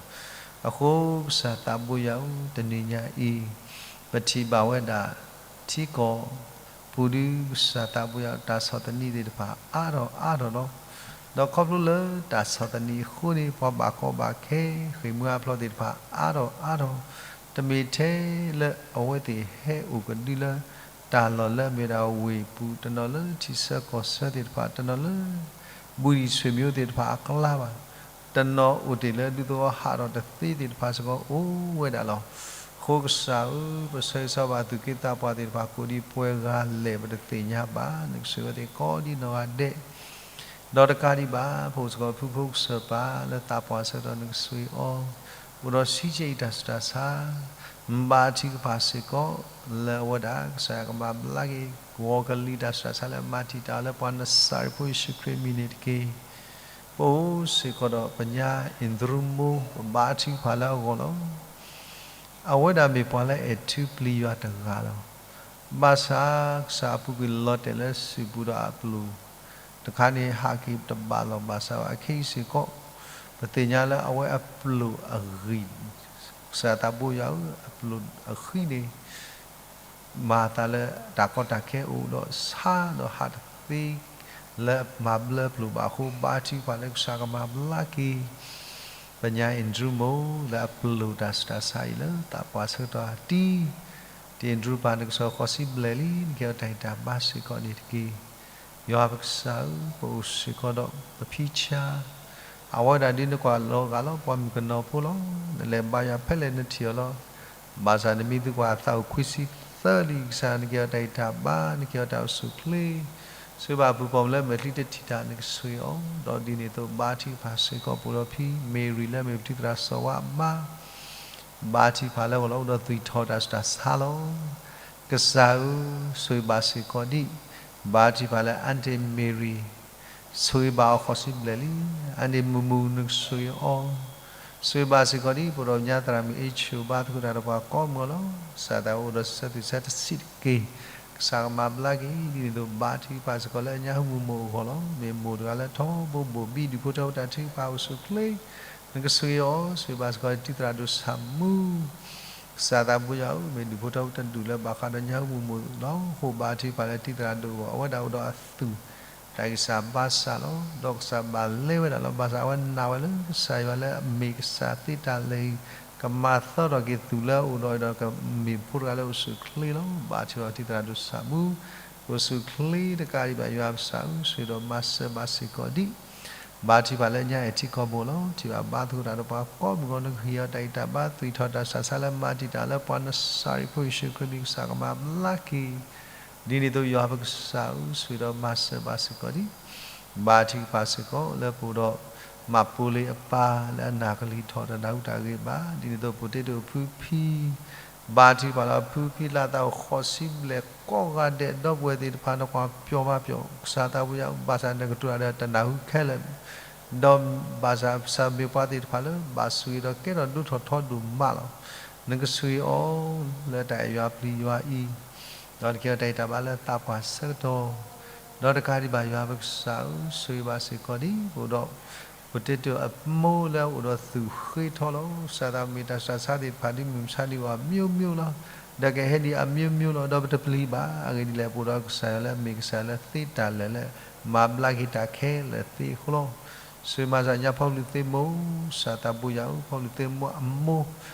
အဃိကစၢ်သးဘိယၤဧၢ, တနံၤညါအံၤ ပထံၣ်ဘၣ်ဝဲဒၣ် ထံကီၢ် ပူၤဒုး ကစၢ်သးဘိယၤ တၢ်ဆီၣ်သနံးသ့ၣ်တဖၣ်အါထီၣ်အါထီၣ်လီၤ. ဒီးခီဖျိလၢတၢ်ဆီၣ်သနံးအဃိန့ၣ် ပှၤဘၣ်ကီဘၣ်ခဲ ဃ့ၢ်မှံဟးဖျိးသ့ၣ်တဖၣ်အါထီၣ်အါထီၣ်, တမ့ၢ်ထဲလၢအဝဲသ့ၣ်ဟဲအိၣ်ကဒုလၢ တၢ်လီၢ်လၢအမ့ၢ်ဒၣ်ဝ့ၢ်ပူၤ, တနီၤလၢထံဆၢကီၢ်ဆၢသ့ၣ်တဖၣ်, တနီၤလၢ ဘူၣ်ဒံၣ်ဆှၢမံၤသ့ၣ်တဖၣ်အကျါဘၣ် တနီၤအိၣ်တ့ၢ်လၢဒူသဝီဟးထီၣ်တသ့သ့ၣ်တဖၣ်စ့ၢ်ကီးအိၣ်ဝဲဒၣ်လီၤ. အဃိကစၢ်ဧၢ, ပဆၢဂ့ၤဆၢဝါဘၣ်သူၣ်က့သးပှၢ်သ့ၣ်တဖၣ် ကိးဒံးပှဲၤဂၤလဲၣ် ပတသ့ၣ်ညါဘၣ်, နကဆိၣ်ဂ့ၤအဝဲသ့ၣ်ကိးဒံးနီၢ်ဂၤဒဲး, ဒီးတကးဒံးဘၣ် ပအိၣ်စ့ၢ်ကီးဖုဖိကစၢၢ်ပၢ်လၢသးပှၢ်ဆၢကတီၢ် နကဆိၣ်ဂ့ၤအီၤ, အိၣ်ဒီးဆံးဆံးအံၤတၢ်ဆူးတၢ်ဆါ ဘါထုကဖၣ်စ့ၢ်ကီး လၢအဝဲဒၣ်ကစၢ်ယွၤကမၤဘျါက့ၤ ဂီၤကလံၤတၢ်ဆူးတၢ်ဆါလၢအမၤတံာ်တာ်အီၤလၢပှၤနစၤရ့းဖိယ့ၣ်ၡူးခရံာ်အမံၤန့ၣ်တက့ၢ်. ပအိၣ်စ့ၢ်ကီးဒီးပညါအ့ၣ်ဒြူးမိၢ် ပဘါထုကဖၣ်လၢအဂီၢ်လီၤ. အဝဲဒၣ်မ့ၢ်ပှၤလၢအအဲၣ်ထုပျံၤယွၤတဂၤလီၤ. ဘၣ်ဆၣ်ကစၢ်အပူၤကွံာ်လီၤတဲာ်လၢစုပူၤဒီးအပျိၢ် တခါန့ၣ်ဟးက့ၤတဘၣ်လီၢ်ဘၣ်ဆၣ်ဘၣ် အခဲအံၤစ့ၢ်ကီး ပသ့ၣ်ညါလၢအဝဲအပျိၢ်အဂံၢ် ကစၢ်သးဘိယွၤဧၢ, အပျိၢ်အဃံန့ၣ် မၤသးလၢတၢ်ကီတၢ်ခဲအိၣ်ဒီးဆါဒီးဟးတသ့ လၢမၤဘျၢပျိၢ်ဘၣ်အဃိ ဘါထုကဖၣ်လၢကစၢ်ကမၤဘျါက့ၤ ပညါအ့ၣ်ဒြူးမိၢ်လၢအပျိၢ်တၢ်ဆူးတၢ်ဆါအံၤလၢသးပှၢ်ဆၢကတီၢ်တံၢ်, တ့ၢ်အ့ၣ်ဒြူးပၢ် နကစၢ်ဃီၤဆံဘျဲၣ်လံ နကဲအီၤတၢ်အံၤတၢ်ဘါစ့ၢ်ကီးန့ၣ်တက့ၢ်. ယွၤပကစၢ်ဧၢ, ပအိၣ်စ့ၢ်ကီးဒီးပဖံဆါ အဝဲဒၣ်ဒ်နကွၢ်လီၤဂာ်လီၤ ပှၤမုၣ်ကနီၤဖိလီၤ. နလဲၤဘါယွၤဖဲလဲၣ်နထံၣ်အီၤလီၤ. ဘၣ်ဆၣ်နမ့ၢ်သံကွၢ်အသးအိၣ်ခွံဆံသၢလံ ကစၢ်နကဲအီၤတၢ်အံၤတၢ်ဘါ နကဲအီၤတၢ်အိၣ်ဆူၣ်အိၣ်ချ့, ဆိၣ်ဂ့ၤဘၣ်အပုၢ်ပိာ်မုၣ်လၢမဲာ်ချံတထံၣ်တၢ် နကဆိၣ်ဂ့ၤအီၤ, ဒီးဒ်န့ၣ်အသိးဘါထုကဖၣ်စ့ၢ်ကီးပအိၣ်ဒီးဖံမ့ၤရံလၢမ့ၢ်ပထံသရၣ်စီၤဝါအမါ ဘါထုကဖၣ်လၢအဂီၢ်လီၤ အိၣ်ဒီးသွံၣ်ထီၣ်တၢ်ဆူးတၢ်ဆါလီၤ. ကစၢ်ဧၢ, ဆိၣ်ဂ့ၤဘၣ်စ့ၢ်ကီးဒံး ဘါထုကဖၣ်လၢ Aunty Mary, ဆိၣ်ဂ့ၤဘၣ်အီၤဃီၤဆံဘျဲၣ်လံ. Aunty Mumu နကဆိၣ်ဂ့ၤအီၤ, ဆိၣ်ဂ့ၤဘၣ်စ့ၢ်ကီးဒံး ပအိၣ်ဒီးညါသရၣ်မုၣ်အ့ၣ်ဆိၣ် ဘါသကိးတၢ်ဒီးပှၤကိးမုၢ်အီၤလီၤ. ကစၢ်သးအိၣ်ဒီးဆၢသူၣ်ဆၢတဆံးတက့ၢ်. ကစၢ်ကမၤဘျါက့ၤ ဒ်န့ၣ်အသိးဘါထုကဖၣ်စ့ၢ်ကီးလၢအညၣ်ဟူမုၢ်မိၢ်အဂီၢ်လီၤ. မ့ၢ်မိၢ်တဂၤလၢထီဘိဘိၣ်ဘံ ဒူၣ်ဖိထၢဖိတၢ်ထုကဖၣ်အိၣ်ဆူၣ်အိၣ်ချ့ နကဆိၣ်ဂ့ၤအီၤ, ဆိၣ်ဂ့ၤဘၣ်စ့ၢ်ကီးတံၤသရၣ်ဒိၣ်ဆၣ်မူ ကစၢ်သးဘိယွၤဧၢ, မ့ၢ်ဒူၣ်ဖိထၢဖိတဒူၣ်လၢဘၣ်ဃးဒီးညၣ်ဟူမုၢ်မိၢ်လီၤ. အဃိဘါထုကဖၣ်လၢတံၤသရၣ်ဒိၣ်အဂီၢ် အဝဲဒၣ်အိၣ်ဒီးအသူၣ် တၢ်ဂံၢ်စၢ်ဘါစၢ်လီၤ. ဒီးကစၢ်ဘၣ်လဲဝဲဒၣ်လီၤ. ဘၣ်ဆၣ်အဝဲနာ်ဝဲလၢကစၢ်ယွၤလၢအမ့ၢ်ကစၢ်သ့တၢ်လၢာ်အံၤ ကမၤသီထီၣ်က့ၤသူၣ်လၢအအိၣ်ဒီးအံၤဒီး ကမ့ၢ်ဖိတဂၤလၢအိၣ်ဆူၣ်အိၣ်ချ့လီၤ. ဘါထုကဖၣ်တံၤသရၣ်ဒိၣ်ဆၣ်မူ ကအိၣ်ဆူၣ်အိၣ်ချ့တကးဒံးဘၣ် ယွၤပကစၢ်ဧၢ, ဆိၣ်ဂ့ၤဒီးမၤစၢၤဘၣ်စ့ၢ်ကီးဒံး ဘါထုကဖၣ်လၢညါအဲၣ်ထံကီၢ်ဘိလီၤ. ထံၣ်ဘၣ်ဘါသကိးတၢ်ဒီးပှၤကိးမုၢ်အဂီၢ် နကဟ့ၣ်အီၤတၢ်အံၤတၢ်ဘါ သွံၣ်ထီၣ်တၢ်ဆူးတၢ်ဆါလၢမၤတံာ်တာ်လၢပှၤနစၤရ့းဖိယ့ၣ်ၡူးခရံာ်အမံၤ ကစၢ်ကမၤဘျါက့ၤ ဒ်န့ၣ်အသိးယွၤပကစၢ်ဧၢ, ဆိၣ်ဂ့ၤဒီးမၤစၢၤဘၣ်စ့ၢ်ကီးဒံး ဘါထုကဖၣ်စ့ၢ်ကီးလၢပအိၣ်ဒီး မၤပိလ့ၤအပၢ်လၢအနၢ်ကလံၤထီၣ်တနၢ်ဟူတၢ်ဂ့ၢ်ဘၣ် ဒ်န့ၣ်အသိး ပတဲတ့ၢ်အဖုဖံ ဘါထုကဖၣ်လၢအဖုဖံလၢအသးအိၣ်ဃိးဆံဘျဲၣ်ကိးဂၤဒဲး ဒီပုၢ်ဝဲၢ်သ့ၣ်တဖၣ် နကွၢ်ပျီဘၣ်ပျီ ကစၢ်သးဘိယွၤ ဘၣ်ဆၣ်နကတိၤတၢ်ဒီးတနၢ်ဟူခဲလၢာ် ဒီးဘၣ်ဆၣ်ကစၢ်မ့ၢ်ပှၤသ့ၣ်တဖၣ်လၢ ဘၣ်ဆိၣ်ဂ့ၤဒီးကဲထီၣ်ဒိၣ်ထီၣ်ထီဒိၣ်မးလီၤ. နကဆိၣ်ဂ့ၤအီၤလၢတၢ်အဲၣ်ယွၤပျံၤယွၤအံၤ ဒီးနကဲထီၣ်တၢ်အံၤတၢ်ဘါလၢသးပှၢ်ဆၢကတီၢ် ဒီးတကးဒံးဘၣ်ယွၤပကစၢ်ဧၢ, ဆိၣ်ဂ့ၤဘၣ်စ့ၢ်ကီးဒံး ပအိၣ်ဒီး ပတဲတ့ၢ်အမိၢ်လၢအအိၣ်ဒီးသူၣ်ဃ့ထီလီၤ. ကစၢ်သးမ့ၢ်တၢ်ဆူးတၢ်ဆါသ့ၣ်တဖၣ်ဒ်မုၢ်မဆါဒံးဝဲ အမျိုးမျိုးလီၤ. ဒီးကဟဲဒ်အမျိုးမျိုးလီၤ. ဒီးပတပျံၤဘၣ်. အဂ့ၢ်ဒ်လဲၣ် ပအိၣ်ဒီးကစၢ်ယွၤလၢအမ့ၢ်ကစၢ်လၢသ့တၢ်လၢာ်လၢ မၤဘျါက့ၤတၢ်ခဲလၢာ်သ့အဃိလီၤ. ဆိၣ်ဂ့ၤမၤစၢၤညါဖီကလူးသ့ၣ်မိၢ် ကစၢ်သးဘိယွၤဧၢ, ဖီကလူးသ့ၣ်မိၢ်အမိၢ်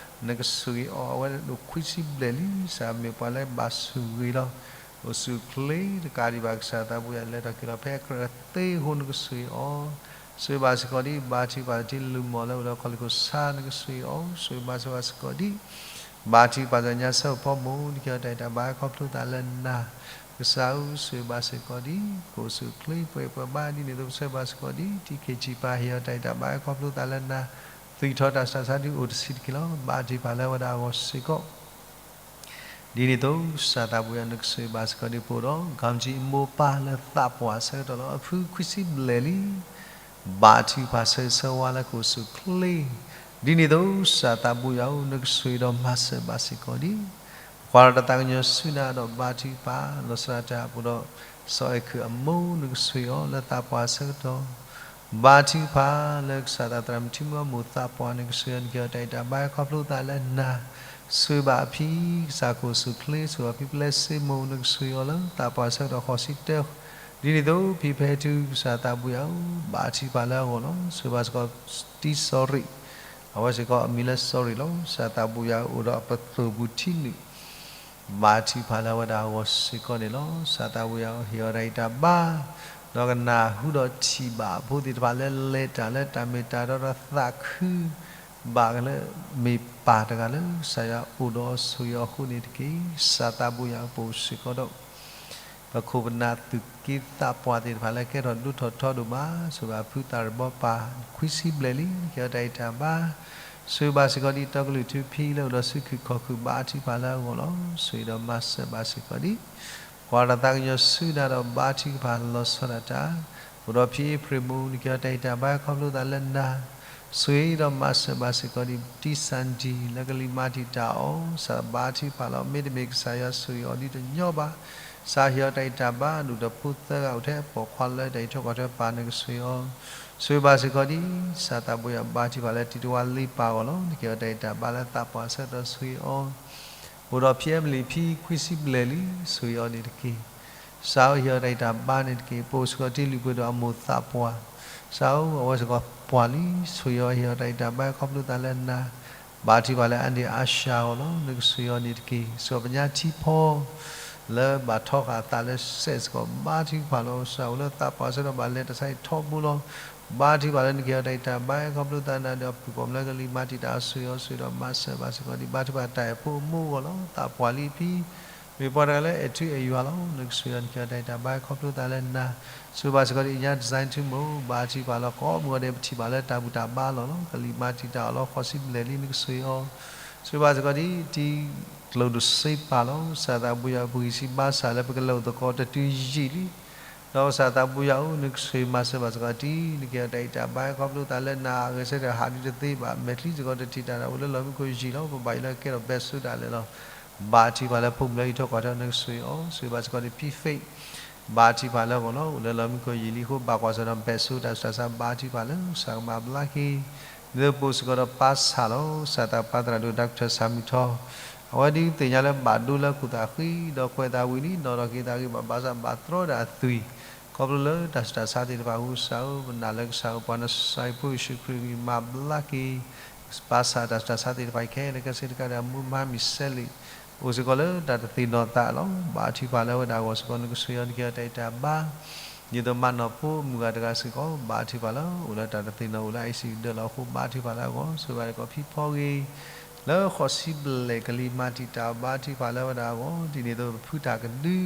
နကဆိၣ်ဂ့ၤအီၤ အဝဲဒၣ်အိၣ်ခွံဆံဘျဲၣ်လံ ကစၢ်မ့ၢ်ပှၤလၢဘၣ်ဆိၣ်ဂ့ၤလီၤ. အိၣ်ဆူၣ်အိၣ်ချ့တကးဒံးဘၣ် ကစၢ်သးဘိယွၤ လဲၤထီၣ်က့ၤလီၤဖဲအကြၢးသ့အဃိ နကဆိၣ်ဂ့ၤအီၤ, ဆိၣ်ဂ့ၤဘၣ်စ့ၢ်ကီးဒ် ဘါထုကဖၣ်လၢထံလုၢ်မီၢ်လၢအိၣ်ဒီးခီၣ်လ့ၢ်ခိၣ်ဆါ နကဆိၣ်ဂ့ၤအီၤ, ဆိၣ်ဂ့ၤဘၣ်ဆိၣ်ဂ့ၤဘၣ်စ့ၢ်ကီးဒ် ဘါထုကဖၣ်လၢညါစၢဖီမိၢ် နကဲထီၣ်တၢ်အံၤတၢ်ဘါ ခီဖျိသးလၢနၤ, ကစၢ်ဧၢ ဆိၣ်ဂ့ၤဘၣ်စ့ၢ်ကီးဒ် ကအိၣ်ဆူၣ်အိၣ်ချ့ပှဲၤပှဲၤဘါ ဒ်န့ၣ်အသိး ဆိၣ်ဂ့ၤဘၣ်စ့ၢ်ကီးဒ် ထံခ့ၣ်ဆံးပၤ ဟ့ၣ်အီၤတၢ်အံၤတၢ်ဘါ ခီဖျိသးလၢနၤ, သူၣ်ထီၣ်တၢ်ဆူးတၢ်ဆါဒုးအိၣ်တဆံးတက့ၢ်လီၤ. ဘါထုကဖၣ်လၢအဝဲဒၣ်အဂီၢ်စ့ၢ်ကီး ဒ်န့ၣ်အသိး ကစၢ်သးဘိယွၤ နကဆိၣ်ဂ့ၤဘၣ်စ့ၢ်ကီးဒ် ပအိၣ်ဒီး ကမ်ကၠံအမိၢ်ပၢ်လၢသးပှၢ်အဆၢကတီၢ်လၢအဖုခွံဆံဘျဲၣ်လံ, ဘါထုကဖၣ်ဆၢဂ့ၤဆၢဝါလၢကအိၣ်ဆူၣ်အိၣ်ချ့, ဒ်န့ၣ်အသိး ကစၢ်သးဘိယွၤဧၢ နကဆိၣ်ဂ့ၤဒီးမၤစၢၤဘၣ်စ့ၢ်ကီးဒ် ပကွၢ်ဒီးတၢ်သးကညီၤဆူနၤဒီးဘါထုကဖၣ် လီၤဆီဒၣ်တၢ် ပအိၣ်ဒီး စီၤအဲၣ်ခုးအမိၢ် နကဆိၣ်ဂ့ၤအီၤလၢသးပှၢ်အဆၢကတီၢ် ဘါထုကဖၣ်လၢကစၢ်သးသရၣ်မုၣ်ထံမုၢ်အမိၢ်သးပှၢ် နကဆိၣ်ဂ့ၤအီၤ နကဲထီၣ်တၢ်အံၤတၢ်ဘါ ခီဖျိသးလၢနၤ, ဆိၣ်ဂ့ၤဘၣ်အဖံ ကစၢ်ကအိၣ်ဆူၣ်အိၣ်ချ့ ဆိၣ်ဂ့ၤဘၣ်ဖံပလဲစ့မိၢ် နကဆိၣ်ဂ့ၤအီၤလၢသးပှၢ်အဆၢကတီၢ်ဃိးဆံတၢ ဒ်န့ၣ်အသိး ဖံဖဲထု ကစၢ်သးဘိယွၤဧၢ ဘါထုကဖၣ်လၢအဂီၢ်လီၤ. ဆိၣ်ဂ့ၤဘၣ်စ့ၢ်ကီး တံၤစီၤရံး အဝဲစ့ၢ်ကီးအမံၤလၢစီၤရံးလီၤ. ကစၢ်သးဘိယွၤဧၢ အိၣ်ဒီးအပသိၣ်ပူၤထံနုာ် ဘါထုကဖၣ်လၢအဝဲဒၣ်အဂီၢ်စ့ၢ်ကီးန့ၣ်လီၤ. ကစၢ်သးဘိယွၤဧၢ ဟ့ၣ်အီၤတၢ်အံၤတၢ်ဘါ ဒီးကနၢ်ဟူဒီးထံၣ်ဘၣ်အဖိသ့ၣ်တဖၣ်လၢလဲၤတၢ်လၢတၢ်မ့ၢ်တၢ်တီဒီးသးခု ဘၣ်ကလၢ မ့ၢ်ပၢ်တဂၤလၢကစၢ်ယွၤအိၣ်ဒီးဆိၣ်ဂ့ၤအီၤအဃိန့ၣ်တက့ၢ်. ကစၢ်သးဘိယွၤဧၢ ပအိၣ်စ့ၢ်ကီးဒီး ပခိၣ်ပနၢ်သူၣ်က့သးပှၢ်သ့ၣ်တဖၣ်လၢကဲထီၣ်ဒိၣ်ထီၣ်ထီဒိၣ်မး ဆိၣ်ဂ့ၤဘၣ်ဖုသးရ့ၣ်ဘီပၢ် ခွံဆံဘျဲၣ်လံ နကဲထီၣ်တၢ်အံၤတၢ်ဘါ ဆိၣ်ဂ့ၤဘၣ်စ့ၢ်ကီးဒ်တီကလုာ်ထူဖံလၢအိၣ်ဒီးစုခုၣ်ခီၣ်ခုၣ် ဘါထုကဖၣ်လၢအဂီၢ်လီၤ. ဆိၣ်ဂ့ၤဒီးမၤစၢၤဘၣ်စ့ၢ်ကီးဒ် ကွၢ်တၢ်သးကညီၤဆူနၤဒီးဘါထုကဖၣ်လီၤဆီဒၣ်တၢ် အိၣ်ဒီးဖံအ့ဖြ့ၣ်မူ နကဲထီၣ်တၢ်အံၤတၢ်ဘါ ခီဖျိသးလၢနၤ ဆိၣ်ဂ့ၤဒီးမၤစၢၤဘၣ်စ့ၢ်ကီးဒ် တံၤစၣ်ဒံၣ် လၢကလံၤမၤတံာ်တာ်အီၤ ကစၢ်ဘါထုကဖၣ်လီၤ. မ့တမ့ၢ်ကစၢ်ယွၤဆိၣ်ဂ့ၤအီၤဒ်တညီဘၣ် ကစၢ်ဟ့ၣ်အီၤတၢ်အံၤတၢ်ဘါ ဒိၣ်တဖိသၢဂၤအိၣ်ထဲပိာ်ခွါလၢတၢ်အံးထွဲကွၢ်ထွဲပၢ် နကဆိၣ်ဂ့ၤအီၤ ဆိၣ်ဂ့ၤဘၣ်စ့ၢ်ကီးဒ် ကစၢ်သးဘိယွၤဘါထုကဖၣ်လၢတံၤတဝါလ့ပၢ်အဂီၢ်လီၤ. နကဲထီၣ်တၢ်အံၤတၢ်ဘါလၢသးပှၢ်အဆၢကတီၢ်ဆိၣ်ဂ့ၤအီၤ အိၣ်ဒီးဖံအဲမလံး ဖံခွံဆံဘျဲၣ်လံ ဆိၣ်ဂ့ၤအီၤန့ၣ်တက့ၢ်. ကစၢ်ဧၢ ဟ့ၣ်အီၤတၢ်အံၤတၢ်ဘါန့ၣ်တက့ၢ်. ပအိၣ်စ့ၢ်ကီးတ့ၢ်လုၢ်ပှ့ၤဒီးအမိၢ်သးပှၢ် ကစၢ်ဧၢ အဝဲစ့ၢ်ကီးပှၢ်လံ ဆိၣ်ဂ့ၤအီၤ ဟ့ၣ်အီၤတၢ်အံၤတၢ်ဘါ ခီဖျိသးလၢနၤ ဘါထုကဖၣ်လၢအါဒံအါရှါအဂီၢ်လီၤ. နကဆိၣ်ဂ့ၤအီၤန့ၣ်တက့ၢ်. စ့ၢ်ကီးပညါထံဖီ လၢဘၣ်ထီဃာ်အသးလၢစဲးစ့ၢ်ကီး ဘါထုကဖၣ်လီၤ. ကစၢ်အိၣ်လၢသးပှၢ်အဆၢကတီၢ်ဘၣ်လဲၤတၢ်ဆါအံၤထီဘိလီၤ. ဘါထုကဖၣ်လၢနကဟ့ၣ်အီၤတၢ်အံၤတၢ်ဘါ ခီဖျိသးနၤဒီးအပုၢ်ပိာ်မုၣ်လၢကလံၤမၤတံာ်တာ်အီၤ ဆိၣ်ဂ့ၤဒီးမၤစၢၤဘၣ်စ့ၢ်ကီးဒ် ဘါထုကဖၣ်တၢ်အဲၣ်ဖိအမိၢ်အဂီၢ်လီၤ. သးပှၢ်လံဖံ မ့ၢ်ပှၤတဂၤလၢအဲၣ်ထူအဲၣ်ယွၤလီၤ. နကဆိၣ်ဂ့ၤအီၤ နကဟ့ၣ်အီၤတၢ်အံၤတၢ်ဘါ ခီဖျိသးလၢနၤ ဆိၣ်ဂ့ၤဘၣ်စ့ၢ်ကီးဒ်ညါ design ထူမိၢ် ဘါထုကဖၣ်လီၤ. ကိးမုၢ်ဂီၤဒဲး ပထံၣ်ဘၣ်လၢတၢ်ဘူၣ်တၢ်ဘါလီၢ်လီၤ. ကလံၤမၤတံာ်တာ်အီၤလီၤ ဃိးဆံဘျဲၣ်လံ နကဆိၣ်ဂ့ၤအီၤ ဆိၣ်ဂ့ၤဘၣ်စ့ၢ်ကီးဒ် တံၤကျိၤဒိၣ်စ့ပာ်လီၤ. ကစၢ်သးဘိယွၤ ပဂံၢ်စၢ်ဘါစၢ်လၢပကလဲၤအိၣ်သကိးတတုၤယံာ်လံ ဒီးကစၢ်သးဘိယွၤဧၢ နကဆိၣ်ဂ့ၤမၤစၢၤဘၣ်စ့ၢ်ကီးတံၤ နကဟ့ၣ်အီၤတၢ်အံၤတၢ်ဘါ ခီဖျိသးလၢနၤ အဂဲၤဆၢထၢၣ်ဟးဒုးတသ့ဘၣ် မဲာ်ချံစ့ၢ်ကီးတထံၣ်တၢ်ဒီးအိၣ်လၢလီၢ်မံခိၣ်ယံာ်လီၤ ပဘၣ်ယိၣ်လၢကဲထီၣ်ဘဲၣ်ဆိးတၢ်လဲာ်လီၤ. ဘါထုကဖၣ်လၢဖိမုၣ်လၢအံးထွဲကွၢ်ထွဲ နကဆိၣ်ဂ့ၤအီၤ ဆိၣ်ဂ့ၤဘၣ်စ့ၢ်ကီးဒ်ဖံ faith ဘါထုကဖၣ်လၢအဂီၢ်လီၤ. အိၣ်လၢလီၢ်မံခိၣ်ယံာ်လံအဃိ ဘၣ်ကွၢ်ဆၢဒီးဘဲၣ်ဆိးတၢ်ဆူးတၢ်ဆါ ဘါထုကဖၣ်လၢကစၢ်ကမၤဘျါက့ၤ ဒ်သိးပအိၣ်စ့ၢ်ကီးဒီးပၢ်ဆၣ်လီၤ. ကစၢ်သးပၢ်သရၣ်ဒိၣ် Doctor ဆၣ်မုၢ်ထီ အဝဲဒ်သ့ၣ်ညါလၢဘၣ်ဒိလၢခိၣ်သၣ်ဃံ ဒီးကွဲးသးဝံၤလံ နီၢ်ဒီးက့ၤသးဂ့ၤ ဘၣ်ဘၣ်ဆၣ်ဘၣ်တြီဒၣ်အသွံၣ် ခီဖျိလၢတၢ်ဆူးတၢ်ဆါသ့ၣ်တဖၣ်အဃိ ကစၢ်ဧၢ ပနာ်လၢကစၢ်ဧၢ ပှၤနၢ်စၢ်ဖိယ့ၣ်ၡူးခရံာ်ဂ့ၤ မၤဘျါက့ၤ ပၢ်ဆၣ်တၢ်ဆူးတၢ်ဆါသ့ၣ်တဖၣ်ခဲလၢာ်ခဲဆ့တကးဒီး အမူမဟါမံၤစဲလံာ် အိၣ်စ့ၢ်ကီးလၢတၢ်တသ့ၣ်နီၣ်သးလီၤ. ဘါထုကဖၣ်လၢအဝဲဒၣ်အဂီၢ်စ့ၢ်ကီး နကဆိၣ်ဂ့ၤအီၤ နကဟ့ၣ်အီၤတၢ်အံးတၢ်ဘါ ဒ်သိးမၤနီၢ်ဖိမုၢ်ဂၤတဂၤစ့ၢ်ကီး ဘါထုကဖၣ်လၢအိၣ်လၢတၢ်တသ့ၣ်နီၣ် အိၣ်လၢ ICU ဒၢးလီၤအဃိ ဘါထုကဖၣ်လၢအဂီၢ် ဆိၣ်ဂ့ၤဘၣ်စ့ၢ်ကီးဖံဖီဂ့ၤ လၢဃိးဆံဘျဲၣ် ကလံၤမၤတံာ်တာ်အီၤ ဘါထုကဖၣ်လၢအဝဲဒၣ်အဂီၢ် ဒ်န့ၣ်အသိးပဖုတၢ်ကဒု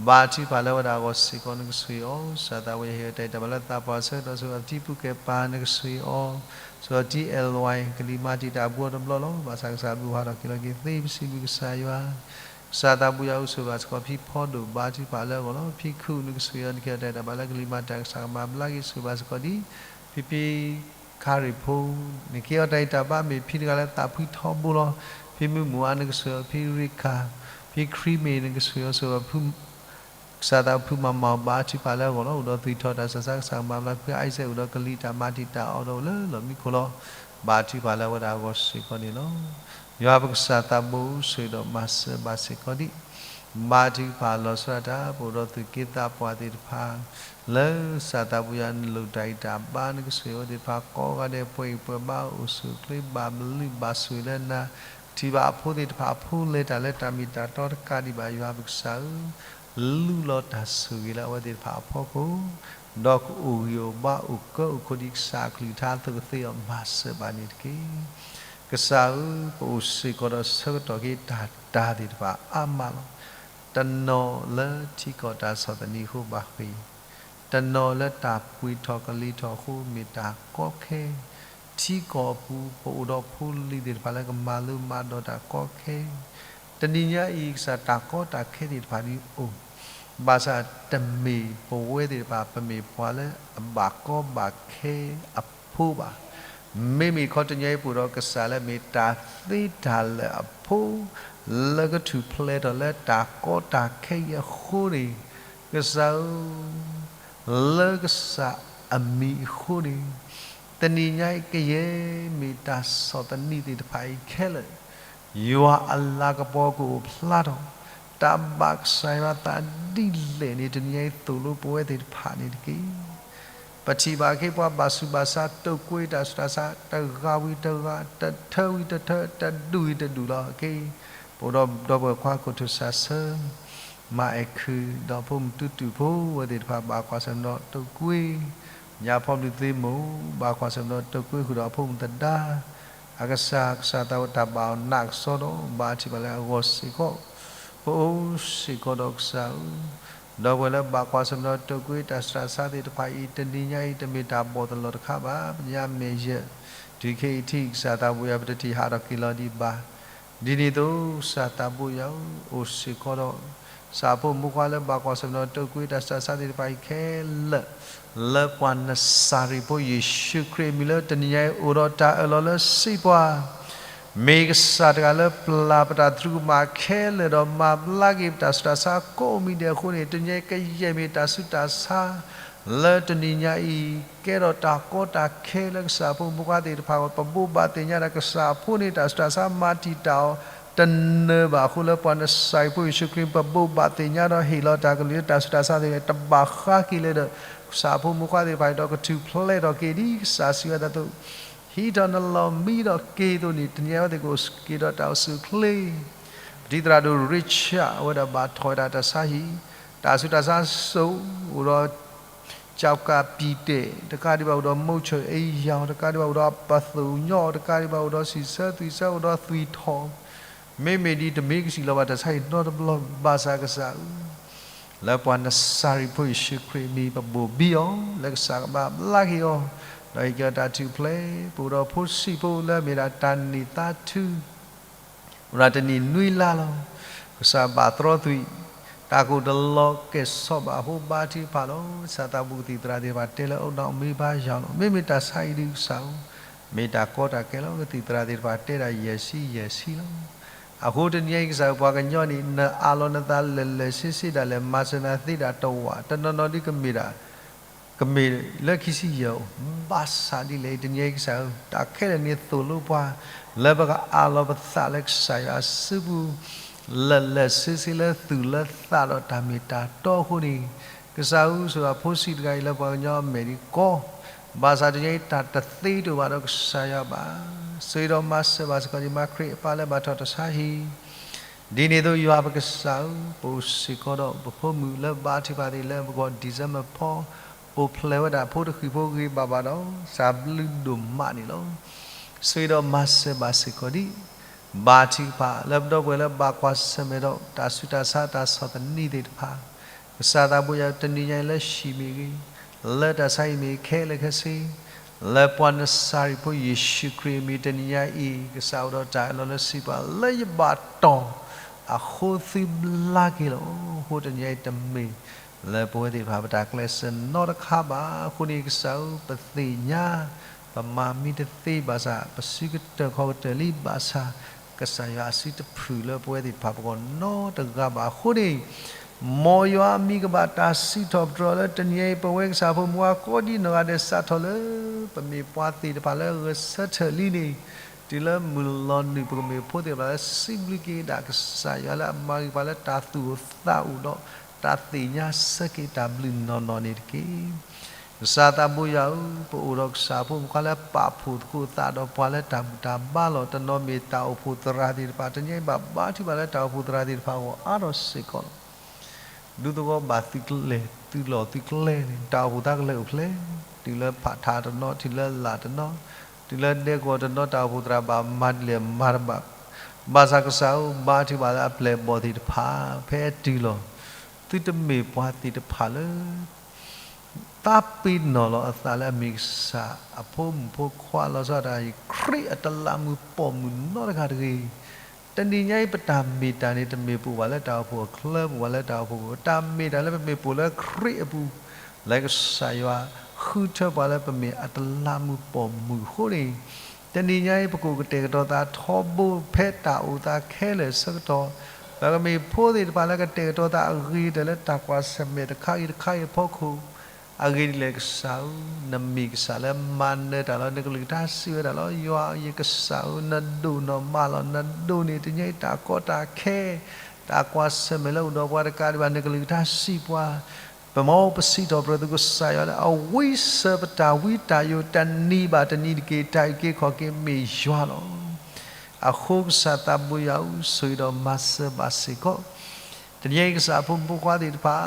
ဘါထုကဖၣ်လၢအဝဲဒၣ်အဂီၢ်စ့ၢ်ကီး နကဆိၣ်ဂ့ၤအီၤ ကစၢ်သးဝဲ ဟ့ၣ်အီၤတၢ်အံးတၢ်ဘါလၢသးပှၢ်အဆၢကတီၢ် ဆိၣ်ဂ့ၤအီၤပထံပူၤကဲပၤ နကဆိၣ်ဂ့ၤအီၤ ဆိၣ်ဂ့ၤအီၤတံၤ L Y ကလံၤမၤတံာ်တာ်အဘူးအီၤတဘျီလီၤ. ဘၣ်ဆၣ်ကစၢ်ဘျုးဟါထီၣ်က့ၤလီၤက့ၤသ့ ပစံးဘျုးကစၢ်ယွၤ ကစၢ်သးဘိယွၤဧၢ ဆိၣ်ဂ့ၤဘၣ်စ့ၢ်ကီးဖံဖီဒိၣ် ဘါထုကဖၣ်လၢအဂီၢ်လီၤ. ဖံခုၣ် နကဆိၣ်ဂ့ၤအီၤ နကဟ့ၣ်အီၤတၢ်အံးတၢ်ဘါလၢကလံၤမၤတံာ်တာ် ကစၢ်ကမၤဘျါက့ၤ ဆိၣ်ဂ့ၤဘၣ်စ့ၢ်ကီးဒ် ဖံဖံ ခါရံၣ်ဖိ နကဟ့ၣ်အီၤတၢ်အံးတၢ်ဘါ မ့ၢ်ဖံတဂၤလၢသးဖှံထီဘိလီၤ. ဖံမုၢ်မူၤအါ နကဆိၣ်ဂ့ၤအီၤ ဖံရ့ခၣ် ဖံခရံမ့ၢ် နကဆိၣ်ဂ့ၤအီၤဆိၣ်ဂ့ၤ ကစၢ်သးဖုမၤမၤအီၤ ဘါထုကဖၣ်လၢအဂီၢ်လီၤ. အိၣ်ဒီးသွံၣ်ထီၣ်တၢ်ဆူးတၢ်ဆါ ကစၢ်ကမၤဘျါ ဖံအံၤစဲး အိၣ်ဒီးကလံၤတၢ်မၤတံာ်တာ်အီၤဒီးအိၣ်လၢလီၢ်မံခိၣ်လီၤ. ဘါထုကဖၣ်လၢအဝဲဒၣ်အဂီၢ်စ့ၢ်ကီးန့ၣ်လီၤ. ယွၤပကစၢ်သးဘိ ဆိၣ်ဂ့ၤဒီးမၤစၢၤဘၣ်စ့ၢ်ကီးဒံး ဘါထုကဖၣ်လီၤဆီဒၣ်တၢ် ပအိၣ်ဒီးသူၣ်က့သးပှၢ်သ့ၣ်တဖၣ် လၢကစၢ်သးဘိယွၤ နလိၣ်တၢ်အံးတၢ်ဘါ နကဆိၣ်ဂ့ၤအီၤသ့ၣ်တဖၣ် ကိးဂၤဒဲး ပှဲၤဂံၢ်ပှဲၤဘါ အိၣ်ဆူၣ်အိၣ်ချ့ ဘၣ်ဘျုးဘၣ်ဆိၣ်ဂ့ၤလၢနၤ ထံၣ်ဘၣ်အဖိသ့ၣ်တဖၣ်အဖိလဲၤတၢ်လၢတၢ်မ့ၢ်တၢ်တီတကးဒံးဘၣ် ယွၤပကစၢ်ဧၢ, လူလီၤတၢ်ဆိၣ်ဂ့ၤလၢအဝဲသ့ၣ်တဖၣ်အဖီခိၣ်, ဒီးကအိၣ်ဂံၢ်အိၣ်ဘါအိၣ်ကၢအိၣ်ခိးဒ်ကစၢ်အကလုၢ်ကထါအသိးကသ့အီၤမၤစၢၤဘၣ်န့ၣ်တက့ၢ်. ကစၢ်ဧၢ, ပအိၣ်စ့ၢ်ကီးဒီးဆၢကတီၢ်က့ၤတၢ်တၢ်သ့ၣ်တဖၣ်အါမးလီၤ. တနီၤလၢထံကီၢ်တၢ်ဆီၣ်သနံးအဃိဘၣ်ဃ့ၢ်, တနီၤလၢတၢ်ပှ့ၤထီၣ်ကလံၤထီၣ်အဃိမ့ၢ်တၢ်ကီခဲ, ထံကီၢ်အပူၤ ပအိၣ်ဒီးဖိလံၤသ့ၣ်တဖၣ်လၢကမၤလိမၤဒိးတၢ်ကီခဲ, တနံၤညါအံၤ ကစၢ်တၢ်ကီတၢ်ခဲသ့ၣ်တဖၣ်ဒုးအိၣ်, ဘၣ်ဆၣ်တမ့ၢ်ပဝဲသ့ၣ်တဖၣ် ပမ့ၢ်ပှၤလၢအဘၣ်ကီဘၣ်ခဲအဖိဘၣ်. မ့မ့ၢ်ခီတနံၤညါအံၤ ပအိၣ်ဒီးကစၢ်လၢမ့ၢ်တၢ်သ့တၢ်လၢာ်အဖိ, လၢကထူၣ်ဖျဲးထီၣ်လၢတၢ်ကီတၢ်ခဲအံၤအဃိန့ၣ်, ကစၢ်ဧၢ, လၢကစၢ်အမံၤအဃိန့ၣ်, တနံၤညါအံၤ ကယဲၢ်မ့ၢ်တၢ်ဆီၣ်သနံးသ့ၣ်တဖၣ်အံၤခဲလၢာ်, ယွၤအလၤကပီၤကအိၣ်ဖျါထီၣ်, တၢ်ဘၣ်ကစၢ်ယွၤသးဒ်လဲၣ်န့ၣ် တနံၤညါအံၤသိၣ်လိပဝဲသ့ၣ်တဖၣ်န့ၣ်တက့ၢ်. ပထံၣ်ဘၣ်က့ၤပှၤဘၣ်ဆူးဘၣ်ဆါ တိာ်ကွံတၢ်ဆူးတၢ်ဆါ တဂၤဝံၤတဂၤ, တထၢဝံၤတထၢ, တဒူၣ်ဝံၤတဒူၣ်လီၤ. က့ၤ ပအိၣ်ဒီးဒီပုၢ်ဝဲၢ်ခွါခိၣ်ထူၣ်စးဆၢ မၤအဲၣ်ခုၣ်ဒီးဖိမုၣ်တူၢ်တူၢ်ဖိဝဲသ့ၣ်တဖၣ် ဘၣ်ကွၢ်ဆၢၣ်မဲာ်ဒီးတိာ်ကွံ, ညါဖီဘျုးသ့မိၢ် ဘၣ်ကွၢ်ဆၢၣ်မဲာ်ဒီးတိာ်ကွံဃုာ်ဒီးဖိမုၣ်သဒါ, အကစၢ် ကစၢ်သးဝဲတၢ်ဘၣ်အီၣ်နးကစီဒီး ဘၣ်ထံၣ်ဘၣ်လၢအဂီၢ်စ့ၢ်ကီး, ပအိၣ်စ့ၢ်ကီးဒီးကစၢ်ဧၢ, ဒီပုၢ်ဝဲၢ်လၢဘၣ်ကွၢ်ဆၢၣ်မဲာ်ဒီးတိာ်ကွံတၢ်ဆူးတၢ်ဆါသ့ၣ်တဖၣ်အံၤ တနံၤညါအံၤ တမ့ၢ်တၢ်ဘီၣ်သလီၤတခါဘၣ်. ပညါမဲာ်ယဲၢ် တုၤခဲအံၤထံၣ် ကစၢ်သးဘိယွၤ ပတထံၣ်ဟးထီၣ်က့ၤလီၤဒံးဘၣ်. ဒ်န့ၣ်အသိး ကစၢ်သးဘိယွၤဧၢ, အိၣ်စ့ၢ်ကီးဒီး ကစၢ်အဖိမုၣ်ဖိခွါလၢဘၣ်ကွၢ်ဆၢၣ်မဲာ်ဒီးတိာ်ကွံတၢ်ဆူးတၢ်ဆါသ့ၣ်တဖၣ်အံၤခဲလၢာ်, လၢပှၤနစၤရ့းဖိယ့ၣ်ၡူးခရံာ်အမံၤလၢတနံၤညါအံၤအိၣ်ဒီးတၢ်အၢၣ်လီၤလၢစံးပှၤ မ့ၢ်ကစၢ်တဂၤလၢပျၢ်ပတၢ်သရူးကမၣ်ခဲလၢာ်ဒီး မၤဘျါက့ၤပတၢ်ဆူးတၢ်ဆါကိးမံၤဒဲးအဃိန့ၣ်, တနံၤညါအံၤ ကယဲၢ်မ့ၢ်တၢ်ဆူးတၢ်ဆါ လၢတနံၤညါအံၤ ကဲထီၣ်တၢ်ကီတၢ်ခဲလၢကစၢ်အဖိမုၣ်ဖိခွါသ့ၣ်တဖၣ်အဂီၢ်, ပဘိးဘၣ်သ့ၣ်ညါဒီးကစၢ်အဖိန့ၣ် တၢ်ဆူးတၢ်ဆါမၤတံာ်တာ်အီၤ တနၢၤဘၣ်အဃိ လၢပှၤနစၤရ့းဖိယ့ၣ်ၡူးခရံာ် ပဘိးဘၣ်သ့ၣ်ညါဒီးဟ့ၣ်လီၤတၢ်ကလုၢ်လၢတၢ်ဆူးတၢ်ဆါသ့ၣ်တဖၣ် တဘၣ်ဃးက့ၤလၢၤဒီး ကစၢ်အဖိမုၣ်ဖိခွါသ့ၣ်တဖၣ်အံၤဒီး ကထူၣ်ဖျဲးထီၣ်က့ၤဒ်ကစၢ်စံးဝဲဒၣ်အသိး ဟံးထီၣ်နလီၢ်မံဒီးက့ၤအသိးန့ၣ်, တနံၤညါအံၤအဝဲသ့ၣ်ကအိၣ်က့ၤဒီးတၢ်အိၣ်ဆူၣ်အိၣ်ချ့, ပထံၣ်သရၣ်ဒိၣ်ရံၣ်ဆၣ် အဝဲဒၣ်ဘၣ်ထီၣ်ဝဲဒၣ်တၢ်ဆါဟံၣ်, တၢ်ဆူးတၢ်ဆါစိး, အိၣ်ဒီး ကၠီကၣ်ပံၤတဲာ်, တကးဒံးဘၣ်အိၣ်ဒီးမိတ်ဆွေ အယီၤ, တကးဒံးဘၣ်အိၣ်ဒီးပသိၣ်ညီ, တကးဒံးဘၣ်အိၣ်ဒီးစံးဆၢသွံၣ်ဆၢ, အိၣ်ဒီးသွံၣ်ထီၣ်, မ့မ့ၢ်ဒ်တမ့ၢ်ကစံးလီၤဘၣ်တၢ်ဆါဟံၣ်နီတဘျီ, ဘၣ်ဆၣ်ကစၢ်ဧၢ, လၢပှၤနစၤရ့းဖိယ့ၣ်ၡူးခရံာ်အမံၤ ပဘိၣ်ဘံအီၤ လၢကစၢ်ကဘၣ်ဘျါက့ၤအီၤ, ဒီးဟ့ၣ်က့ၤအီၤတၢ်ထူၣ်ဖျဲး, ပအိၣ်ဒီးဖိဆံးဖိလၢအမ့ၢ်ဒၣ်တၢ်န့ၢ်သါထု အိၣ်ဒၣ်တနံၣ်နွံလါလီၤ. ကစၢ်ဘၣ်သြီသွံၣ်, တၢ်ကအိၣ်တလီၤကဲၣ်ဆိးဘၣ်အဃိ ဘါထုကဖၣ်လီၤ. ကစၢ်သးဘိကသံၣ်သရၣ်သ့ၣ်တဖၣ်တဲလၢ အိၣ်နမ့ၢ်ဘါယွၤလီၤ. မ့မ့ၢ်တၢ်ဆါအံၤဒုးကစၢ်ဧၢ, မ့ၢ်တၢ်ကီတၢ်ခဲလီၤ. ကသံၣ်သရၣ်သ့ၣ်တဖၣ်တဲဒၣ်ယဲၢ်ဆံယဲၢ်ဆံလီၤ. အဃိတနံၤအံၤကစၢ်ဧၢ ပှၤကညီန့ၣ် နအးလီၤနသးလၢာ်လၢာ်ဆ့ဆ့ဒၣ်လဲာ် မၤစၢၤနၤသ့ဒၣ်တဝာ်, တနီၤနီၤဒုးကမ့ၢ်ဒၣ် ကမ့ၢ်လၢခံဆံယဲၢ်အိၣ်, ဘၣ်ဆၣ်ဒ်လဲၣ်အံၤ တနံၤအံၤကစၢ်ဧၢ, တၢ်ခဲလၢာ်န့ၣ်သိၣ်လိပှၤ လၢပကအးလီၤပသးလၢကစၢ်ယွၤအစုပူၤ လၢာ်လၢာ်ဆ့ဆ့လၢသူၣ်လၢသးဒီးတၢ်မ့ၢ်တၢ်တီအဃိန့ၣ်, ကစၢ်ဧၢ ဆိၣ်အဖိဆံးတဂၤအံၤလၢပှၤကညီအမဲာ်ဒ်ကီ, ဘၣ်ဆၣ်တနံၤအံၤတၢ်တသ့တအိၣ်ဘၣ်ဒီးကစၢ်ယွၤဘၣ်, ဆိၣ်ဂ့ၤဒီးမၤစၢၤဘၣ်စ့ၢ်ကီးဒံးမါခရံာ်အပၢ်လၢဘၣ်ထီၣ်တၢ်ဆါဟံၣ် ဒ်န့ၣ်အသိးယွၤပကစၢ်ဧၢ, ပအိၣ်စ့ၢ်ကီးဒီးပဖိမုၣ်လၢဘါထုကဖၣ်သ့ၣ်လၢပဂီၢ် December ဖီ အိၣ်ဖျဲၣ်ဝဲဒၣ်ဖိတဃံးဖိဂ့ၤဘၣ်ဘၣ်ဒီး စၢ်ဘျုးဒိၣ်မးန့ၣ်လီၤ. ဆိၣ်ဂ့ၤဒီးမၤစၢၤဘၣ်စ့ၢ်ကီးဒံး, ဘါထုကဖၣ်လၢပဒီပုၢ်ဝဲၢ်လၢဘၣ်ကွၢ်ဆၢၣ်မဲာ်ဒီးတၢ်ဆူးတၢ်ဆါတၢ်ဆီၣ်သနံးသ့ၣ်တဖၣ် ကစၢ်သးဘိယွၤတနံၤညါအံၤလၢဟံၣ်မ့ၢ်ဂ့ၤ, လၢတၢ်ဆါဟံၣ်မ့ၢ်ခဲလၢာ်ခဲဆ့, လၢပှၤနစၤရ့းဖိယ့ၣ်ၡူးခရံာ်အမံၤတနံၤညါအံၤ ကစၢ်အိၣ်ဒီးတၢ်အၢၣ်လီၤလၢစံးပှၤလၢယဘၣ်တီၢ်အဃိသုဘျါက့ၤလီၤ. အဃိတနံၤညါအံၤတမ့ၢ်လၢပဝဲသ့ၣ်တဖၣ်ပတၢ်ကျဲးစၢးနီတခါဘၣ်. အဃိန့ၣ်ကစၢ်ဧၢ ပသ့ၣ်ညါ ပမၤမ့ၢ်တသ့ဘၣ်ဆၣ် ပစုကတၢၢ်ခီၣ်ကတၢၢ်လံဘၣ်ဆၣ် ကစၢ်ယွၤအစုတဖုၣ်လၢပဝဲသ့ၣ်တဖၣ်ပဂီၢ်နီတဂၤဘၣ်အဃိန့ၣ်, မ်ယွၤအမံၤကဘၣ်တၢ်စံးထီၣ်ပတြၢၤလၢတနံၤအံၤ ပဝဲကစၢ်ဖိမုၣ်ဖိကိးဒံးနီၢ်ဂၤဒဲးစးထီၣ်လၢ ပမ့ၢ်ပှၤသ့ၣ်တဖၣ်လၢဂဲၤဆၢထၢၣ်လံန့ၣ်, တုၤလၢမုၢ်လီၤနုာ်ပကမ့ၢ်ဖိသ့ၣ်တဖၣ်လၢစံးဘျုးက့ၤဒၣ်ကစၢ်ယွၤလၢအမၤဂ့ၤပှၤလၢတၢ်သူၣ်အိၣ်သးအိၣ်ဒီး တၢ်သ့ၣ်ညါဆၢက့ၤတၢ်ဘျုးနီၢ်နီၢ်န့ၣ်တက့ၢ်. ကစၢ်သးဘိယွၤဧၢ, ပအိၣ်ဒီးကစၢ်ဖိမုၣ်ဖိခွါလၢပာ်ဖှိၣ်သကိးသးဒီးပှၤလၢတၢ်ဘူၣ်တၢ်ဘါလီၤ. တနီၤမ့ၢ်တၢ်အိၣ်ဖှိၣ်သရၣ်သ့ၣ်တဖၣ်, တနံၤအံၤဘၣ်ဘါထုကဖၣ်လၢတၢ်အိၣ်ဖှိၣ်သရၣ်သ့ၣ်တဖၣ်အဂီၢ်အါထီၣ်စ့ၢ်ကီးလီၤ. ဒူသဝီဘၣ်သုးကျဲၤ, သုးလီၢ်သုးကျဲၤန့ၣ် တၢ်အိၣ်ဖှိၣ်သးကလဲၤအိၣ်ဖျဲၣ်, တုၤလၢဖးထးတနီၤ, တုၤလၢလာ်တနီၤ, တုၤလၢဒဲကဝီၤတနီၤ, တၢ်အိၣ်ဖှိၣ်သရၣ်ဘၣ်မၤဒ်လဲၣ်မၤတဘၣ်. ဘၣ်ဆၣ်ကစၢ်ဧၢ, ဘါထုကဖၣ်လၢအပျဲၢ်အဘီၣ်သ့ၣ်တဖၣ် ဖဲအတုၤလီၤ, သုတမ့ၢ်ပှၤသ့ၣ်တဖၣ်လၢ သးပ့ၤနီၣ်လီၤအသးလၢအမ့ၢ်ကစၢ်အဖိမုၣ်ဖိခွါလီၤဆီဒၣ်တၢ်အံၤ, ခရံာ်အတလးမုၢ်ပိာ်မုၣ်နီတဂၤတဂ့ၤ. တနံၤညါအံၤ ပတၢ်မ့ၢ်တၢ်န့ၣ် တမ့ၢ်ပအိၣ်ဘၣ်လၢတၢ်အိၣ်ဖှိၣ်အချၢ, ပအိၣ်ဘၣ်လၢတၢ်အိၣ်ဖှိၣ်, တၢ်မ့ၢ်တၢ်လၢပမ့ၢ်ပအိၣ်လၢခရံာ်အပူၤ, လၢကစၢ်ယွၤဃုထၢပှၤလၢပမ့ၢ်အတလးမုၢ်ပိာ်မုၣ်အဃိန့ၣ်, တနံၤညါအံၤ ပကအိၣ်ကတဲာ်ကတီၤသးထီဘိဖဲတၢ်အိၣ်သးခဲလၢာ်ဆၢကတီၢ်, ပကမ့ၢ်ဖိသ့ၣ်တဖၣ်လၢကတဲာ်ကတီၤသးအဂ့ၤကတၢၢ်လၢတၢ်ကွၢ်ဆၢၣ်မဲာ်တခါဂ့ၤတခါဂ့ၤအဖီခိၣ်, အဂ့ၢ်ဒ်လဲၣ်ကစၢ်ဧၢ, နမ့ၢ်ကစၢ်လၢမၤနၢၤတၢ်လီၤ. နကလုၢ်ကထါစံးဝဲဒၣ်လီၤ, ယွၤယကစၢ်ဧၢ, နဒိၣ်နီၢ်မးလီၤ, နဒိၣ်န့ၢ်တနံၤညါအံၤတၢ်ကီတၢ်ခဲ, တၢ်ကွၢ်ဆၢၣ်မဲာ်လၢအိၣ်ဒီးပှၤတကးဒံးဘၣ်. နကလုၢ်ကထါစံးပှၤ, ပမ်ပစံးထီၣ်ပတြၢၤသုကစၢ်ယွၤလၢအဝံစၢၤပတၢ်ဝံတၢ်ယိာ်တနံၤဘၣ်တနံၤတက့ၢ်. တၢ်အုၣ်က့ၤခီၣ်က့ၤမ့ၢ်ယွၤလီၤ. အဃိကစၢ်သးဘိယွၤဧၢ, ဆိၣ်ဂ့ၤဒီးမၤစၢၤဘၣ်စ့ၢ်ကီး တနံၤအံၤ ကစၢ်အဖိမုၣ်ဖိခွါသ့ၣ်တဖၣ်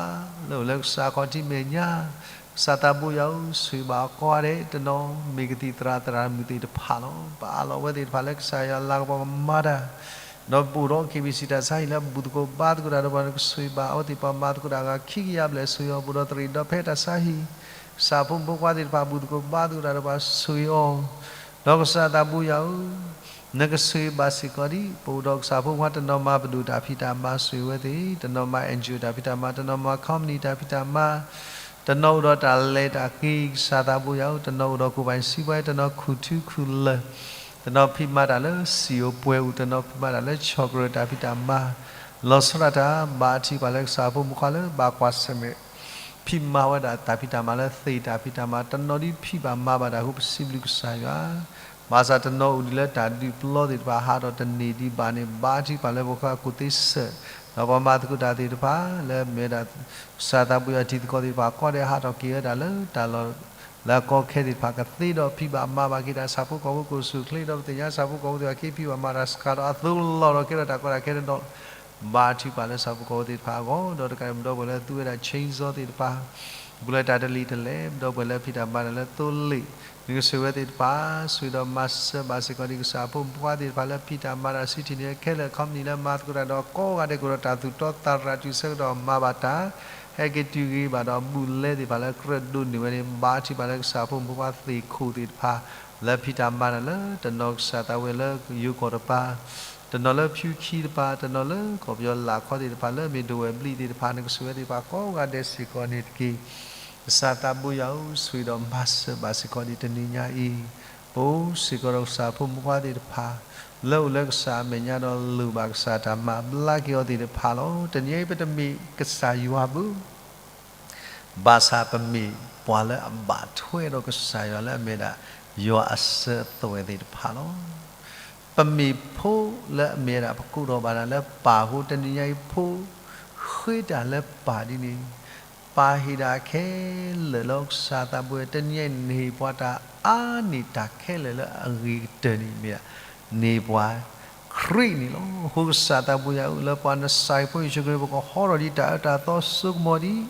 လၢအိၣ်လၢကစၢ်ခီၣ်ထံးမဲာ်ညါ, ကစၢ်သးဘိယွၤဧၢ, ဆိၣ်ဂ့ၤဘၣ်အကိးဂၤဒဲး, တနီၤမ့ၢ်ကသံၣ်သရၣ်သရၣ်မုၣ်သ့ၣ်တဖၣ်လီၤ. ပအးလီၤဝဲသ့ၣ်တဖၣ်လၢကစၢ်ယွၤလၤကပီၤကမၤတၢ်, ဒီးပအိၣ်ဒီး KBC တၢ်ဆါဟံၣ်လၢဘူၣ်သကိးဘါသကိးတၢ်ဒီးပှၤ နကဆိၣ်ဂ့ၤဘၣ်အဝဲသ့ၣ်တဖၣ်, မၤသကိးတၢ်အဂၤခံကယၤဘျဲၣ် ဆိၣ်ဂ့ၤအီၤ, ပအိၣ်ဒီးသရံးဒီးဖဲတၢ်ဆါဟံၣ်, ကစၢ်ဖိမုၣ်ဖိခွါသ့ၣ်တဖၣ် ဘူၣ်သကိးဘါသကိးတၢ်ဒီးပှၤ ဆိၣ်ဂ့ၤအီၤ, ဒီးကစၢ်သးဘိယွၤဧၢ, နကဆိၣ်ဂ့ၤဘၣ်စ့ၢ်ကီးဒံး ပအိၣ်ဒီးကစၢ်ဖိမုၣ်ဖိခွါ တနီၤမၤပဒိၣ်တၢ်ဖံးတၢ်မၤ ဆိၣ်ဂ့ၤဝဲသ့ၣ်, တနီၤမၤ NGO တၢ်ဖံးတၢ်မၤ, တနီၤမၤ company တၢ်ဖံးတၢ်မၤ, တနီၤအိၣ်ဒီးတၢ်လဲၤတၢ်က့ၤ ကစၢ်သးဘိယွၤဧၢ, တနီၤအိၣ်ဒီးခိၣ်ပှၤစံးပှၤ, တနီၤခူၣ်ထူခူၣ်လၢၢ်, တနီၤဖံးမၤတၢ်လၢစံာ်ဧိၤပှဲၤဧိၤ, တနီၤဖံးမၤတၢ်လၢဆီၣ်ကရၢၢ်တၢ်ဖံးတၢ်မၤ, လီၤဆီဒၣ်တၢ် ဘါထုကဖၣ်လၢကစၢ်ဖိမုၣ်ဖိခွါလၢဘၣ်ကွၢ်ဆၢၣ်မဲာ် ဖံးမၤဝဲဒၣ်တၢ်ဖံးတၢ်မၤလၢသ့ၣ်တၢ်ဖံးတၢ်မၤ, တနီၤဒ်ဖံးဘၣ်မၤဘၣ်တၢ်အဃိ ပစံးဘျုးကစၢ်ယွၤ, ဘၣ်ဆၣ်တနီၤအိၣ်ဒံးလၢတၢ်ဒုးပျီသ့ၣ်တဖၣ် ဟးထီၣ်တန့ၢ်ဒံးဘၣ်န့ၣ် ဘါထုကဖၣ်လၢပှၤကိးသ့စၢၣ်, ဒီးပှၤမၤသကိးတၢ်သ့ၣ်တဖၣ် လၢမ့ၢ်ဝဲဒၣ် ကစၢ်သးဘိယွၤတံၤသကိးသ့ၣ်တဖၣ် ကိးဂၤဒဲး ဟးထီၣ်က့ၤဝဲဒၣ်လၢတၢ်လီၢ် လၢအကီခဲသ့ၣ်တဖၣ် ကသ့ဒီးဖံးဘၣ်မၤဘၣ်က့ၤတၢ် ဆၣ်ဖိကီၢ်ဖိကအိၣ်ဆူၣ်အိၣ်ချ့ဒီး ပသ့ၣ်ညါဆၣ်ဖိကီၢ်ဖိသ့ၣ်တဖၣ် က့ၤဖံးဘၣ်မၤတၢ်စှၤဒီးအသိးလီၤဒီး ကဲထီၣ်တၢ်ကီတၢ်ခဲတနီၤ, ဘါထုကဖၣ်လၢဆၣ်ဖိကီၢ်ဖိသ့ၣ်တဖၣ်အဂီၢ်, ဒီးတကးဒံး ပဒီပုၢ်ဝဲၢ်လၢသူဝဲဒၣ် chainsaw သ့ၣ်တဖၣ် ပူၤလၢတၢ်တလံၤတလဲၣ်, ပဒီပုၢ်ဝဲၢ်လၢဖံးတၢ်မၤတၢ်လၢသိလ့ၣ်, နကဆိၣ်ဂ့ၤဝဲသ့ၣ်တဖၣ်, ဆိၣ်ဂ့ၤဒီးမၤစၢၤဘၣ်စ့ၢ်ကီးဒံးကစၢ်အဖိမုၣ်ဖိခွါသ့ၣ်တဖၣ်လၢဖံးတၢ်မၤတၢ် စံးထံၣ်န့ၢ်ခဲလၢာ် company လၢမၤသကိးတၢ်ဒီးကိးဂၤဒဲး ကအိၣ်ဒီးတၢ်သူၣ်တီသးရၤတုၤဆၢကတီၢ်မၤဘၣ်တၢ်, ဟဲက့ၤတုၤဂ့ၤဘၣ်ဒီး ဘူၣ်လဲသ့ၣ်တဖၣ်လၢကြၢးဒိးန့ၢ်ဝဲန့ၣ် ဘါထုကဖၣ်လၢကစၢ်အဖိမုၣ်ဖိခွါသ့ၣ်ခိၣ်သ့ၣ်တဖၣ် လၢဖံးတၢ်မၤတၢ်လၢ တနီၤကစၢ်သးဝဲလၢယိၤကီၢ်တပၤ, တနီၤလၢဖၠူခံတပၤ, တနီၤလၢကီၢ်ပယီၤလၢ်ခီသ့ၣ်တဖၣ် လၢမ့ၢ်ဒဝဲၢ်ဘျံးသ့ၣ်တဖၣ် နကဆိၣ်ဂ့ၤဝဲသ့ၣ်တဖၣ်ကိးဂၤဒဲးစ့ၢ်ကီးန့ၣ်တက့ၢ်. ကစၢ်သးဘိယွၤဧၢ, ဆိၣ်ဂ့ၤဒီးမၤစၢၤဘၣ်စ့ၢ်ကီးဒံးတနံၤညါအံၤ, ပအိၣ်စ့ၢ်ကီးဒီးကစၢ်အဖိမုၣ်ဖိခွါသ့ၣ်တဖၣ် လၢအိၣ်လၢကစၢ်အမဲာ်ညါဒီးလိၣ်ဘၣ်ကစၢ်တၢ်မၤဘျါက့ၤအီၤသ့ၣ်တဖၣ်လီၤ. တနံၤအံၤပတမ့ၢ်ကစၢ်ယွၤဘၣ် ဘၣ်ဆၣ်ပမ့ၢ်ပှၤလၢအဘၣ်ထွဲဒီးကစၢ်ယွၤလၢအမ့ၢ်ဒၣ် ယွၤအစၢၤအသွဲၣ်သ့ၣ်တဖၣ်လီၤ. ပမ့ၢ်ဖိလၢအမ့ၢ်ဒၣ်ပကိးထီၣ်ဘၣ်တၢ်လၢပၢ်အဃိ တနံၤညါအံၤဖိ ဃ့တၢ်လၢပၢ်ဒ်န့ၣ်, ပၢ်ဟ့ၣ်ဒၣ်ခဲလၢာ်လၢကစၢ်သးဘိယွၤ တနံၤညါအံၤ နဟ့ၣ်ပှၤတၢ်အါန့ၢ်တၢ်ခဲလၢာ်လၢအဂ့ၤကတၢၢ်န့ၣ် မ့ၢ်ဒၣ် န့ၢ်ပှၤ ခရံာ်န့ၣ်လီၤ. အဃိကစၢ်သးဘိယွၤဧၢ, လၢပှၤနစၢ်ဖိယ့ၣ်ၡူးခရံာ် ပကဟီထီၣ်ဒံးတၢ်အၢတၢ်သီစိကမီၤဒံး,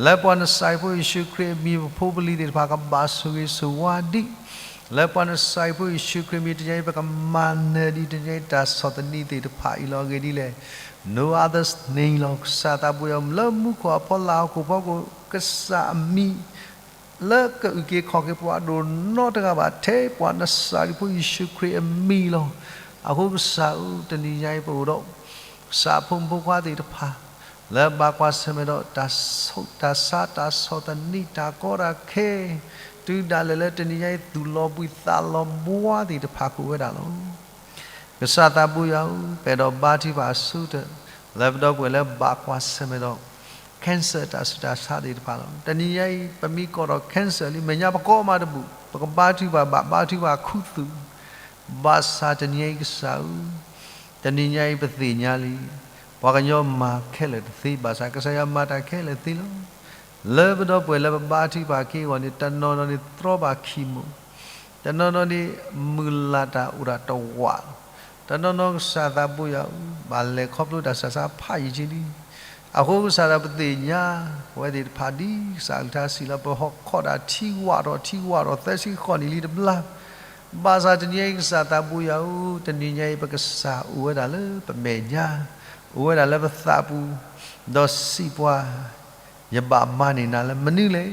လၢပှၤနစၢ်ဖိယ့ၣ်ၡူးခရံာ်အမံၤ ပဖိပလံၤသ့ၣ်တဖၣ်ကဘၣ်ဆိၣ်ဂ့ၤဆိၣ်ဝါဒံး, လၢပှၤနစၢ်ဖိယ့ၣ်ၡူးခရံာ်အမံၤ တနံၤညါအံၤ ပကမၤနၢၤဒံးတနံၤညါအံၤ တၢ်ဆီၣ်သနံးသ့ၣ်တဖၣ်အံၤလီၤ. အဂ့ၢ်ဒ်လဲၣ်, no other's name လီၤ. ကစၢ်သးဘိယွၤဧၢ, လၢမူခိၣ်အဖီလာ်ဟီၣ်ခိၣ်ဖီခိၣ် ကစၢ်အမံၤ လၢကအုၣ်က့ၤခီၣ်က့ၤပှၤဒိၣ်နီတဂၤဘၣ် ထဲပှၤနစၢ်ဖိယ့ၣ်ၡူးခရံာ်အမံၤလီၤ. အဃိကစၢ်ဧၢ, တနံၤညါအံၤပအိၣ်ဒီး ကစၢ်အဖိမုၣ်ဖိခွါသ့ၣ်တဖၣ် လၢဘၣ်ကွၢ်ဆၢၣ်မဲာ်ဒီး တၢ်ဆိၣ်တၢ်ဆါ တၢ်ဆီၣ်သနံး တၢ်ကီတၢ်ခဲ တုၤဒၣ်လဲာ်လၢတနံၤညါအံၤ သူၣ်လီၤဘှံးသးလီၤဘှါသ့ၣ်တဖၣ်ကအိၣ်ဝဲဒၣ်လီၤ. ကစၢ်သးဘိယွၤဧၢ, ပအဲၣ်ဒိးဘါထုကဖၣ်အဆိကတၢၢ် လၢပဒီပုၢ်ဝဲၢ်လၢဘၣ်ကွၢ်ဆၢၣ်မဲာ်ဒီး cancer တၢ်ဆူးတၢ်ဆါသ့ၣ်တဖၣ်လီၤ. တနံၤညါအံၤ ပမ့ၢ်ကိးဒီး cancer လံ မဲာ်ညါပကိးမးတဘူၣ်, ပကဘါထုကဖၣ်ဘၣ် ဘါထုကဖၣ်ခူသူၣ်, ဘၣ်ဆၣ်တနံၤညါအံၤကစၢ်ဧၢ, တနံၤညါအံၤပသ့ၣ်ညါလံ, ပှၤကညီမၤခဲလၢာ်တသ့ ဘၣ်ဆၣ်ကစၢ်ယွၤမၤတၢ်ခဲလၢာ်သ့လီၤ. လၢပဒီပုၢ်ဝဲၢ်လၢပဘါထုကဖၣ်က့ၤအဂီၢ်န့ၣ် တနီၤနီၤန့ၣ် တြီဘၣ်ခံမိၢ်, တနီၤနီၤန့ၣ် မုၢ်လၢ်တၢ်အိၣ်တၢ်တဝးလီၤ. တနီၤနီၤကစၢ်သးဘိယွၤဧၢ, ဘၣ်လဲၤခီဖျိတၢ်ဆူးတၢ်ဆါဖးယံာ်က့ၤလံ. အဃိကစၢ်ဒၣ်ပသ့ၣ်ညါ ပဝဲသ့ၣ်တဖၣ်ဒ်ကစၢ်အကလုၢ်ကထါစံးလီၤ ပဟီၣ်ခိၣ်ဒၣ်ထံဝးထီၣ်ထံဝးထီၣ် သၢဆံဃိးနံၣ်လံတဘျီ, ဘၣ်ဆၣ်တနံၤညါအံၤကစၢ်သးဘိယွၤဧၢ, တနံၤညါအံၤပကစၢ်အိၣ်ဝဲဒၣ်လၢပမဲာ်ညါ, အိၣ်ဝဲဒၣ်လၢပသးပူၤ, ဒီးစံးပှၤ ယဘၣ်မၤန့ၢ်နၤလၢမနုၤလဲၣ်.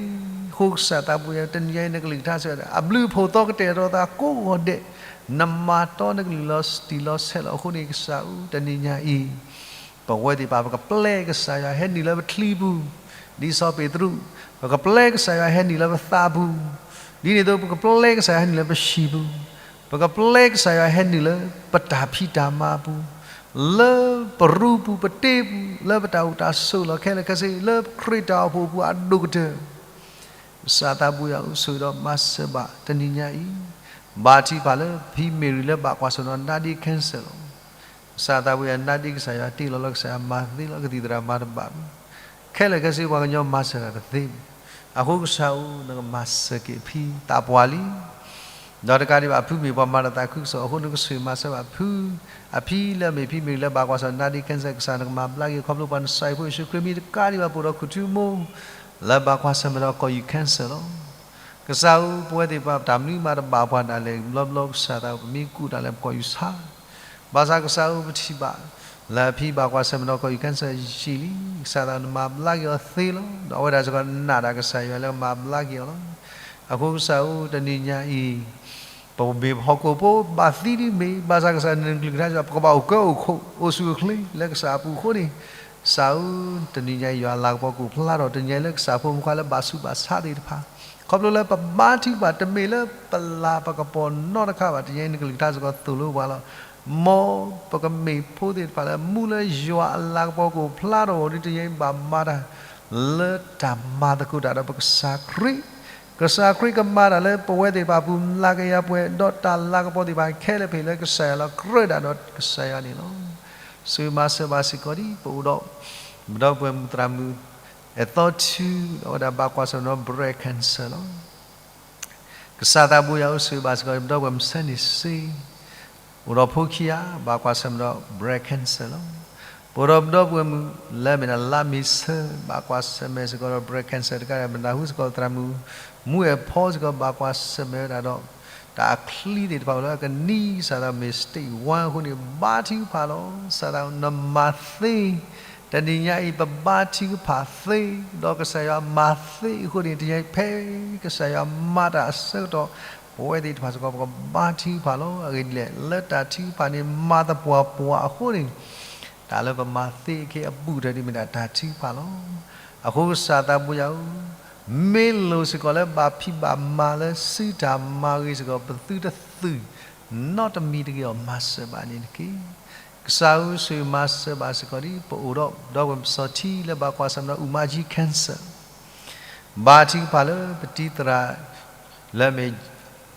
အဃိကစၢ်သးဘိယွၤဧၢ, တနံၤညါအံၤနကလုၢ်ကထါစံးဝဲဒၣ် အဘျုးအဖှိၣ်သီကတဲာ်ဒီးသးကိးဂီၤဒဲး, နမၤတီနကလုၢ်လီၤတံၢ်လီၤဆဲးလီၤ. အဃိန့ၣ်ကစၢ်ဧၢ, တနံၤညါအံၤ ပဝဲသ့ၣ်တဖၣ် ပကပျဲကစၢ်ယွၤဟဲနုာ်လၢပချံပူၤ, ဒ်စီၤပ့းတရူး, ပကပျဲကစၢ်ယွၤဟဲနုာ်လၢပသးပူၤ, ဒ်န့ၣ်အသိး ပကပျဲကစၢ်ယွၤဟဲနုာ်လၢပဟံၣ်ပူၤ, ပကပျဲကစၢ်ယွၤဟဲနုာ်လၢပတၢ်ဖံးတၢ်မၤပူၤ, လၢပရူပူၤပတ့ပူၤ, လၢပတၢ်အိၣ်တၢ်ဆိးလီၢ်ခဲလၢာ်ခဲဆ့, လၢခရံာ်တၢ်အိၣ်ဖှိၣ်အပူၤအဒိၣ်ကတၢၢ် ကစၢ်သးဘိယွၤဧၢ, ဆိၣ်ဂ့ၤဒီးမၤစၢၤဘၣ်တနံၤညါအံၤ, ဘါထုကဖၣ်လၢဖံမ့ၢ်ရံၤလၢဘၣ်ကွၢ်ဆၢၣ်နီၤ နာဒ့ cancer လီၤ. ကစၢ်သးဘိယွၤ နာဒ့ ကစၢ်ယွၤတ့လီၤလၢကစၢ်ယွၤမၤသ့လီၤ, ကသံၣ်သရၣ်မၤတဘၣ်ဘၣ်, ခဲလၢာ်ခဲဆ့ပှၤကညီမၤစၢၤတၢ်တသ့ဘၣ်. အဃိကစၢ်ဧၢ, နကမၤစၢၤက့ၤအဖံသးပှၢ်လံ ဒီးတကးဒံးဘၣ် အဖုမ့ၢ်ပှၤမၤတၢ်သးခုကစီၣ်အဃိ နကဆိၣ်ဂ့ၤမၤစၢၤဘၣ်ဖု, အဖံလၢအမ့ၢ်ဖံမ့ၢ်ရံၤလၢဘၣ်ကွၢ်ဆၢၣ်နီၤ နာဒ့ cancer ကစၢ်နကမၤဘျါက့ၤ ခီဖျိပှၤနစၢ်ယွၤဖိယ့ၣ်ၡူးခရံာ်မံၤတကးဒံးဘၣ် ပအိၣ်ဒီးခိၣ်ထူမိၢ် လၢဘၣ်ကွၢ်ဆၢၣ်မဲာ်ဒီးကီၢ်ယူၢ် cancer လီၤ. ကစၢ်ဧၢ, ပဝဲသ့ၣ်တဖၣ်တၢ်မနုၤမးတဘၣ်ပှၤဒၣ်လဲာ် ဘျီဘျီကစၢ်သးဧၢ ပမ့ၢ်ကူၣ်တၢ်လၢပကီၢ်ယူၢ်ဆါ ဘၣ်ဆၣ်ကစၢ်ဧၢ ပထံၣ်ဘၣ် လၢအဖံဘၣ်ကွၢ်ဆၢၣ်မဲာ်ဒီးကီၢ်ယူၢ် cancer ယံာ်လံ, ကစၢ်သးနမၤဘျါက့ၤအီၤသ့လီၤ. ဒီးအဝဲဒၣ်စ့ၢ်ကီးနာ်တၢ်ကစၢ်ယွၤလၢကမၤဘျါက့ၤအီၤလီၤ. အဃိကစၢ်ဧၢ တနံၤညါအံၤ ပမ့ၢ်ပဟီၣ်ခိၣ်ဖိဘၣ်သံဒ်မ့ၢ် ဘၣ်ဆၣ်ကစၢ်နကလုၢ်ကထါစ့ၢ်ကီး ပကဘၣ်အိၣ်ကၢအိၣ်ခိၣ် အိၣ်ဆူၣ်အိၣ်ချ့လၢကစၢ်အပူၤအဃိန့ၣ်, ကစၢ်ဧၢ, တနံၤညါအံၤယွၤအလၤကပီၤကအိၣ်ဖျါထီၣ် တနံၤညါအံၤလၢကစၢ်ဖိမုၣ်ခွါလၢဘၣ်ဆူးဘၣ်ဆါသ့ၣ်တဖၣ်, ခီဖျိလၢပဘါထုကဖၣ် တမ့ၢ်လၢပလၤပကပီၤနီတခါဘၣ်, တနံၤညါအံၤနကလုၢ်ကထါစ့ၢ်ကီးသိၣ်လိပှၤလီၤ. မ်ပကမ့ၢ်ဖိသ့ၣ်တဖၣ်လၢမူလၢယွၤအလၤကပီၤကအိၣ်ဖျါထီၣ်အဂီၢ်ဒီး တနံၤညါအံၤဘၣ်မၤတၢ် လၢတၢ်မၤသကိးတၢ်ဒီးပကစၢ်ခရံာ်, ကစၢ်ခရံာ်ကမၤတၢ်လၢပဝဲသ့ၣ်တဖၣ်အပူၤ မျးကယၤပှဲၤ ဒီးတၢ်လၤကပီၤသ့ၣ်တဖၣ်ခဲလၢာ်ဖဲလၢကစၢ်ယွၤလီၤ ကြၢးဒၣ်ဒီးကစၢ်ယွၤန့ၣ်လီၤ. ဆိၣ်ဂ့ၤမၤစၢၤဘၣ်စ့ၢ်ကီးဒ် ပအိၣ်ဒီး ပဒီပုၢ်ဝဲၢ်မုၣ်သရၣ်မုၣ် အဲၣ်သီထူ ဒီးအဝဲဒၣ်ဘၣ်ကွၢ်ဆၢၣ်မဲာ်ဒီး breast cancer လီၤ. ကစၢ်သးဘိယွၤဧၢ ဆိၣ်ဂ့ၤဘၣ်စ့ၢ်ကီး ပဒီပုၢ်ဝဲၢ်မုၣ်ဆၢန့ၣ်စ့ အိၣ်ဒီးဖိခံဂၤ ဘၣ်ကွၢ်ဆၢၣ်မဲာ်ဒီး breast cancer လီၤ. ပအိၣ်ဒီးပဒီပုၢ်ဝဲၢ်မုၣ်လၢအမ့ၢ်ဒၣ်လါမ့ၤဆၢ ဘၣ်ကွၢ်ဆၢၣ်မဲာ်စ့ၢ်ကီးဒီး breast cancer တကးဒံး မတၤဟူစ့ၢ်ကီးသရၣ်မုၣ် မူအဲၣ်ဖီစ့ၢ်ကီး ဘၣ်ကွၢ်ဆၢၣ်မဲာ်ဝဲဒၣ်ဒီး တၢ်အချံသ့ၣ်တဖၣ်အိၣ်လၢအကနံၤ ကစၢ်သးမ့ၢ် stage one အဃိန့ၣ် ဘါထုကဖၣ်လီၤ. ကစၢ်သးနမၤသ့ တနံၤညါအံၤ ပဘါထုကဖၣ်သ့ ဒီးကစၢ်ယွၤမၤသ့အဃိန့ၣ် တနံၤညါအံၤ ဖဲကစၢ်ယွၤမၤတၢ်အဆၢကတီၢ် ပဝဲသ့ၣ်တဖၣ်စ့ၢ်ကီး ပကဘါထုကဖၣ်လီၤ. အဂ့ၢ်ဒ်လဲၣ် လၢတၢ်ထုကဖၣ်န့ၣ် မၤသပှၢ်ပှၢ်အဃိန့ၣ် တၢ်လၢပမၤသ့ခဲအံၤအဘူးကတၢၢ်ဒ်မ့ၢ်ဒၣ်တၢ်ထုကဖၣ်လီၤ. အဃိကစၢ်သးဘိယွၤဧၢ, မ့ၢ်လိၣ်စ့ၢ်ကီးလၢဘၣ်ဖံးဘၣ်မၤလၢစုတၢ်မၤဂ့ၤစ့ၢ်ကီး ပသုတသုးနီတမံၤတဂ့ၤအီၤ မၤစၢၤဘၣ်န့ၣ်တက့ၢ်. ကစၢ်ဧၢ ဆိၣ်ဂ့ၤမၤစၢၤဘၣ်စ့ၢ်ကီးဒ် ပအိၣ်ဒီး ဒီပုၢ်ဝဲၢ်မုၣ်စီၤထံလၢဘၣ်ကွၢ်ဆၢၣ်မဲာ်ဒီး အူမါကၠံ cancer ဘါထုကဖၣ်လၢပတံၤသရၣ် လၢအမ့ၢ်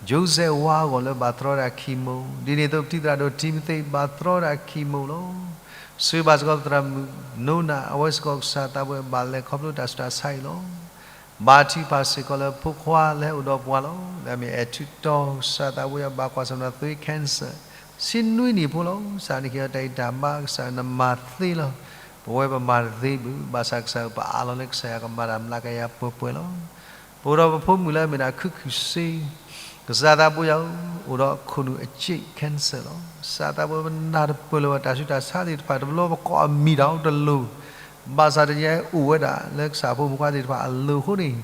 Joseph ဝါအဂီၢ်လၢဘၣ်တြီဒၣ် chemo, ဒ်န့ၣ်အသိးပတံၤသရၣ်ဒိၣ် Timothy ဘၣ်တြီဒၣ် chemo လီၤ. ဆိၣ်ဂ့ၤဘၣ်စ့ၢ်ကီးပသရၣ်မုၣ်နိနၤ အဝဲစ့ၢ်ကီးကစၢ်သးဘိယွၤ ဘၣ်လဲၤခီဖျိတၢ်ဆူးတၢ်ဆါအံၤလီၤ. ဘါထုကဖၣ်စ့ၢ်ကီးလၢဖိခွါလၢဟဲအိၣ်ဒီးပှၤလီၤ. လၢအမ့ၢ်အဲၣ်ထူတီၤ ကစၢ်သးဘိယွၤ ဘၣ်ကွၢ်ဆၢၣ်မဲာ်ဒီး သွေး cancer ဆံနွံနံၣ်ဖိလီၤ. ကစၢ်နကဟ့ၣ်အီၤတၢ်အံၣ်တၢ်မါ ကစၢ်နမၤသ့လီၤ. ပဝဲပမၤတသ့ဘၣ် ဘၣ်ဆၣ်ကစၢ်ဧၢ ပအးလီၤလၢကစၢ်ယွၤကမၤတၢ်မျးကယၤပှဲၤပှဲၤလီၤ. ပအိၣ်ဒီးပဖိမုၣ်လၢအမ့ၢ်ဒၣ်ခုခုစ့, ကစၢ်သးဘိယွၤဧၢ, အိၣ်ဒီးခိၣ်နူာ်အစ့း cancer လီၤ. ကစၢ်သးဘိယွၤ ပနၢ်တပၢၢ်လၢၤဘၣ်တၢ်ဆူးတၢ်ဆါသ့ၣ်တဖၣ် တဘျီပကိးအမံၤတၢ်အိၣ်တလိၤ, ဘၣ်ဆၣ်တနံၤအံၤအိၣ်ဝဲဒၣ်လၢကစၢ်ဖိမုၣ်ခွါသ့ၣ်တဖၣ်အလိၤအဃိန့ၣ်,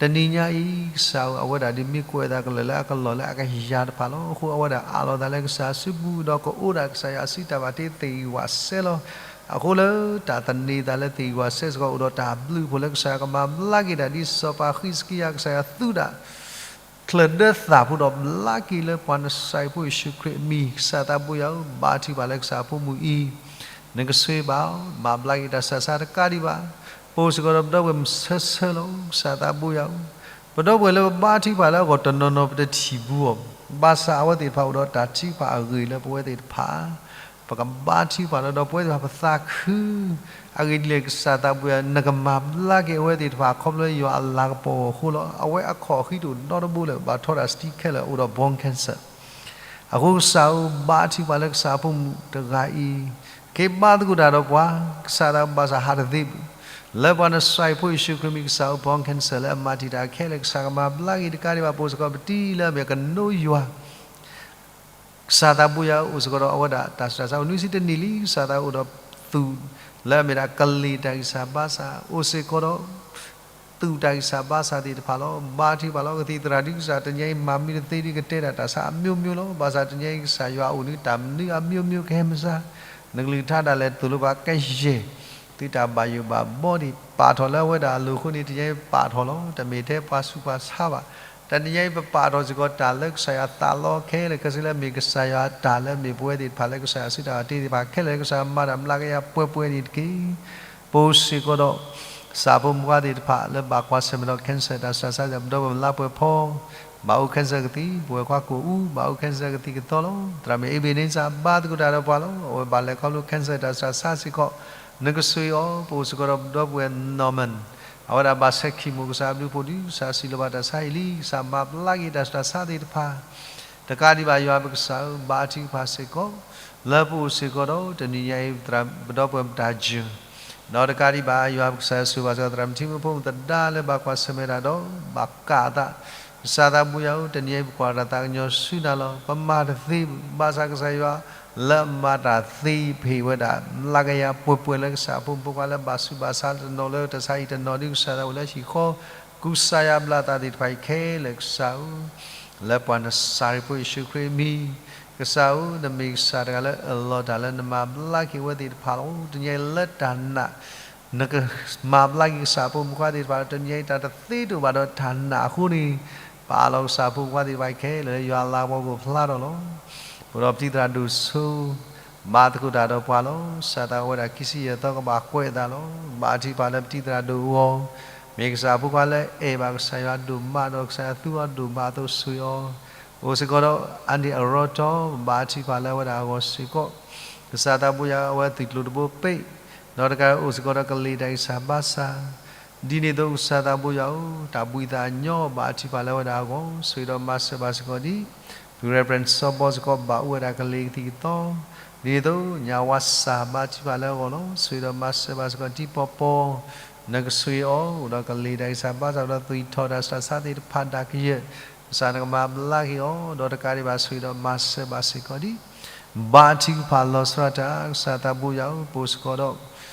တနံၤညါအံၤ ကစၢ်ဧၢ အဝဲဒၣ်ဒ်မ့ၢ်ကွဲးအသးကလၢာ်လၢအကယၤတဖၣ်လီၤ. အဃိအဝဲဒၣ်အးလီၤသးလၢကစၢ်အစုပူၤ ဒီးကအိၣ်ဒၣ်ကစၢ်ယွၤအစုတၢ်ဘၣ်တ့သ့ၣ်ဂံၢ်ဝးစဲလီၤ. အဃိလၢတၢ်သန့ၤသးလၢသ့ၣ်ဂံၢ်ဝးစဲစ့ၢ်ကီး အိၣ်ဒီးတၢ်ဘျုးဖှိၣ်လၢကစၢ်ယွၤကမၤဘျါက့ၤဒၣ် ဒ်စီၤပၤဃံးစကံယၤ ကစၢ်ယွၤသူဒၣ် ချၢၣ်ဒၢသၣ်ဖိဒီးဘျါက့ၤလၢပှၤနစၢ်ဖိယ့ၣ်ၡူးခရံာ်အမံၤ. ကစၢ်သးဘိယွၤဧၢ, ဘါထုကဖၣ်လၢကစၢ်ဖိမုၣ်အံၤ နကဆိၣ်ဂ့ၤဘၣ်အီၤ, မၤဘျါက့ၤတၢ်ဆူးတၢ်ဆါတကးဒံးဘၣ်. ပအိၣ်စ့ၢ်ကီးဒီးပဒီပုၢ်ဝဲၢ်မုၣ်ဆၢဆၢလီၤ. ကစၢ်သးဘိယွၤဧၢ, ပဒီပုၢ်ဝဲၢ်လၢပဘါထုကဖၣ်လၢအဂီၢ်တနီၤနီၤ ပတထံၣ်ဘူးအီၤ, ဘၣ်ဆၣ်အဝဲသ့ၣ်တဖၣ်အိၣ်ဒီးတၢ်ထုကဖၣ်အဂ့ၢ်လၢပဝဲသ့ၣ်တဖၣ် ပကဘါထုကဖၣ်ဒီး ဒီပုၢ်ဝဲၢ်သ့ၣ်တဖၣ် ပသးခု, အဂ့ၢ်ဒ်လဲၣ် ကစၢ်သးဘိယွၤ နကမၤဘျါက့ၤအဝဲသ့ၣ်တဖၣ် ခီဖျိယွၤအလၤကပီၤအဂီၢ်အဃိလီၤ. အဝဲအခီၣ်အဃံတအိၣ်နီတဘိလၢၤ ဘၣ်ထီၣ်တၢ်စတံခဲလၢာ် အိၣ်ဒီး bone cancer အဃိကစၢ်ဧၢ ဘါထုကဖၣ်လၢကစၢ်အဖိမုၣ်တဂၤအံၤ က့ၤဘါသကိးတၢ်ဒီးပှၤ, ကစၢ်သးဘိယွၤ ဘၣ်ဆၣ်ဟးတသ့ဘၣ်, လၢပှၤနစၢ်ဖိယ့ၣ်ၡူးခရံာ်မံၤ ကစၢ်ဧၢ bone cancer လၢအမၤတံာ်တာ်ခဲလၢာ် ကစၢ်ကမၤဘျါက့ၤတကးဒံးဘၣ် ပအိၣ်စ့ၢ်ကီး ပတံၤလၢအမ့ၢ်ကနိယွၤ ကစၢ်သးဘိယွၤ အိၣ်စ့ၢ်ကီးဒီးအဝဲဒၣ်တၢ်ဆူးတၢ်ဆါ နွံဆံတနံၣ်လံ ကစၢ်သးဘိအိၣ်ဒီးသူၣ် လၢအမ့ၢ်ဒၣ်ကလံၤတၢ်ဂံၢ်စၢ်ဘါစၢ် အိၣ်စ့ၢ်ကီးဒီး သူၣ်တၢ်ဂံၢ်စၢ်ဘါစၢ်သ့ၣ်တဖၣ်လီၤ. ဘါထုကဖၣ်လီၤ ကသံၣ်သရၣ်ဒုးကစၢ် တနံၤအံၤမၤမံၤတသ့ဒုး ကတဲဒၣ်တၢ်ဆါအမျိုးမျိုးလီၤ. ဘၣ်ဆၣ်တနံၤအံၤကစၢ်ယွၤအိၣ်နုၤ တၢ်မနုၤအမျိုးမျိုးကဟဲမုၢ်ဆါ နကလုၢ်ကထါဒၣ်လဲာ်သိၣ်လိပှၤကယဲၢ် သုတၢ်ဘၣ်ယိၣ်ဘၣ်ဘီဒံး ပာ်ထီၣ်လၢအဝဲဒၣ်အလိၤအဃိန့ၣ် တနံၤအံၤပပာ်ထီၣ်လီၤ. တမ့ၢ်ထဲပှၤဆူးပှၤဆါဘၣ်. တနံၤအံၤပပာ်ထီၣ်စ့ၢ်ကီးတၢ်လၢကစၢ်ယွၤသးလီခဲလၢာ်ခဲဆ့ လၢအမ့ၢ်ကစၢ်ယွၤအတၢ်လၢအမ့ၢ်ပဝဲသ့ၣ်တဖၣ်လၢကစၢ်ယွၤစံးတၢ်အီၤတ့ၢ်သ့ၣ်တဖၣ်ခဲလၢာ် ကစၢ်ယွၤမၤတၢ်ဘျါက့ၤယၤပှဲၤပှဲၤန့ၣ်တက့ၢ်. ပအိၣ်စ့ၢ်ကီးဒီး ကစၢ်ဖိမုၣ်ဖိခွါသ့ၣ်တဖၣ်လၢဘၣ်ကွၢ်ဆၢၣ်မဲာ်ဒီး cancer တၢ်ဆူးတၢ်ဆါ ပဒီပုၢ်ဝဲၢ်လါပှဲၤဖီ ဘၣ်အိၣ် cancer ကသံၣ်, ပဝဲၢ်ခွါကိၣ်အူ ဘၣ်အိၣ် cancer ကသံၣ်ကသီလီၤ. သရၣ်မုၣ် Ebenezer ဘါသကိးတၢ်ဒီးပှၤလီၤ. အဝဲဘၣ်လဲၤခီဖျိ cancer တၢ်ဆူးတၢ်ဆါစ့ၢ်ကီး နကဆိၣ်ဂ့ၤအီၤ. ပအိၣ်စ့ၢ်ကီးဒီးပဒီပုၢ်ဝဲၢ် Norman အဝဲဒၣ်ဘၣ်ဆဲး chemo ကစၢ်အဘျုးဖှိၣ်ဒုး ကစၢ်စံးလီၤဘၣ်တၢ်ဆါဟံၣ်လံ, ကစၢ်မၤဘျါက့ၤတၢ်ဆူးတၢ်ဆါသ့ၣ်တဖၣ် တကးဒံးဘၣ်ယွၤပကစၢ်ဧၢ ဘါထုကဖၣ်စ့ၢ်ကီး လၢပအိၣ်စ့ၢ်ကီးဒီး တနံၤညါအံၤ ပဒီပုၢ်ဝဲၢ်မတၤယၢၤ ဒီးတကးဒံးဘၣ် ယွၤပကစၢ်ဆိၣ်ဂ့ၤဘၣ်စ့ၢ်ကီး သရၣ်မုၣ်ထံမုၣ်ဖိမုၣ်သဒါလၢဘၣ်ကွၢ်ဆၢၣ်မဲာ်တၢ်ဒီး ဘၣ်ကးအသး, ကစၢ်သးဘိယွၤဧၢ တနံၤညါအံၤ ပကွၢ်တၢ်သးကညီၤဆူနၤလီၤ. ပမၤတသ့ဘၣ်, ဘၣ်ဆၣ်ကစၢ်ယွၤ လၢအမၤတၢ်သ့ဖ့ၣ်ဝဲဒၣ် ဘျါက့ၤယၤပှဲၤပှဲၤလၢကစၢ်ဖိမုၣ်ဖိခွါလၢဘၣ်ဆူးဘၣ်ဆါ တနီၤလၢတၢ်ဆါဟံၣ် တနီၤဒုး ကစၢ်သးအိၣ်လၢဟံၣ်ဃီ ကူစါယါဘျါသးသ့ၣ်တဖၣ်အံၤခဲလၢာ် ကစၢ်ဧၢ လၢပှၤနစၢ်ရ့ၣ်ဖိယ့ၣ်ၡူးခရံာ်အမံၤ, ကစၢ်ဧၢ နမ့ၢ်ကစၢ်တဂၤလၢအၢၣ်လီၤတၢ်လၢနမၤဘျါက့ၤဝဲသ့ၣ်တဖၣ်လီၤ. တနံၤညါအံၤလၢတၢ်နာ် နကမၤဘျါက့ၤကစၢ်ဖိမုၣ်ဖိခွါသ့ၣ်တဖၣ်လီၤ. တနံၤညါအံၤတၢ်တသ့တအိၣ်ဘၣ်ဒီးတၢ်နာ်အဃိန့ၣ် ပအးလီၤကစၢ်ဖိမုၣ်ဖိခွါသ့ၣ်တဖၣ်အံၤခဲလၢာ်လၢယွၤအလၤကပီၤကအိၣ်ဖျါထီၣ်လီၤ. ပအိၣ်ဒီးပတံၤသရၣ်ဒိၣ်စိ ဘါသကိးတၢ်ဒီးပှၤလီၤ. ကစၢ်သးဝဲဒၣ်ခံဆံယဲၢ်သီကဘၣ်ကွဲးအသးလီၤ. ဘါထုကဖၣ်လၢပတံၤသရၣ်ဒိၣ်အဂီၢ်, မ့ၢ်ကစၢ်ဖိခွါလၢအဲၣ်ဘၣ်ကစၢ်ယွၤဒိၣ်မးဒီး ကစၢ်ယွၤသူအီၤဒိၣ်မးအသိးဆိၣ်ဂ့ၤအီၤ, အိၣ်စ့ၢ်ကီးဒီး အါဒံၣ်အရီတီ ဘါထုကဖၣ်လၢအဝဲဒၣ်အဂီၢ်စ့ၢ်ကီး, ကစၢ်သးဘိယွၤဧၢ အဝဲသုးကျိၤတဘိပ့ၢ်, ဒီးတကးအိၣ်စ့ၢ်ကီးဒီးကလံၤတၢ်ဂံၢ်စၢ်ဘါစၢ် ဒ်န့ၣ်အသိးကစၢ်သးဘိယွၤဧၢ, တၢ်ဘှံးသးညီဘါထုကဖၣ်လၢအဝဲဒၣ်အဂီၢ်, ဆိၣ်ဂ့ၤဒီးမၤစၢၤဘၣ်စ့ၢ်ကီးဒံး, ပှၤ Reverend စီၤဘီစ့ၢ်ကီးဘၣ်အိၣ်ဝဲဒၣ်ကလံၤကသံၣ်ကသီ, ဒ်န့ၣ်အသိး ညါဝါစၢ်ဘါထုကဖၣ်လၢအဂီၢ်လီၤ. ဆိၣ်ဂ့ၤဒီးမၤစၢၤဘၣ်စ့ၢ်ကီးတံၤပီၤပီၤ, နကဆိၣ်ဂ့ၤအီၤ အိၣ်ဒီးကလံၤတၢ်ဂံၢ်စၢ်ဘါစၢ် အိၣ်ဒီးသွံၣ်ထီၣ်တၢ်ဆူးတၢ်ဆါသ့ၣ်တဖၣ်ဒၣ်ကယဲၢ်, ကစၢ်နကမၤဘျါက့ၤအီၤ, ဒီးတကးဒံးဘၣ်ဆိၣ်ဂ့ၤဒီးမၤစၢၤဘၣ်စ့ၢ်ကီးဒံး ဘါထုကဖၣ်လီၤဆီဒၣ်တၢ် ကစၢ်သးဘိယွၤဧၢ, ပအိၣ်စ့ၢ်ကီးဒီး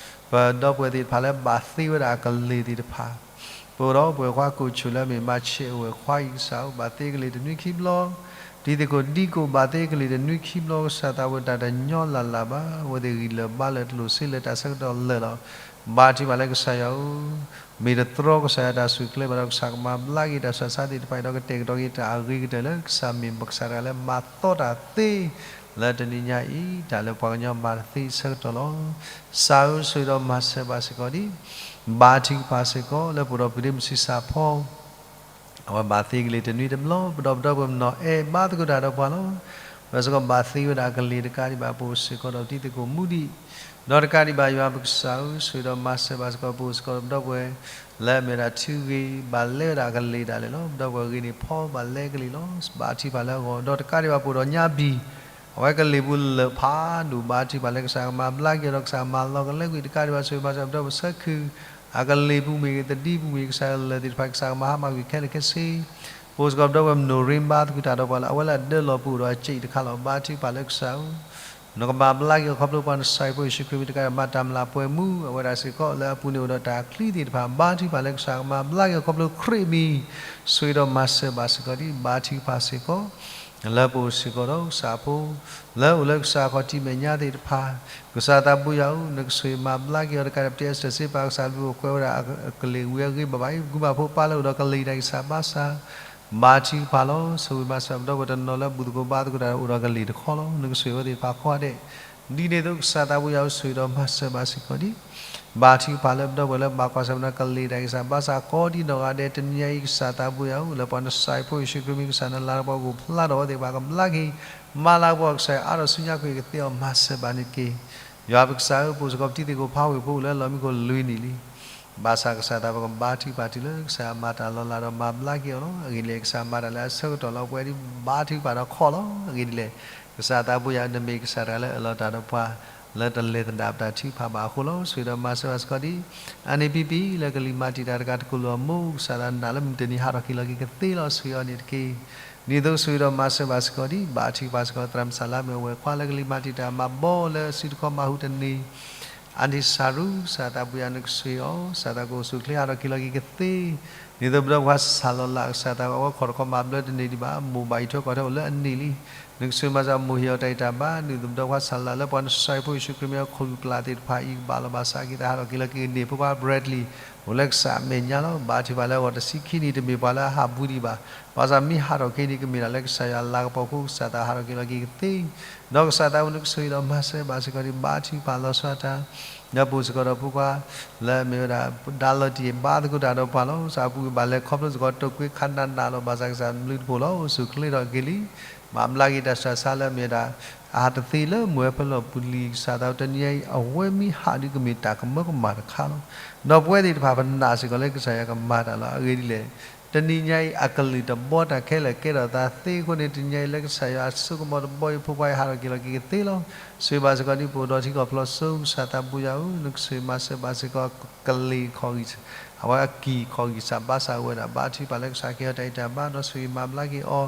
ပဒီပုၢ်ဝဲၢ်သ့ၣ်တဖၣ်လၢဘၣ်သ့ဝဲဒၣ်အကလံၤသ့ၣ်တဖၣ်, ပအိၣ်ဒီးပဝဲၢ်ခွါကိၣ်ဆူၣ်လၢအမ့ၢ်မၤဆဲးအဝဲၢ်ခွါအံၤကစၢ်ဧၢ, ဘၣ်သ့အကလံၤတနွံခံဘျီ, တံၤသကိးဒံကိးဘၣ်သ့အကလံၤတနွံခံဘျီ, ကစၢ်သးဝဲတၢ်တညီလၢ်လၢ်ဘၣ်, အဝဲသ့ၣ်ဂံၢ်လၢာ်ဘါလၢာ်တလိၣ်စ့လၢာ်တၢ်ဆၢကတီၢ်လၢာ်လီၤ. ဘါထုကဖၣ်လၢကစၢ်ယွၤဧၢ, မ့ၢ်တတြီကစၢ်ယွၤတၢ်ဆူၣ်ကျဲဘၣ်ဒီး ကစၢ်ကမၤဘျါက့ၤတၢ်ဆူးတၢ်ဆါသ့ၣ်တဖၣ်အံၤဒီး ကတဲာ်ကတီၤက့ၤတၢ်အဂ့ၤကတၢၢ်လၢကစၢ်မ့ၢ်ပကစၢ်တဂၤလၢမၤသီတၢ်သ့ လၢတနံၤညါအံၤ တၢ်လၢပှၤကညီမၤတသ့အဆၢကတီၢ်လီၤ. ကစၢ်ဧၢ ဆိၣ်ဂ့ၤဒီးမၤစၢၤဘၣ်စ့ၢ်ကီးဒံး, ဘါထုကဖၣ်စ့ၢ်ကီး လၢပအိၣ်ဒီးပဒ့မုၣ်ဆံးစၢ်ဖီ အဝဲဘၣ်သ့ကလံၤတနွံတဘျီ, ပဒီပုၢ်ဝဲၢ်မနီၤအဲၣ်ဘါသကိးတၢ်ဒီးပှၤလီၤ. ပစ့ၢ်ကီးဘၣ်သ့ဝဲဒၣ်ကလံၤတကးဒံးဘၣ် ပအိၣ်စ့ၢ်ကီးဒီးတံၤသကိးမူဒံး, ဒီးတကးဒံးဘၣ်ယွၤပကစၢ်ဧၢ, ဆိၣ်ဂ့ၤဒီးမၤစၢၤဘၣ်စ့ၢ်ကီး ပအိၣ်စ့ၢ်ကီးဒီးပဒီပုၢ်ဝဲၢ် လၢအမ့ၢ်ဒၣ်ထူဂ့ၤ ဘၣ်လဲဝဲဒၣ်ကလံၤဒၣ်လဲာ်လီၤ. ပဒီပုၢ်ဝဲၢ်ဂ့ၤန့ၢ်ဖီ ဘၣ်လဲကလံၤလီၤ. ဘါထုကဖၣ်လၢအဂီၢ်, ဒီးတကးဒံးဘၣ်ပအိၣ်ဒီးညါဘံၣ် အဝဲကလံၤပူၤလၢာ်ဖးဒိၣ် ဘါထုကဖၣ်လၢကစၢ်ကမၤဘျါက့ၤဒီး ကစၢ်မၤလီၤကလဲကွံာ်တကးဒံးဘၣ် ဆိၣ်ဂ့ၤမၤစၢၤပဒီပုၢ်ဝဲၢ်ဆၢခုၣ် အကလံၤပူၤမ့ၢ်ဂ့ၤ သဒံပူၤမ့ၢ်ဂ့ၤ ကစၢ်လၢာ်သ့ၣ်တဖၣ် ကစၢ်ကမၤဟါမၢ်ကွံာ်ခဲလၢာ်ခဲဆ့ ပအိၣ်စ့ၢ်ကီးပဒီပုၢ်ဝဲၢ်မနိၣ်ရ့ဘါသကိးတၢ်ဒီးပှၤလၢ အဝဲလၢအဒၢလီၤပူၤဒီးအစ့းတခါလီၤ. ဘါထုကဖၣ်လၢကစၢ်ဧၢ, နကမၤဘျါက့ၤအီၤခီဖျိပှၤနစၢ်ဖိယ့ၣ်ၡူးခရံာ်မံၤတကးဒံး မၤတၢ်မျၢ်ပှဲၤမူ အဝဲဒၣ်စ့ၢ်ကီးလၢအပူၤန့ၣ်အိၣ်ဒီးတၢ်ချံသ့ၣ်တဖၣ် ဘါထုကဖၣ်လၢကစၢ်ကမၤဘျါက့ၤအီၤခီဖျိခရံာ်မံၤ ဆိၣ်ဂ့ၤဒီးမၤစၢၤဘၣ်စ့ၢ်ကီးဒံး ဘါထုကဖၣ်စ့ၢ်ကီး လၢပအိၣ်စ့ၢ်ကီးဒီးကစၢ်ဖိ လၢအိၣ်လၢကစၢ်ခီၣ်ထံးမဲာ်ညါသ့ၣ်တဖၣ်, ကစၢ်သးဘိယွၤဧၢ, နကဆိၣ်ဂ့ၤမၤဘျါက့ၤအီၤတကးဒံး ပတအဲၣ်စတၢၢ်စ့ပာ် ကစၢ်ဘျုးအိၣ်ကွဲးဝဲဒၣ်အကလံၤဝံၤအဂ့ၤဘၣ်ဘၣ်အံၤ ပကုၢ်ပှၤဖိပၢ်လၢအိၣ်ဒီးကလံၤတၢ်ဂံၢ်စၢ်ဘါစၢ် ဘါထုကဖၣ်လီၤ. ဆိၣ်ဂ့ၤမၤစၢၤပဒီပုၢ်ဝဲၢ်တနီၤလၢဘူၣ်သကိးဘါသကိးတၢ်ဒီးအိၣ်ဒီးကလံၤတခီလီၤ. နကဆိၣ်ဂ့ၤအဝဲသ့ၣ်တဖၣ်ကိးဂၤဒဲး, ဒ်န့ၣ်အသိးကစၢ်သးဘိယွၤဧၢ ဆိၣ်ဂ့ၤဒီးမၤစၢၤဘၣ်စ့ၢ်ကီးဒံး ဘါထုကဖၣ်လၢပဒီပုၢ်ဝဲၢ်လၢဘၣ်ကွၢ်ဆၢၣ်မဲာ်ဒီးကလံၤတၢ်အံၤကစၢ် ဘၣ်ဆၣ်ကိးဒံနီၢ်ဂၤဒဲး တနံၤညါအံၤ ကစၢ်သးပူၤယၤဧၢ, လၢပှၤနစၢ်ယွၤဖိယ့ၣ်ၡူးခရံာ်မံၤ ကစၢ်နလၤကပီၤကအိၣ်ဖျါထီၣ်ဝဲသ့ၣ်တဖၣ် ကဘျါက့ၤ မၤလၤကပီၤ ကစၢ်ယွၤအါထီၣ်ဆူညါက့ၤကသ့အီၤ မၤစၢၤဘၣ်န့ၣ်တက့ၢ်. ယွၤပကစၢ်ဧၢ, ပအိၣ်စ့ၢ်ကီးပတံၤသကိးဖးဝ့ၢ်ဖိအိၣ်လၢလီၢ်မံခိၣ်လွံၢ်နံၣ်လံ. ဘၣ်ဆၣ်ကစၢ်သးပကဘါထုကဖၣ်တုၤလၢ ကစၢ်ယွၤမၤတၢ်လီၤလးဒီးမၤဘျါက့ၤအီၤလီၤ. အဂ့ၢ်ဒ်လဲၣ် ကစၢ်မၤတၢ်လၢအဆၢကတီၢ်လီၤ. ပဝဲဒၣ်ဘါထုကဖၣ်ဒီးခီၣ်လီၤ. အဂ့ၢ်ဒ်လဲၣ် ကစၢ်သးပူၤယၤဧၢ, နမ့ၢ်ကစၢ်တဂၤလၢအၢၣ်လီၤတၢ်ဒီးပှၤ လၢတလဲၤသဒၣ်ပတၢ်ထုကဖၣ်ဘၣ်အဃိလီၤ. ဆိၣ်ဂ့ၤဒီးမၤစၢၤဘၣ်စ့ၢ်ကီးဒံး အါန့ၢ်ပံပံလၢကလံၤမၤတံာ်တာ်တကးတကလုာ်အီၤ မိၢ်ကစၢ်သးနာ်လၢမုၢ်တနံၤဟးထီၣ်က့ၤလီၤက့ၤကသ့လီၤ. ဆိၣ်ဂ့ၤအီၤန့ၣ်တက့ၢ်. ဒ်သိးဆိၣ်ဂ့ၤဒီးမၤစၢၤဘၣ်စ့ၢ်ကီးဒံး ဘါထုကဖၣ်စ့ၢ်ကီး သရၣ်မုၣ်စၢ်လါမ့ၢ်အဝဲၢ်ခွါလၢကလံၤမၤတံာ်တာ်မၤဘီလၢစုတခီမၤဟူးတန့ၢ် အါန့ၢ်စၤရူ ကစၢ်သးပူၤယၤဧၢ, နကဆိၣ်ဂ့ၤအီၤ, ကစၢ်သးကအိၣ်ဆူၣ်အိၣ်ချ့ဟးထီၣ်က့ၤလီၤက့ၤကသ့ ဒ်သိးပဒီပုၢ်ဝဲၢ်ခွါစၢ်လီၤလး ကစၢ်သးပူၤအဝဲခီၣ်တခီမၤဘျၢတန့ၢ်ဒံးဘၣ်, မိၢ်ဘၣ်အံးထွဲကွၢ်ထွဲအိၣ်လၢအန့ၣ်လံ. နကဆိၣ်ဂ့ၤမၤစၢၤမိၢ်ဟ့ၣ်အီၤတၢ်အံးတၢ်ဘါ, ဒ်သိးပဒီပုၢ်ဝဲၢ်ခွါစၢ်လီၤလး လၢပှၤနစၢ်ယွၤဖိယ့ၣ်ၡူးခရံာ်မံၤအခိၣ်ပျၢ်သ့ၣ်တဖၣ်အံၤ ကဘၣ်လီၤဘၣ်စးက့ၤသးဟးထီၣ်က့ၤလီၤက့ၤကန့ၢ်ဖိခွါ Bradley အိၣ်လၢကစၢ်အမဲာ်ညါလီၤ. ဘါထုကဖၣ်လၢအဂီၢ်တဆံခံနံၣ်တမ့ၢ်ပှၤလၢအဟးဘူးဒံးဘၣ်. ဘၣ်ဆၣ်မ့ၢ်ဟးထီၣ်က့ၤန့ၣ် ကမ့ၢ်ဒၣ်လၢကစၢ်ယွၤအလၤကပီၤအဃိ ကစၢ်သးဟးထီၣ်က့ၤလီၤက့ၤကသ့ ဒီးကစၢ်သးပူၤနကဆိၣ်ဂ့ၤဒီးမၤစၢၤဘၣ်စ့ၢ်ကီးဒံး ဘါထုကဖၣ်လီၤဆီဒၣ်တၢ် ဒီးပအိၣ်စ့ၢ်ကီးဒီးဖိခွါ လၢအမ့ၢ်ဝဲဒၣ် ဒါလီၤတံၢ်ဘါသကိးတၢ်ဒီးပှၤလီၤ. ကစၢ်အပူၤကဘၣ်လဲၤခီဖျိစ့ၢ်ကီးတိာ်ကွံခးနးနးလီၤ. ဘၣ်ဆၣ်ကစၢ်ဘျုးတဖှိၣ်လီၤ အိၣ်ဆူၣ်အိၣ်ချ့ထီၣ်က့ၤလံ. ဘၣ်ဘျါက့ၤတၢ်ဆူးတၢ်ဆါလၢအမ့ၢ်ဝဲဒၣ် အဟးတသ့လၢမုၢ်ဝဲဖဲလီၢ်ပူၤလံ. ကစၢ်သးပူၤတနံၤညါအံၤ အဝဲမ့ၢ်ဟးဒုးကမ့ၢ်တၢ်ကမၢကမၣ်တခါလီၤ. ဒီးပဝဲသ့ၣ်တဖၣ်ပနာ်စ့ၢ်ကီးလၢကစၢ်ယွၤကမၤတၢ်လီၤ. အဂ့ၢ်ဒ်လဲၣ် တနံၤညါအံၤ အကလုၢ်တဘီတၢ်ခဲလၢာ်ကဲထီၣ်သးသ့အဃိန့ၣ် တနံၤညါအံၤလၢကစၢ်ယွၤအစိကမီၤတဘီအံၤ ဖိခွါအံၤဟးထီၣ်က့ၤလီၤက့ၤကသ့လီၤ. ဆိၣ်ဂ့ၤဘၣ်စ့ၢ်ကီးဒ်ပအိၣ်ဒီးထံကီၢ်ဖျိစိ ကစၢ်သးပူၤယၤဧၢ, နကဆိၣ်ဂ့ၤမၤစၢၤဘၣ်စ့ၢ်ကီး ကလံၤခီၣ်ဂံၢ် အဝဲအကံၢ်ခီၣ်ဂံၢ်စၢ်ဘါစၢ်ဝဲဒၣ် ဘါထုကဖၣ်လၢကစၢ်ကဟ့ၣ်အီၤတၢ်အံးတၢ်ဘါ ဒီးဆိၣ်ဂ့ၤမၤဘျါက့ၤအီၤ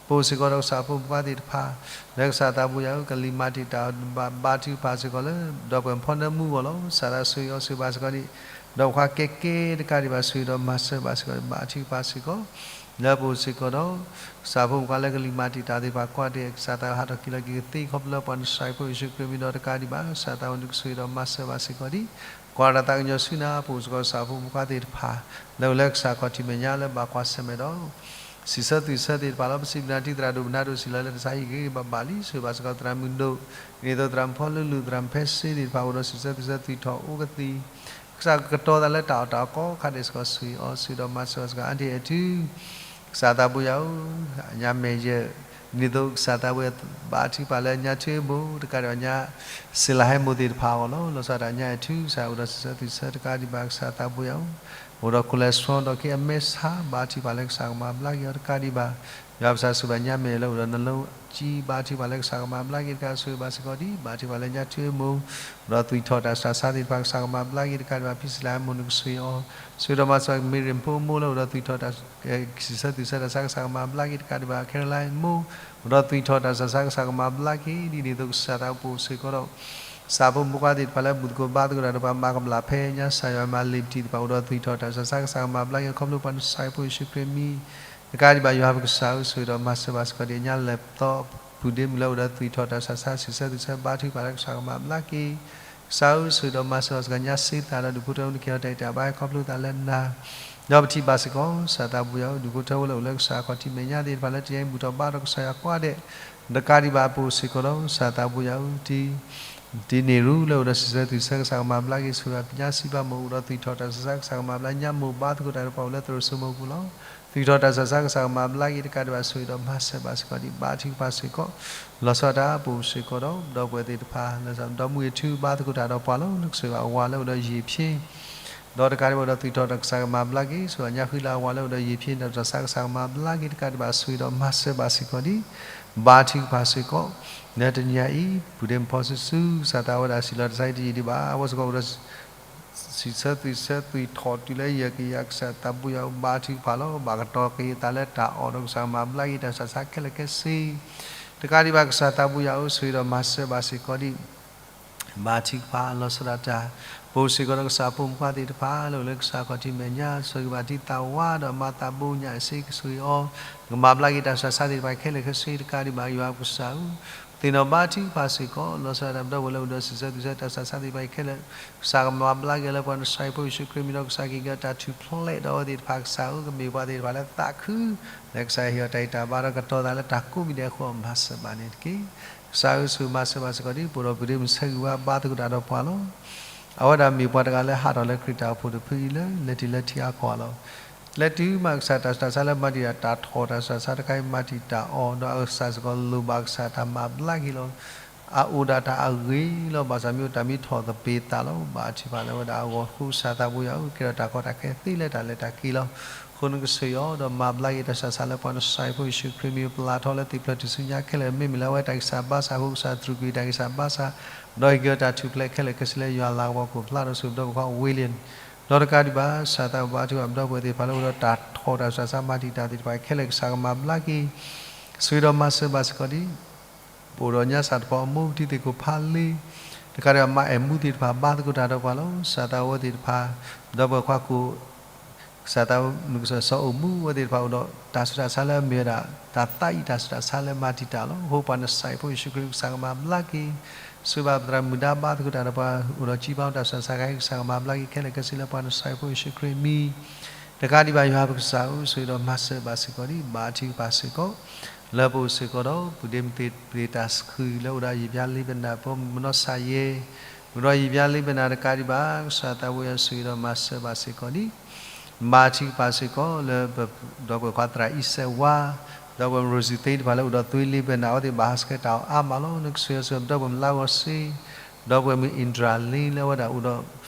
ပအိၣ်စ့ၢ်ကီးဒီးကစၢ်ဖိမုၣ်ဖိခွါသ့ၣ်တဖၣ် လၢကစၢ်သးပူၤယၤဧၢ ကလံၤမၤတံာ်တာ် ဘါထုကဖၣ်စ့ၢ်ကီးလၢ ဒီပုၢ်ဝဲၢ်ဖီနၢမူအဂီၢ်လီၤ. ကစၢ်သးဆိၣ်ဂ့ၤအီၤဆိၣ်ဂ့ၤဘၣ်စ့ၢ်ကီးဒံး ဒီးပှၤကဲကဲတကးဒံးဘၣ် ဆိၣ်ဂ့ၤဒီးမၤစၢၤဘၣ်စ့ၢ်ကီး ဘါထုကဖၣ်စ့ၢ်ကီး လၢပအိၣ်စ့ၢ်ကီးဒီး ကစၢ်ဖိမုၣ်ဖိခွါလၢကလံၤမၤတံာ်တာ်သ့ၣ်တဖၣ်ကိးဂၤဒဲး ကစၢ်သးဟးထီၣ်က့ၤလီၤက့ၤကသ့ခီဖျိလၢပှၤနစၢ်ယွၤဖိယ့ၣ်ၡူးခရံာ်မံၤဒီးတကးဒံးဘၣ် ကစၢ်သးဝဲန့ၣ်ကဆိၣ်ဂ့ၤဒီးမၤစၢၤဘၣ်စ့ၢ်ကီးဒံး ကွၢ်တၢ်သးကညီၤဆူနၤ ပအိၣ်စ့ၢ်ကီးကစၢ်ဖိမုၣ်ဖိခွါသ့ၣ်တဖၣ် လၢအိၣ်လၢကစၢ်ခီၣ်ထံးမဲာ်ညါလၢဘၣ်ကွၢ်ဆၢၣ်မဲာ်ဒီး စံးဆၢသွံၣ်ဆၢသ့ၣ်တဖၣ်လီၤ. ပစံးဘျုးနၤတံၤသရၣ်ဒိၣ်မုၢ်နၤဒိၣ်စံးလီၤလၢတၢ်ဆါဟံၣ်ဂ့ၤဂ့ၤဘၣ်ဘၣ်လံ ဆိၣ်ဂ့ၤဘၣ်စ့ၢ်ကီးသရၣ်မုၣ်ဒိၣ် ဒ်သိးသရၣ်မုၣ်ဖီလူလူ သရၣ်မုၣ်ဖဲစ့သ့ၣ်တဖၣ် အိၣ်ဒီးစံးဆၢသွံၣ်ဆၢသွံၣ်ထီၣ်အိၣ်ကသံ ကစၢ်ကတီၤသးလၢတၢ်အီၣ်တၢ်အီကိးခါဒဲးစ့ၢ်ကီး ဆိၣ်ဂ့ၤအီၤ ဆိၣ်ဂ့ၤဒီးမၤစၢၤအီၤစ့ၢ်ကီး အါတံၢ်အဲၣ်ထူ ကစၢ်သးပူၤယၤဧၢ, ညါမဲာ်ယဲၢ် ဒ်သိးကစၢ်သးပူၤယၤ ဘါထုကဖၣ်လၢညါထွ့မိၢ် တကးဒံးဘၣ်ညါ စ့လးဟဲမိၢ်သ့ၣ်တဖၣ်အဂီၢ်လီၤ. လီၤဆီဒၣ်တၢ်ညါအဲၣ်ထူ ကစၢ်အိၣ်ဒီးစံးဆၢသွံၣ်ဆၢတကးဒံးဘၣ် ကစၢ်သးပူၤယၤဧၢ, အိၣ်ဒီး cholesterol ဒီးက့အမဲာ်ဆါ ဘါထုကဖၣ်လၢကစၢ်ကမၤဘျါက့ၤအီၤတကးဒံးဘၣ် ယွၤပစၢ်ဆိၣ်ဘၣ်ညါမဲာ်လၢအိၣ်ဒီးနလၢကံ ဘါထုကဖၣ်လၢကစၢ်ကမၤဘျါက့ၤတကး ဆိၣ်ဂ့ၤဘၣ်စ့ၢ်ကီးဒံး ဘါထုကဖၣ်လၢညါထွ့မိၢ် အိၣ်ဒီးသွံၣ်ထီၣ်တၢ်ဆူးတၢ်ဆါသ့ၣ်တဖၣ် ကစၢ်ကမၤဘျါက့ၤတကးဒံးဘၣ် ဖံစလါမိၢ် နကဆိၣ်ဂ့ၤအီၤ ဆိၣ်ဂ့ၤဒီးမၤစၢၤ မ့ရံၣ်ဖိမိၢ်လၢအိၣ်ဒီးသွံၣ်ထီၣ်တၢ် စံးဆၢသွံၣ်ဆၢတၢ်ဆါ ကစၢ်ကမၤဘျါက့ၤတကးဒံးဘၣ် ခဲရလါမိၢ် အိၣ်ဒီးသွံၣ်ထီၣ်တၢ်ဆူးတၢ်ဆါ ကစၢ်ကမၤဘျါက့ၤ ဒ်န့ၣ်အသိးကစၢ်သးပူၤစ့ၢ်ကီးဒီး ကစၢ်ဖိမုၣ်ဖိခွါသ့ၣ်တဖၣ်လၢဘူၣ်သကိးဘါသကိးတၢ်ဒီးပှၤမၤကဘျၣ်ဖဲညါ ကစၢ်ယွၤမၤလ့ၤပတံၢ်သ့ၣ်တဖၣ် အိၣ်ဒီးသွံၣ်ထီၣ်တၢ်ဆူးတၢ်ဆါ ကစၢ်ကမၤဘျါက့ၤခီဖျိပှၤနစၢ်ဖိယ့ၣ်ၡူးခရံာ်မံၤ တကးဒံးဘၣ် ယွၤပကစၢ်ဧၢ ဆိၣ်ဂ့ၤဒီးမၤစၢၤဘၣ်စ့ၢ်ကီးဒံး ညါလဲၤသီ ပုၢ်ဒ့မုၣ်လၢအိၣ်ဒီးသွံၣ်ထီၣ်တၢ်ဆူးတၢ်ဆါ စံးဆၢသွံၣ်ဆၢ ဘါထုကဖၣ်လၢကစၢ်ကမၤဘျါက့ၤ ကစၢ်ဧၢ ဆိၣ်ဂ့ၤဒီးမၤစၢၤဘၣ်စ့ၢ်ကီး ညါစ့သးဒီးဒူၣ်ဖိထၢဖိ နကဟ့ၣ်အီၤတၢ်အံးတၢ်ဘါ ဟဲခီဖျိသးလၢနၤ ဒီးပထံၣ်ဘၣ်စ့ၢ်ကီး ကစၢ်သးပူၤယၤဧၢ ဒူၣ်ဖိထၢဖိလၢအိၣ်လၢကစၢ်ခီၣ်ထံးမဲာ်ညါသ့ၣ်တဖၣ်လၢတနံၤအံၤ ဘူၣ်ထီၣ်ဘါထီၣ်ကစၢ်ယွၤကိးဂၤဒဲး တကးဒံးဘၣ် ပအိၣ်စ့ၢ်ကီးဒီး ကစၢ်သးပူၤယၤဧၢ တံၤ တံၤန့ၢ်ရူလၢအိၣ်ဒီးစံးဆၢသွံၣ်ဆၢ ကစၢ်ကမၤဘျါက့ၤ ဆိၣ်ဂ့ၤဘၣ်ညါစံးဘၣ်မိၢ် အိၣ်ဒီးသွံၣ်ထီၣ်တၢ်ဆူးတၢ်ဆါ ကစၢ်ကမၤဘျါ ညါမိၢ်ဘါသကိးတၢ်ဒီးပှၤအိၣ်လၢသရိာ်စိမိၤပူၤလီၤ. သွံၣ်ထီၣ်တၢ်ဆူးတၢ်ဆါ ကစၢ်ကမၤဘျါက့ၤတကးဒံးဘၣ် ဆိၣ်ဂ့ၤဒီးမၤစၢၤဘၣ်စ့ၢ်ကီးဒံး ဘါထုကဖၣ်စ့ၢ်ကီး လီၤဆီဒၣ်တၢ် ပအိၣ်စ့ၢ်ကီးဒီး ဒီပုၢ်ဝဲၢ်သ့ၣ်တဖၣ် လၢဒီမုၢ်ဂ့ၤထူ ဘါသကိးတၢ်ဒီးပှၤလီၤ. နကဆိၣ်ဂ့ၤဘၣ်အဝၤလၢအိၣ်ဒီးယ့ၣ်ဖၠ့ ဒီးတကးဒံးဘၣ် အိၣ်ဒီးသွံၣ်ထီၣ်တၢ် ကစၢ်ကမၤဘျါက့ၤ ဆိၣ်ဂ့ၤဘၣ်ညါဃံလၤအဝၤလၢအိၣ်ဒီးယ့ၣ်ဖၠ့ တၢ်ဆူးတၢ်ဆါ ကစၢ်ကမၤဘျါက့ၤတကးဒံးဘၣ် ဆိၣ်ဂ့ၤဒီးမၤစၢၤဘၣ်စ့ၢ်ကီးဒံး ဘါထုကဖၣ်စ့ၢ်ကီး လၢတနံၤအံၤ ပုၢ်ဒ့မုၣ်ဖီစုစု ကစၢ်သးဝဲဒၣ်စံးလီၤတၢ်ဆါဟံၣ်တယံာ်ဒံးဘၣ် အဝဲစ့ၢ်ကီးအိၣ်ဒီး စံးဆၢသွံၣ်ဆၢသွံၣ်ထီၣ်တုၤလၢယဲၢ်ကယၤ ကစၢ်သးပူၤယၤဧၢ ဘါထုကဖၣ်လီၤ. ဘၣ်ကတီၤက့ၤသးလၢတၢ်အီၣ်ဒီး ကစၢ်ကမၤဘျါက့ၤတၢ်ဆူးတၢ်ဆါခဲလၢာ်ခဲဆ့ တကးဒံးဘၣ် ကစၢ်သးပူၤယၤဧၢ ဆိၣ်ဂ့ၤဒီးမၤစၢၤဘၣ်စ့ၢ်ကီးဒံး ဘါထုကဖၣ်လီၤဆီဒၣ်တၢ် ပအိၣ်စ့ၢ်ကီးဒီးကစၢ်ဖိမုၣ်ဖိခွါသ့ၣ်တဖၣ် လၢအိၣ်လၢကစၢ်ခီၣ်ထံးမဲာ်ညါ ဆိၣ်ဂ့ၤဘၣ်တံၤသးဝါဒီးမၤသးဘိညါအစ့ ကဆိၣ်ဂ့ၤအီၤ ကမၤဘျါက့ၤတၢ်ဆူးတၢ်ဆါသ့ၣ်တဖၣ်ခဲလၢာ်ခဲဆ့ တကးဒံးဘၣ် ယွၤပကစၢ်ဧၢ သ့ၣ်နီၣ်ဘါထုကဖၣ်စ့ၢ်ကီး လီၤဆီဒၣ်တၢ် ပဒီပုၢ်ဝဲၢ်လၢအိၣ်ဒီးစံးဆၢသွံၣ်ဆၢတၢ်ဆူးတၢ်ဆါသ့ၣ်တဖၣ်ခဲလၢာ် ကစၢ်ကမၤဘျါက့ၤလၢပှၤနစၢ်ယွၤဖိယ့ၣ်ၡူးခရံာ်မံၤဒီး ကစၢ်ကဟ့ၣ်က့ၤတၢ်ထူၣ်ဖျဲးဒီးအဝဲသ့ၣ်တဖၣ် ကစၢ်ဧၢ ကမ့ၢ်ပှၤသ့ၣ်တဖၣ်လၢသးခု လၢကစၢ်ဟ့ၣ်အီၤတၢ်အံးတၢ်ဘါဒီးကတီၤသးလၢတၢ်ကိးမံၤဒဲးအဃိ မၤစၢၤဘၣ်န့ၣ်တက့ၢ်. ကစၢ်ဧၢ ဆိၣ်ဂ့ၤမၤစၢၤဘၣ်စ့ၢ်ကီးဒံး ပအိၣ်ဒီးပုၢ်ဒ့မုၣ်ဆၢဂ့ၤဝါ ဘါသကိးတၢ်ဒီးပှၤလီၤ. အဝဲဒၣ်မ့ၢ်ပှၤတဂၤလၢဟးထီၣ်လၢခရံာ်တၢ်အိၣ်ဖှိၣ်တဖုအံၤလၢ လဲၤတုၤလၢထံအါကီၢ်လီၤ. လဲၤတုၤမးကစၢ်တၢ်ဆူးတၢ်ဆါလၢမၤတံာ်တာ် တၢ်ထီၣ်တၢ်ဆူးတၢ်ဆါတခါအံၤ မၤတံာ်တာ်အီၤ ဒီးအကစၢ်စ့ၢ်ကီးလိၣ်ဘၣ်ကစၢ်တၢ်မၤဘျါက့ၤလီၤ. အအိၣ်ဒၣ်တၢ်အဂ့ၤလီၤ. ဘၣ်ဆၣ်မ့ၢ်အိၣ်တၢ်မံထီၣ်သပ့ၤသးလီၤ. ဘၣ်ထံၣ်ဘၣ်လၢဝဲဒၣ်အဂီၢ် ဃိကစၢ်သးဘိယွၤဧၢ, ကဲထီၣ်တၢ်ကီတၢ်ခဲသ့လၢတၢ်လဲၤတၢ်က့ၤလီၤ. အဃိနကဆိၣ်ဂ့ၤအီၤ ဒီးမၤဘျါက့ၤတၢ်ဆူးတၢ်ဆါလၢပှၤနစၢ်ယွၤဖိယ့ၣ်ၡူးခရံာ်မံၤ ပျၢ်ထီၣ်လၢသ့ၣ်ဖျၢၣ်ထူၣ်စုညါခဲလၢာ် မ့မ့ၢ်လၢအဝဲတၢ်ဂံၢ်စၢ်ဘါစၢ် ဃိကစၢ်တြူာ်ကွံာ်တၢ်ဂံၢ်စၢ်ဘါစၢ်, ဒီးဟ့ၣ်က့ၤအီၤတၢ်ထူၣ်ဖျဲးခဲလၢာ်ခဲဆ့လၢယွၤလၤကပီၤအခိၣ်ဖျါဒီးဆိၣ်ဂ့ၤပဒီပုၢ်ဝဲၢ်ခွါဝ့လံ, ဒီးတကးဒံးဘၣ် ကစၢ်သးဘိယွၤဘါထုကဖၣ်ပဒီပုၢ်ဝဲၢ်သ့ၣ်တဖၣ်လၢအိၣ်ဒီးတၢ်ထီၣ်တၢ်ဆူးတၢ်ဆါမၤတံာ်တာ်သ့ၣ်တဖၣ်ခဲလၢာ် ကစၢ်ကမၤဘျါက့ၤ, ဆိၣ်ဂ့ၤဒီးမၤစၢၤဘၣ်စ့ၢ်ကီးဒ် ပအိၣ်ဒီးညါစၢ်တဖၣ်အမိၢ်ကထံသ့ၣ်ခိၣ်ဖးလ့, တကးဒံးဘၣ်မၤအဲၣ်မူသ့ၣ်တဖၣ်ဘါသကိးတၢ်ဒီးပှၤလီၤ. ကစၢ်သးဘိယွၤသ့ၣ်တဖၣ် ပဒီပုၢ်ဝဲၢ်ခွါကိၣ် ကစၢ်သးဘိယွၤစီၤအိၣ်မူဝဲသ့ၣ်တဖၣ်အိၣ်ဒီးတၢ်ဆူးတၢ်ဆါလၢအမ့ၢ်ဝဲဒၣ် တၢ်သးအံၤတၢ်ဆူးတၢ်ဆါလၢမၤတံာ်တာ်လီၤ. အဃိပှၤနစၢ်ယွၤဖိယ့ၣ်ၡူးခရံာ်ကစၢ်ကမၤဘျါက့ၤ, ဆိၣ်ဂ့ၤဘၣ်ပသရၣ်မုၣ်ဒါဘါသကိးတၢ်ဒီးပှၤ အိၣ်ဒီးကံဘါတၢ်ဆူးတၢ်ဆါတခါအံၤ ကစၢ်ကမၤဘျါက့ၤခဲလၢာ်ခဲဆ့လၢပှၤနစၢ်ယွၤဖိယ့ၣ်ၡူးခရံာ်မံၤ တကးဒံးဘၣ်ယွၤပကစၢ်ဧၢ ဆိၣ်ဂ့ၤဒီးမၤစၢၤဘၣ်စ့ၢ်ကီးဒ် ဘါထုကဖၣ်စ့ၢ်ကီး လၢပအိၣ်စ့ၢ်ကီးဒီး ပုၢ်ဒ့မုၣ်သ့ၣ်တဖၣ်တၢ်ဆှုၣ်လၢအိၣ်ဒီးယံာ်ဘျါလံဘနၣ် ပမနီၢ်ဆၣ်ယဲၢ်, အိၣ်ဒီးယံာ်ဘျါလံဘနၣ်တကးဒံးဘၣ် ကစၢ်သးဘိယွၤဆိၣ်ဂ့ၤဒီးမၤစၢၤဘၣ်စ့ၢ်ကီးဒ် ဘါထုကဖၣ်စ့ၢ်ကီးလၢပဒီပုၢ်ဝဲၢ်ခွါသရၣ်အံၤစဲးဝါ, ဒီပုၢ်ဝဲၢ်မုၣ်ရိၣ်စံသ့တဖၣ်လၢအိၣ်ဒီးသွံလံဘနၣ် အဝဲသ့ၣ်ဘၣ်ဟးဆှဲးတၢ်အီၣ်အါမးလီၤ. နကဆိၣ်ဂ့ၤအီၤဆိၣ်ဂ့ၤပဒီပုၢ်ဝဲၢ်မုၣ်လါဂီၤစ့, ဒီပုၢ်ဝဲၢ်မုၣ်အ့ၣ်ဒြၣ်လ့လၢအဝဲဒၣ်အိၣ်ဒီး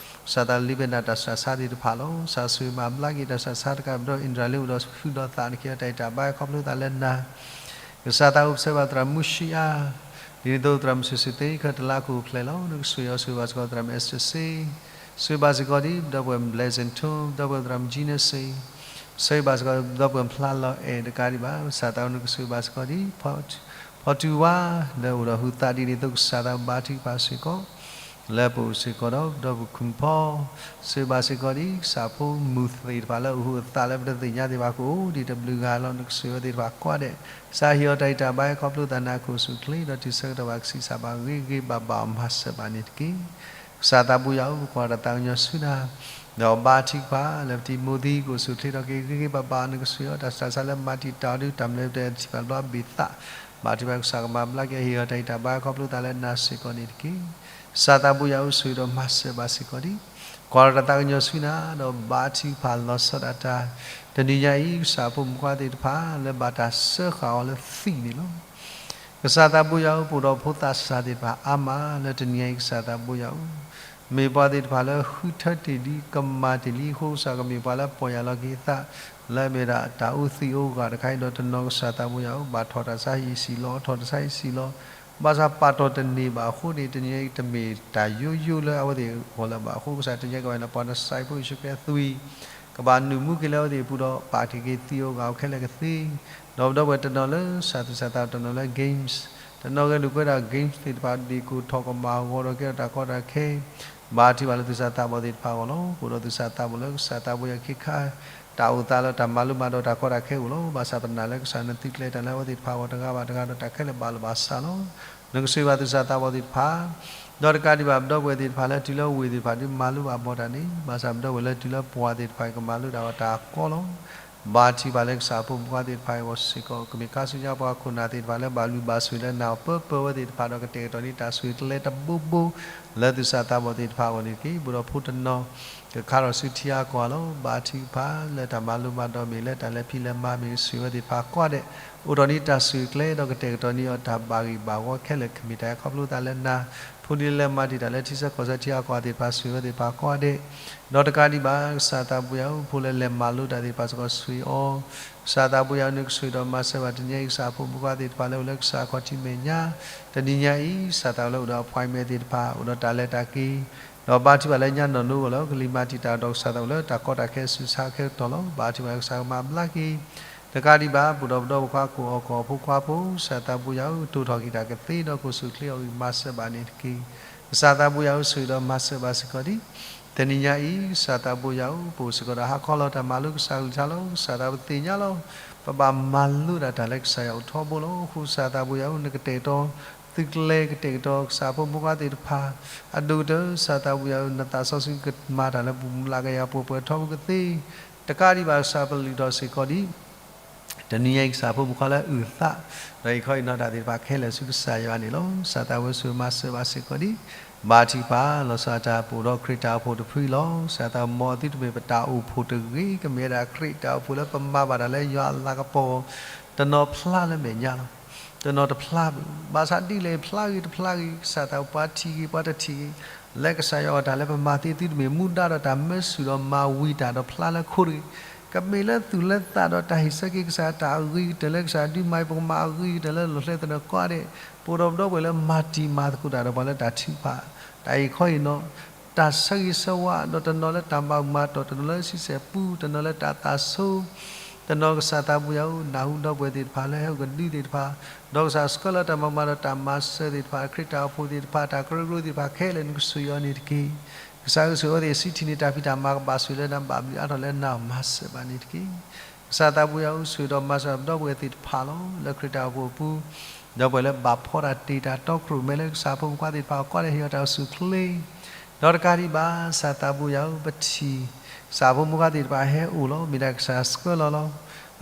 ကစၢ်သးလံဘနၣ်တၢ်ဆူးတၢ်ဆါသ့ၣ်တဖၣ်လီၤ. ကစၢ်ဆိၣ်ဂ့ၤမၤဘျါက့ၤတၢ်ဆူးတၢ်ဆါတကး ပဒီပုၢ်ဝဲၢ်အ့ၣ်ဒြၣ်လ့အိၣ်ဒီးဟုၣ်ဒီးသးန့ၣ် ကဲထီၣ်တၢ်အံးတၢ်ဘါခီဖျိသးလၢနၤ ကစၢ်သးအိၣ်ပဆၢဘၣ်သရၣ်မုၣ်ၡံအါ, ဒ်န့ၣ်အသိးသရၣ်မုၣ်စူၣ်စူၣ်သ့ခဲတလါကအိၣ်ဖျဲၣ်လီၤ. နကဆိၣ်ဂ့ၤအီၤဆိၣ်ဂ့ၤဘၣ်စ့ၢ်ကီးသရၣ်မုၣ်အဲစတၢၢ်စ့, ဆိၣ်ဂ့ၤဘၣ်စ့ၢ်ကီးဒ် ပဒီပုၢ်ဝဲၢ်မုၣ်ဘျဲးစ့ၣ်ထိ, ပဒီပုၢ်ဝဲၢ်သရၣ်မုၣ်ကံနၢစ့, ဆိၣ်ဂ့ၤဘၣ်စ့ၢ်ကီးပဒီပုၢ်ဝဲၢ်ဖျါလီၤအဲၣ်တကးဒံးဘၣ် ကစၢ်သးအိၣ်နကဆိၣ်ဂ့ၤဘၣ်စ့ၢ်ကီးဒ် ဖီတူဝါ လၢအိၣ်ဒီးဟုၣ်သးဒ်န့ၣ်အသိး ကစၢ်သးဘါထုကဖၣ်စ့ၢ်ကီး လၢပအိၣ်စ့ၢ်ကီးဒီး ပဒီပုၢ်ဝဲၢ်ခူၣ်ဖီ, ဆိၣ်ဂ့ၤဘၣ်စ့ၢ်ကီးဒ် ကစၢ်ဖိမုၣ်သ့ၣ်တဖၣ်လၢအိၣ်ဟုၣ်အသးလၢပတသ့ၣ်ညါသ့ၣ်တဖၣ်ကအိၣ်ဒံးတဘျုးဂၤလီၤ. နကဆိၣ်ဂ့ၤအဝဲသ့ၣ်တဖၣ်ကိးဂၤဒဲး, ကစၢ်ဟ့ၣ်အီၤတၢ်အံးတၢ်ဘါခီဖျိသးနၤကအိၣ်ဆူၣ်ချ့ ဒီးတုၤဆၢကတီၢ်ဘၣ်ကဆံးစၢ်ဘၣ်ဂ့ၤဂ့ၤဘၣ်ဘၣ်အီၤမၤစၢၤဘၣ်န့ၣ်တက့ၢ်. ကစၢ်သးဘိယွၤဧၢ ပကွၢ်တၢ်သးကညီၤဆူနၤ, ဒီးဘါထုကဖၣ်လၢပတံၤမသံးကအိၣ်ဆူၣ်ချ့ထီၣ်က့ၤ ဂ့ၤဂ့ၤဘၣ်ဘၣ် နကဆိၣ်ဂ့ၤအီၤ တၢ်ဆူးတၢ်ဆါလၢမၤတံာ်တာ်အီၤဒ်တၢ်မနုၤလဲၣ် ပတထံၣ်ဘၣ်ဘျီဘ့ၣ်သး, ဘါထုကဖၣ်ကစၢ်ကမၤဘျါက့ၤ ဟ့ၣ်အီၤတၢ်အံးတၢ်ဘါခီဖျိသးလၢနၤစ့ၢ်ကီးန့ၣ်တက့ၢ်. ကစၢ်သးဘိယွၤဧၢ ဆိၣ်ဂ့ၤဒီးမၤစၢၤဘၣ်စ့ၢ်ကီးဒ် ကွၢ်လီၤတၢ်သးကညီၤဆူနၤ ဒီးဘါထုကဖၣ်လီၤဆီဒၣ်တၢ် တနံၤညါအံၤ ကစၢ်ဖိမုၣ်ခွါသ့ၣ်တဖၣ်လၢဘၣ်တၢ်စၢဃာ်အီၤလၢသံးန့ၣ်လီၤ. ကစၢ်သးဘိယွၤဧၢ ပအိၣ်ဒီးဖိသးစၢ်သ့ၣ်တဖၣ်အါမးလၢတနံၤညါအံၤ ကစၢ်သးဘိယွၤဧၢ, မ့ၢ်ပှၤသ့ၣ်တဖၣ်လၢဃုထၢတ့ၢ်လံ ကမၤတ့ၢ်လံအဃိ ကစၢ်ကမ့ၢ်ပှၤလၢပီၢ်ယၢ်လီၤက့ၤအသး လၢအမ့ၢ်ဒၣ်တၢ်အိၣ်သံးအိၣ်ဂၢၢ်တခါအံၤဒီးတနီၤ ကစၢ်သးဘိယွၤဧၢ ဘၣ်ထီၣ်တၢ်ဆါဟံၣ်ဆံးလီၤ အထီၣ်တၢ်ဆါဟံၣ်ဆံးလီၤ ဘၣ်ဆၣ်ပာ်တီၢ်တန့ၢ်ဘၣ်အဃိန့ၣ် တနံၤညါအံၤတမ့ၢ်တၢ်ယိယိလၢအဝဲသ့ၣ်အဂီၢ်လၢၤဘၣ်အဃိ ကစၢ်တနံၤညါကဘၣ်န့ၣ် ပှၤနစၢ်ဖိယ့ၣ်ၡူးခရံာ်အသွံၣ် ကဘၣ်နုာ်မူက့ၤလၢအဝဲသ့ၣ်အပူၤဒီး ပာ်တ့ၢ်က့ၤသံးအဂၤခဲလၢာ်ကသ့, ဒီးပဒီပုၢ်ဝဲၢ်တနီၤလၢ ကစၢ်သူၣ်စၢ်သးတနီၤလၢ games တနီၤဂဲၤလိာ်ကွဲဒၣ် games သ့ၣ်တဖၣ် ဒ့ၣ်ကိၢ်ထီၣ်ကမၣ်အဂီၢ်ဒီးကဲထီၣ်တၢ်ကီတၢ်ခဲ ဘါထုကဖၣ်လၢသူၣ်စၢ်သးဘီၣ်သ့ၣ်တဖၣ်အဂီၢ်လီၤ. ပအိၣ်ဒီးသူၣ်စၢ်သးဘီၣ်လၢကစၢ်သးဘိယွၤခ့ခါ တၢ်အိၣ်သးလၢတၢ်မၤလိမၤဒိးတၢ်ကီတၢ်ခဲအိၣ်လီၤ. ဘၣ်ဆၣ်ပနာ်လၢကစၢ်နသုးကျဲၤတၢ်လၢအဝဲသ့ၣ်တဖၣ်အဂီၢ်တဂၤဘၣ်တဂၤဒီးတၢ်ခဲလၢာ်ဘၣ်လိာ်ဘၣ်စးလီၤ. နကဆိၣ်ဂ့ၤဘၣ်သူၣ်စၢ်သးဘီၣ်သ့ၣ်တဖၣ် ဒီးတကးဒံးဘၣ်ပဒီပုၢ်ဝဲၢ်သ့ၣ်တဖၣ်လၢတုၤလၢဝ့ၢ်သ့ၣ်တဖၣ်ဒုးမၤလိဘၣ်ဘီတၢ်န့ၣ် ဘၣ်ဆၣ်ပဒီပုၢ်ဝဲၢ်လၢတုၤလၢပှၢ်သ့ၣ်တဖၣ်အံၤကမၤလိတၢ်ဝဲတၢ်ကီလီၤ. ဘါထုကဖၣ်လၢကစၢ်ဖိမုၣ်ခွါသ့ၣ်တဖၣ်အဂီၢ်စ့ၢ်ကီး ကမ့ၢ်ခါဆူညါပှၤခိၣ်နၢ်သ့ၣ်တဖၣ်လၢဘၣ်လုၢ်ဘၣ်ဆိၣ်လၢနၢ်အီၤပၢပၢဝဲသ့ၣ်တဖၣ်ဒီးကတဲာ်ကတီၤန့ၢ်တၢ်ဆိၣ်ဂ့ၤကျဲတဘိဘိ လၢသူၣ်စၢ်သးဘီၣ်သ့ၣ်တဖၣ်အဂီၢ်န့ၣ်တက့ၢ်. ပအိၣ်ဒီးဖိတနီၤ ကခါထီၣ်ဆူထံအါကီၢ်လီၤ. ဘါထုကဖၣ်လၢတၢ်မၤလိမၤဒိးမ့ၢ်လၢတၢ်လဲၤဖံးလဲၤမၤမ့ၢ် ဆိၣ်ဂ့ၤဝဲသ့ၣ်တဖၣ်ကိးဂၤဒဲး အိၣ်ထီၣ်န့ၢ်တၢ်ဆိၣ်ဂ့ၤကျဲဒီးကတဲာ်ကတီၤန့ၢ်အီၤတၢ်ဘၣ်ဂ့ၢ်ဘၣ်ဝီခဲလၢာ် ကမ့ၢ်တၢ်ခီဖျိသးလၢနၤ ဖိဒံလၢမၤတံာ်တာ်လၢထံဆၢကီၢ်ဆၢထံအါကီၢ်သ့ၣ်တဖၣ် ဆိၣ်ဂ့ၤဝဲသ့ၣ်တဖၣ်ကိးဂၤဒဲး ဒီးတကးဒံးဘၣ် ကစၢ်သးဘိယွၤဧၢ ဖိလၢလဲၤမၤလိတၢ်သ့ၣ်တဖၣ်စ့ၢ်ကီးဆိၣ်ဂ့ၤအီၤ ကစၢ်သးဘိယွၤဧၢ နကဆိၣ်ဂ့ၤဒီးမၤစၢၤဘၣ်တနံၤညါအံၤ ကစၢ်အခီၣ်ထံးမဲာ်ညါ တနံၤညါအံၤ ကစၢ်သးအိၣ်လၢအိၣ်ဒီး appointment သ့ၣ်တဖၣ် အိၣ်ဒီးတၢ်လဲၤတၢ်က့ၤ ဒီးဘါထုကဖၣ်လၢညါနီၢ်နီၢ်အဂီၢ်လၢ ကလံၤမၤတံာ်တာ်ဒီးကစၢ်သးအိၣ်လၢတၢ်ကီတၢ်ခဲဆူးဆါခဲကတီၢ်လီၤ. ဘါထုကဖၣ်ကစၢ်ကမၤဘျါက့ၤ တကးဒံးဘၣ် ပအိၣ်ဒီးပဒီပုၢ်ဝဲၢ်ခွါကိၣ်အီၣ်ကီၢ်ဖိခွါဖိ ကစၢ်သးဘိယွၤဧၢ ကတိၤထီၣ်က့ၤတၢ်ကသ့ဒီးကအိၣ်ဆူၣ်ချ့အီၤဂံၢ်မၤစၢၤဘၣ်န့ၣ်တက့ၢ်. ကစၢ်သးဘိယွၤဧၢ ဆိၣ်ဂ့ၤဒီးမၤစၢၤဘၣ်စ့ၢ်ကီးဒ် တနံၤညါအံၤ ကစၢ်သးဘိယွၤဧၢ ပအိၣ်စ့ၢ်ကီးဒီးဟါခီလီၤတၢ်မၤလိကစၢ်ကလုၢ်ကထါလီၤ. ကစၢ်သးဘိယွၤဧၢ ပသ့ၣ်ညါလီၤ ပဘၣ်မၤလိဒၣ်တၢ်လၢကစၢ်ယွၤအိၣ်ထီဘိလီၤ. အဃိကစၢ်သးဘိယွၤဧၢ နကတဲာ်ကတီၤ သုးကျဲၤကတဲာ်ကတီၤကစၢ်ဖိမုၣ်ခွါသ့ၣ်တဖၣ် အဒိၣ်ကတၢၢ် ကစၢ်သးဘိယွၤဧၢ နသးစီဆှံကမၤတၢ်လၢပူၤမုၢ်လၢ်ကယၤပှဲၤပှဲၤထီဘိကသ့ တကးဒံးဘၣ်ကစၢ်ပလုၢ်ထီၣ်စ့ၢ်ကီးဒ် တနံၤညါအံၤကစၢ်ဖိမုၣ်ခွါလၢအုၣ်သး ဒီးအံးခီအံးနီၤတၢ်သ့ၣ်တဖၣ်ခဲလၢာ်ဆူကစၢ်ယွၤန့ၣ်လီၤ. ကစၢ်သးဘိယွၤဧၢ ဆိၣ်ဂ့ၤမၤစၢၤဘၣ်စ့ၢ်ကီးဒ် ဘါထုကဖၣ်, လီၤဆီဒၣ်တၢ်ပအိၣ်ဒီးခရံာ်တၢ်အိၣ်ဖှိၣ်တဖုအံၤလီၤ. ကစၢ်သးမ့ၢ်သုတမ့ၢ်ပတၢ်အိၣ်ဖှိၣ်တဂ့ၤ, ကမ့ၢ်ဝဲဒၣ်ခရံာ်တၢ်အိၣ်ဖှိၣ်လၢပမၤဘၣ်တၢ်လၢယွၤအလၤကပီၤ တနီၤဖျါလၢမဲာ်ညါလီၤ. တနီၤတဖျါဘၣ်. ဘၣ်ဆၣ်ဒ်လဲၣ်ဖျါဂ့ၤတဖျါဂ့ၤ, ကစၢ်သးပှၤထံၣ်ဂ့ၤပှၤတထံၣ်ဂ့ၤ, လၢကစၢ်ယွၤအတၢ်လၢပမၤသ့ သုတမ့ၢ်မူဒါဒီးတၢ်မၢဆူၣ်ဒီးမၤဝံၤတၢ်ဒီးဖျါလၢခိတဂ့ၤ. ကမ့ၢ်လၢသူၣ်လၢသးဒီးတၢ်ဟ့ၣ်ဆၢက့ၤကစၢ်တၢ်အဂ့ၤကတၢၢ်လၢကစၢ်ဒုးမၤပကမၤအဂ့ၤကတၢၢ်လၢလီၢ်ကျဲသနၢၣ်ကိးဂၤဒဲး, ပအိၣ်ဒီးပဒီပုၢ်ဝဲၢ်လၢမၤတံၤမၤသကိးတၢ်ဒီးပှၤလၢတၢ်ထုကဖၣ်, တၢ်အံၤခီအံၤနီၤ, တၢ်ဆၢဂ့ၤဆၢဝါ, ဒီးတနီၤလၢတၢ်မၤမၤတီၢ်, တနီၤလၢဆံဆဲၣ်ပူ, တနီၤလၢတၢ်သးဆိ, တနီၤကစၢ်သးပူၤယၤဧိၤ နၢ်ဟူဒီပုၢ်ဝဲၢ်သ့ၣ်တဖၣ်လၢဟဲအိၣ်ကဒုသ့ၣ်တဖၣ်, ဒီးကစၢ်ဆှၢလီၤတၢ်မၤမၤဒီးတၢ်မၤစၢၤသ့ၣ်တဖၣ်, ခရံာ်တၢ်အိၣ်ဖှိၣ်သ့ၣ်တဖၣ်, တၢ်ကရၢကရိသ့ၣ်တဖၣ်ခဲလၢာ် နကဆိၣ်ဂ့ၤအီၤန့ၣ်တက့ၢ်. ကစၢ်ဧၢ ဆိၣ်ဂ့ၤအီၤသ့ၣ် စံးထံၣ်န့ၢ်တၢ်ဖံးတၢ်မၤ ကဘၣ်ဆိၣ်ဂ့ၤလၢနၤဘၣ်ဘျုးအါထီၣ်လၢနၤမၤစၢၤဘၣ်န့ၣ်တက့ၢ်. ကစၢ်သးပူၤယၤဧိၤ ဆိၣ်ဂ့ၤဒီးမၤစၢၤပဒီပုၢ်ဝဲၢ်သ့ၣ်တဖၣ်လီၤ. လၢခရံာ်တၢ်အိၣ်ဖှိၣ်အပူၤ, ဒီပုၢ်ဝဲၢ်လၢဘၣ်ဖှီတၢ်တ့ၢ်တၢ်တီ ခရံာ်အိၣ်မဲလၢကစၢ်ဖိမုၣ်ဖိခွါသ့ၣ်တဖၣ်အကိးန့ၣ် ဟ့ၣ်အီၤတၢ်အိၣ်ဆူၣ်အိၣ်ချ့, ဒီးတကးဒံးဘၣ် ကစၢ်သးပူၤယၤဧိၤ ပထံၣ် ကစၢ်ဖိမုၣ်ဖိခွါသ့ၣ်တဖၣ်ဟဲအိၣ်လီၤ. မ့ၢ်ဒၣ်ကစၢ်ဆှၢလီၤလီၤ.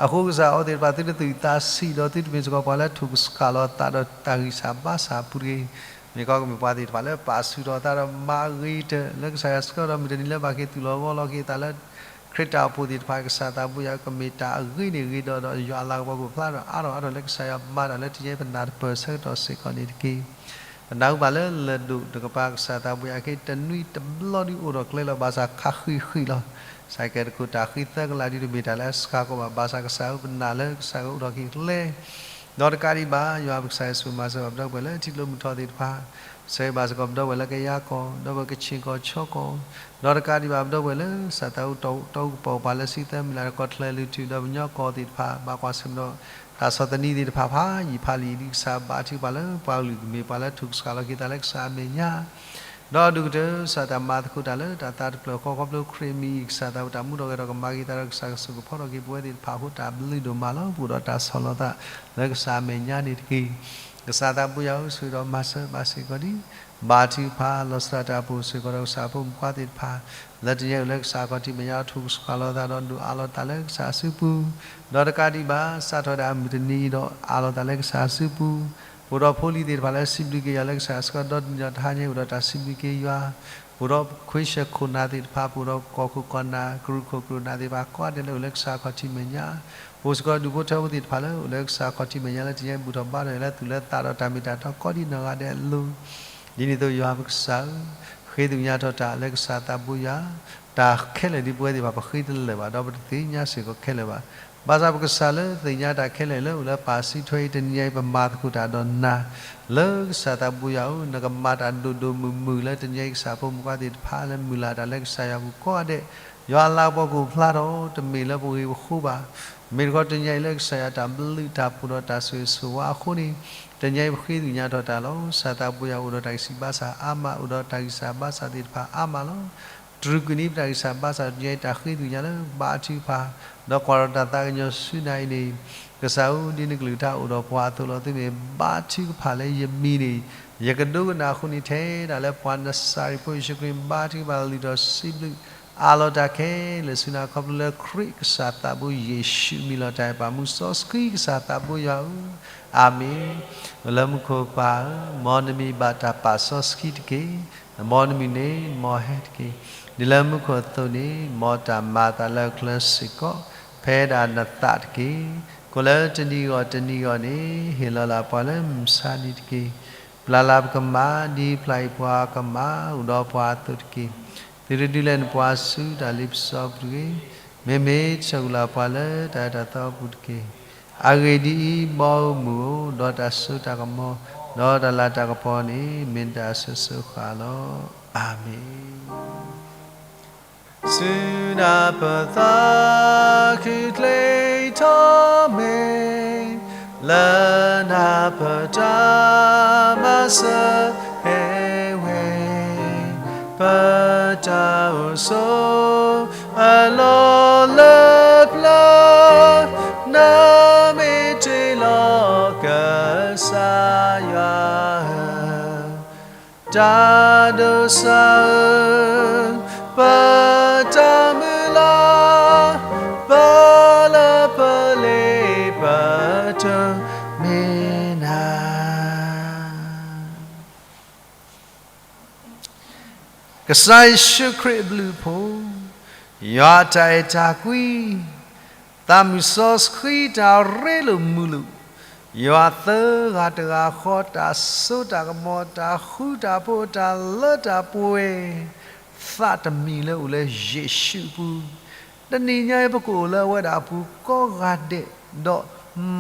အဃိကစၢ်အဝဲသ့ၣ်တဖၣ် သုတသူၣ်သးဆံးဒီးသုတမ့ၢ်စ့ၢ်ကီးပှၤလၢထူၣ်ကဆှီလီၤသးဒီးတၢ်ဂံၢ်စၢ်ဘါစၢ်အပူၤတဂ့ၤ. မ့ၢ်ကီကမ့ၢ်ပှၤသ့ၣ်တဖၣ်လၢပာ်ဆူၣ်ထီၣ်သးဒီးမၤအဂ့ၤကတၢၢ် လၢကစၢ်ယွၤဆှၢဒီးမုၢ်တနံၤလၢဘၣ်က့ၤသူၣ်လီၤဂီၤလီၤက့ၤသးလၢ ခရံာ်တၢ်အိၣ်ဖှိၣ်သ့ၣ်တဖၣ် ကစၢ်သးပူၤယၤဧိၤ ကမ့ၢ်တၢ်အဂ့ၤန့ၣ်ဂ့ၤဒီး ဒီးယွၤအလၤကပီၤကဖျါဒီးအါထီၣ်အါထီၣ်လၢကစၢ်ယွၤမၤတၢ်လၢတနံၤအံၤ ပနၢ်တပၢၢ်ဆၢကတီၢ်စ့ၢ်ကီးန့ၣ်တက့ၢ်. ပနၢ်ဟူဘၣ်လၢလၢၢ်ဒိၣ်တကပၤ ကစၢ်သးပူၤယၤက့ၤ တနွံတဘျီဒုးအိၣ်ထီၣ်ကျဲလီၤ ဘၣ်ဆၣ်ခးဃံးဃံးလီၤ. စဲကဲတခိၣ်တၢ်ဃံသၢကလးဒုးတမ့ၢ်တၢ်လၢအစှၤကီးဘၣ် ဘၣ်ဆၣ်ကစၢ်ဧိၤ ပနာ်လၢကစၢ်ကအိၣ်ထီၣ်က့ၤကျဲ ဒီးတကးဒံးဘၣ် ယွၤပကစၢ်ယွၤဆိၣ်ဂ့ၤမၤစၢၤဘၣ်ပဒီပုၢ်ဝဲၢ်လၢထံကျိမုၢ်ထီၣ်သ့ၣ်တဖၣ်, ဆၢဂ့ၤဘၣ်စ့ၢ်ကီးပဒီပုၢ်ဝဲၢ်လၢကယၤကီၢ်, ဒီပုၢ်ဝဲၢ်ကခ့ၣ်ကီၢ်ခၠီကီၢ်, ဒီးတကးဒံးဘၣ်ပဒီပုၢ်ဝဲၢ်လၢ စၢ်သးအူတီအူကပီၤ ပှၤလၢစံးသၢမုၢ်လၢ်တကီၢ်ချၢလုၢ်ထူၣ် ဒီးပှၤကညီကီၢ်သ့ၣ်တဖၣ် ဘၣ်ကွၢ်ဆၢၣ်မဲာ်ဒီး တၢ်ဆီၣ်သနံးသ့ၣ်တဖၣ်ဖးယံာ်ဖးလံာ်ဒ်ကစၢ်ဘါထုကဖၣ်လၢ ပှၤကလုာ်ကမ့ၢ်ပှၤလၢထူၣ်ကဆှီလီၤက့ၤသးလၢကစၢ်အမဲာ်ညါ ဒီးအဒိၣ်ကတၢၢ် ကစၢ်တၢ်မၤသကိးတၢ်လၢတၢ်သးတဖျၢၣ်ဃီခီဖျိခရံာ်အမံၤ ကစၢ်သးဝဲတၢ်မူထီၣ်ဂဲၤထီၣ်ကမၤဂ့ၤသးဒီး ကစၢ်ကဆိၣ်ကဖီထီၣ်က့ၤပဝဲသ့ၣ်တဖၣ်အဃိ တၢ်ဘျုးဒိၣ်မးလီၤ. ပအိၣ်ဒီးတၢ်ဆီၣ်လီၤသးလၢကစၢ်အမဲာ်ညါန့ၣ်တက့ၢ်. ကစၢ်သးပူၤယၤဧိၤ ဆိၣ်ဂ့ၤဒီးမၤစၢၤဘၣ်စ့ၢ်ကီးဒ် ဘါထုကဖၣ် လီၤဆီဒၣ်တၢ်အိၣ်ဖှိၣ်စ့ၢ်ကီးဒီးကစၢ်ဖိမုၣ်ဖိခွါသ့ၣ်တဖၣ် လၢတနံၤအံၤလၢကစၢ်ခီၣ်ထံးမဲာ်ညါ ထူၣ်ကဆှီလီၤသးဒီးဒုးအးလီၤသးလၢကစၢ်အစုပူၤ, ဒီးတကးဒံးဘၣ် စးထီၣ်ဒၣ်မုၢ်တနံၤအံၤဒီးအးလီၤသးလၢကစၢ်အစုပူၤ, ပအိၣ်ဒီးဖိလံၤသ့ၣ်တဖၣ်လၢစံးဘျုးက့ၤယွၤလၢကစၢ်အစုကီး ဒီတနံၤဒီးတဟါညါအိၣ်ဒီးတၢ်စံးဘျုးက့ၤယွၤ ပအိၣ်ဒီးခွ့ဆၢၣ်ခိၣ်နၢ်သ့ၣ်တဖၣ် ပအိၣ်ဒီးကီၢ်ခိၣ်ကီၢ်နၢ် ကရူၢ်ခိၣ်ကရူၢ်နၢ်သ့ၣ်တဖၣ် ကိးဂၤဒဲးလၢအိၣ်လၢကစၢ်ခီၣ်ထံးမဲာ်ညါ, ပအိၣ်စ့ၢ်ကီးဒူၣ်ဖိထၢဖိသ့ၣ်တဖၣ်လၢအိၣ်လၢကစၢ်ခီၣ်ထံးမဲာ်ညါလၢတနံၤအံၤ ဘူၣ်ထီၣ်ဘါထီၣ်လၢသူၣ်လၢသးဒီးတၢ်မ့ၢ်တၢ်တီကိးဒံးနီၢ်ဂၤဒဲးအလိၤ, ဒ်န့ၣ်အသိးယွၤပကစၢ်ဧၢ, ဃ့သ့ၣ်ညါထီၣ်တၢ်လၢကစၢ်သးပူၤယၤ, တၢ်ခဲလၢာ်ဒ်ပဝဲသ့ၣ်တဖၣ်ပဃ့တလၢာ်ဘၣ် ဒီးပတသ့ၣ်ညါစ့ၢ်ကီးခဲလၢာ်ဘၣ်. ဘၣ်ဆၣ်ပကစၢ်လၢသ့ၣ်ညါတၢ်ခဲလၢာ်လၢအိၣ်လၢပၢ်စုထွဲအံၤ တနံၤအံၤပမၤသကိးတၢ်ဒီးနၤ လၢကစၢ်သးပူၤယၤဧိၤ နကမၤတၢ်ဒိၣ်ဒိၣ်မုၢ်မုၢ်လၢတနံၤအံၤ ကစၢ်ဖိမုၣ်ဖိခွါသ့ၣ်တဖၣ်လၢမုၢ်လၢ်တၢ်လၢကစၢ်ယွၤအပူၤကိးဂၤဒဲး, ယွၤအလၤကပီၤကအိၣ်ဖျါထီၣ် တမ့ၢ်လၢပဂ့ၢ်ပဃိဘၣ် မ့ၢ်တခီတနံၤအံၤလၢကစၢ်ယွၤတၢ်ဘျုးတၢ်ဖှိၣ်ဒီးတၢ်ဆိၣ်ဂ့ၤဆိၣ်ဝါအဃိန့ၣ်, တနံၤအံၤပဃ့သ့ၣ်ညါထီၣ်တၢ်လီၤ. ကစၢ်သးပူၤယၤအိၣ်ဒီးတၢ်ဂံၢ်စၢ်ဘါစၢ်အါမး အိၣ်ဒီးတၢ်ဂံၢ်စၢ်ဘါစၢ်သ့ၣ်တဖၣ်အါမးလီၤ. တြူာ်ကွံာ်န့ၢ်ပတၢ်ဂံၢ်စၢ်ဘါစၢ် တနံၤအံၤတၢ်ဃ့သ့ၣ်ညါလၢဘါထုကဖၣ်, ဒီးကွၢ်ထီၣ်တၢ်သးကညီၤဆူနၤအံၤန့ၣ်, ကစၢ်ဧၢ ဒ်နကလုၢ်ကထါအိၣ်ဒီးပှၤအသိးလီၤ. သုမ့ၢ်ဘါထုကဖၣ်လၢယမံၤန့ၣ်, ယကဒိကနၣ်အဃိန့ၣ် ထဲဒၣ်လၢပှၤနစၤရ့းဖိယ့ၣ်ၡူးခရံာ်ဘါထုကဖၣ်လုၢ်ထီၣ်စံးဘျုး အးလီၤတၢ်ခဲလၢာ်ဆူနၤ ခီဖျိလၢခရံာ်ကစၢ်သးဘိယ့ၣ်ၡူးမံၤလီၤ. တၢ်အဲၣ်ပာ်မူစီဆှံ ကစၢ်သးဘိယွၤဧၢ, အၤမ့ၣ်. အိၣ်လၢမူခိၣ်ပၢ်ဧၢ, မ်နမံၤဘၣ်တၢ်ပာ်စီဆှံတက့ၢ်. မ်နမုၢ်နံၤန့ၣ်မ်ဟဲတက့ၢ်. ဒ်လၢမူခိၣ်အသိးန့ၣ် မ်တၢ်မၤအသးလၢအကျဲစ့ၢ်ကီး ဖဲဒၣ်နသးတက့ၢ်. ကိၣ်လၢတနံၤဂီၢ်တနံၤဂီၢ်န့ၣ် ဟ့ၣ်လီၤလၢပှၤလၢမုၢ်ဆါနံၤတက့ၢ်. ပျၢ်လၢပကမၤ ဒ်ပျၢ်အံၤပှၤကမၤ အိၣ်ဒီးပှၤအသိးတက့ၢ်. သုတဒုးလဲနပှၤဆူတၢ်လ့ပစီပူၤတဂ့ၤ. မ့မ့ၢ်ဆၢကွံာ်လၢပှၤလၢတၢ်အၢတၢ်သီအပူၤတက့ၢ်. အဂ့ၢ်ဒ်အံၤ, မ်အမုာ်ဧိၤ, ဒီးတၢ်စိတၢ်ကမီၤ, ဒီးတၢ်လၤတၢ်ကပီၤန့ၣ် မ့ၢ်နတၢ်အစိၤစိၤဃၣ်လီၤ. အၤမ့ၣ်. ဆူနၤပသးခုချ့ထီၣ်မ့ၢ်, လၢနၤပတၢ်မၤစၢၤဟဲဝဲ, ပတၢ်အိၣ်ဆိးအလီၢ်လၢပျၢၤ, နမ့ၢ်တ့ၢ်လီၤကစၢ်ယွၤဧၢ, တၢ်ဒိးစၢ်ဧၢ, ပတၢ်မုၢ်လၢ်, ပလၢပလ့ပတၢ်မ့ၢ်နၤ. ကစၢ်ယ့ၣ်ၡူးခရံာ်အဘျုးအဖှိၣ်, ယွၤအတၢ်အဲၣ်တၢ်ကွံ, သးမုၢ်စီဆှံတၢ်ရ့လိာ်မုာ်လိာ်, ယွၤသၢဂၤတဂၤဃီတၢ်စိတၢ်ကမီၤ တၢ်ဃူတၢ်ဖိး တၢ်လၢတၢ်ပှဲၤ သးတမံၤလၢအိၣ်လၢယ့ၣ်ၡူးအပူၤ, တနံၤညါအံၤပကအိၣ်လၢအဝဲဒၣ်အပူၤကိးဂၤဒဲး, ဒီး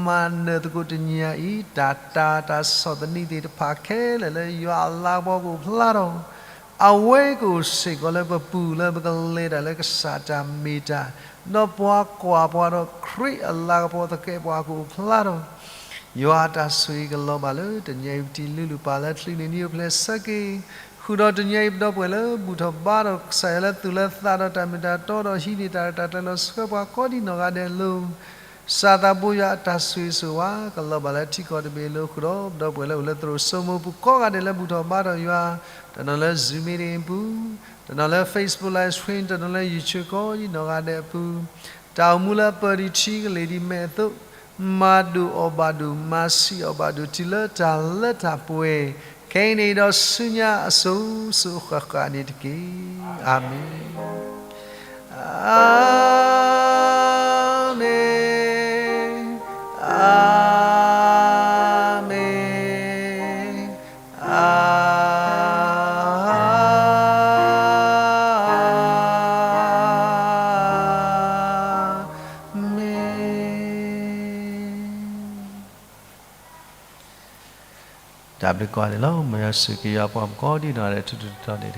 မၤနၢၤသကိးတနံၤညါအံၤ တၢ်တာ်တၢ်ဆီၣ်သနံးသ့ၣ်တဖၣ်ခဲလၢာ်လၢယွၤအလၤကပီၤကအိၣ်ဖျါထီၣ်, အဝဲကအိၣ်စ့ၢ်ကီးလၢပပူၤလၢပကလဲၤတၢ်လၢကစၢ်တၢ်မ့ၢ်တၢ်, ဒီးပှၤကွၢ်ပှၤဒီးခရံာ်အလၤကပီၤသကဲးပဝးကအိၣ်ဖျါထီၣ် ယွၤအတၢ်ဆိၣ်ဂ့ၤကလီၤဘၣ်လၢတနံၤအံၤပတံၤလုၢ်လုၢ်ပာ်လၢချုးန့ၣ်နံၣ်အိၣ်ဖျဲၣ်ဆၢက့ၤ, ဃုာ်ဒီးတနံၤအံၤပဒီပုၢ်ဝဲၢ်လၢဘူၣ်ထီၣ်ဘါထီၣ်ကစၢ်ယွၤလၢသူၣ်လၢသးဒီးတၢ်မ့ၢ်တၢ်တီဒီး ဟံးန့ၢ်တၢ်ရဲၣ်တၢ်ကျဲၤလီၤဆှၢပှၤကိးဒံနီၢ်ဂၤဒဲးအလိၤ, ကစၢ်သးဘိယွၤအတၢ်ဆိၣ်ဂ့ၤဆိၣ်ဝါ ကလီၤဘၣ်လၢထံကီၢ်တဘ့ၣ်အလိၤ ဃုာ်ဒီးပဒီပုၢ်ဝဲၢ်လၢအိၣ်လၢသရိာ်စိမိၤပူၤကိးဂၤဒဲးလၢဘူၣ်ထီၣ်ဘါထီၣ်ယွၤ, တနီၤလၢ Zoom meeting အပူၤ, တနီၤလၢ Facebook live stream, တနီၤလၢ YouTube ကိးဒံနီၢ်ဂၤဒဲးအပူၤ, တၢ်အိၣ်မူလၢအပၢၢ်ဒံးထံကလ့ၢ်ဒံးမဲာ်အသိး, မၤဒိၣ်အီၣ်ဘၣ်ဒိၣ် မၤဆံးအီၣ်ဘၣ်ဒိၣ်တုၤလၢတၢ်လၢတၢ်ပှဲၤ, ခဲအံၤန့ၣ်ဒီးဆူညါအစိၤစိၤဃၣ်ဃၣ်န့ၣ်တက့ၢ်. အၤမ့ၣ်, အၤမ့ၣ်, အၤမ့ၣ်, အၤမ့ၣ်. တၢ်ဘျုးကိးဂၤဒဲးလီၤ. မ်ယွၤဆိၣ်ဂ့ၤက့ၤယွၤပှၤကိးဒံနီၢ်ဂၤဒဲးထူထူတီတီန့ၣ်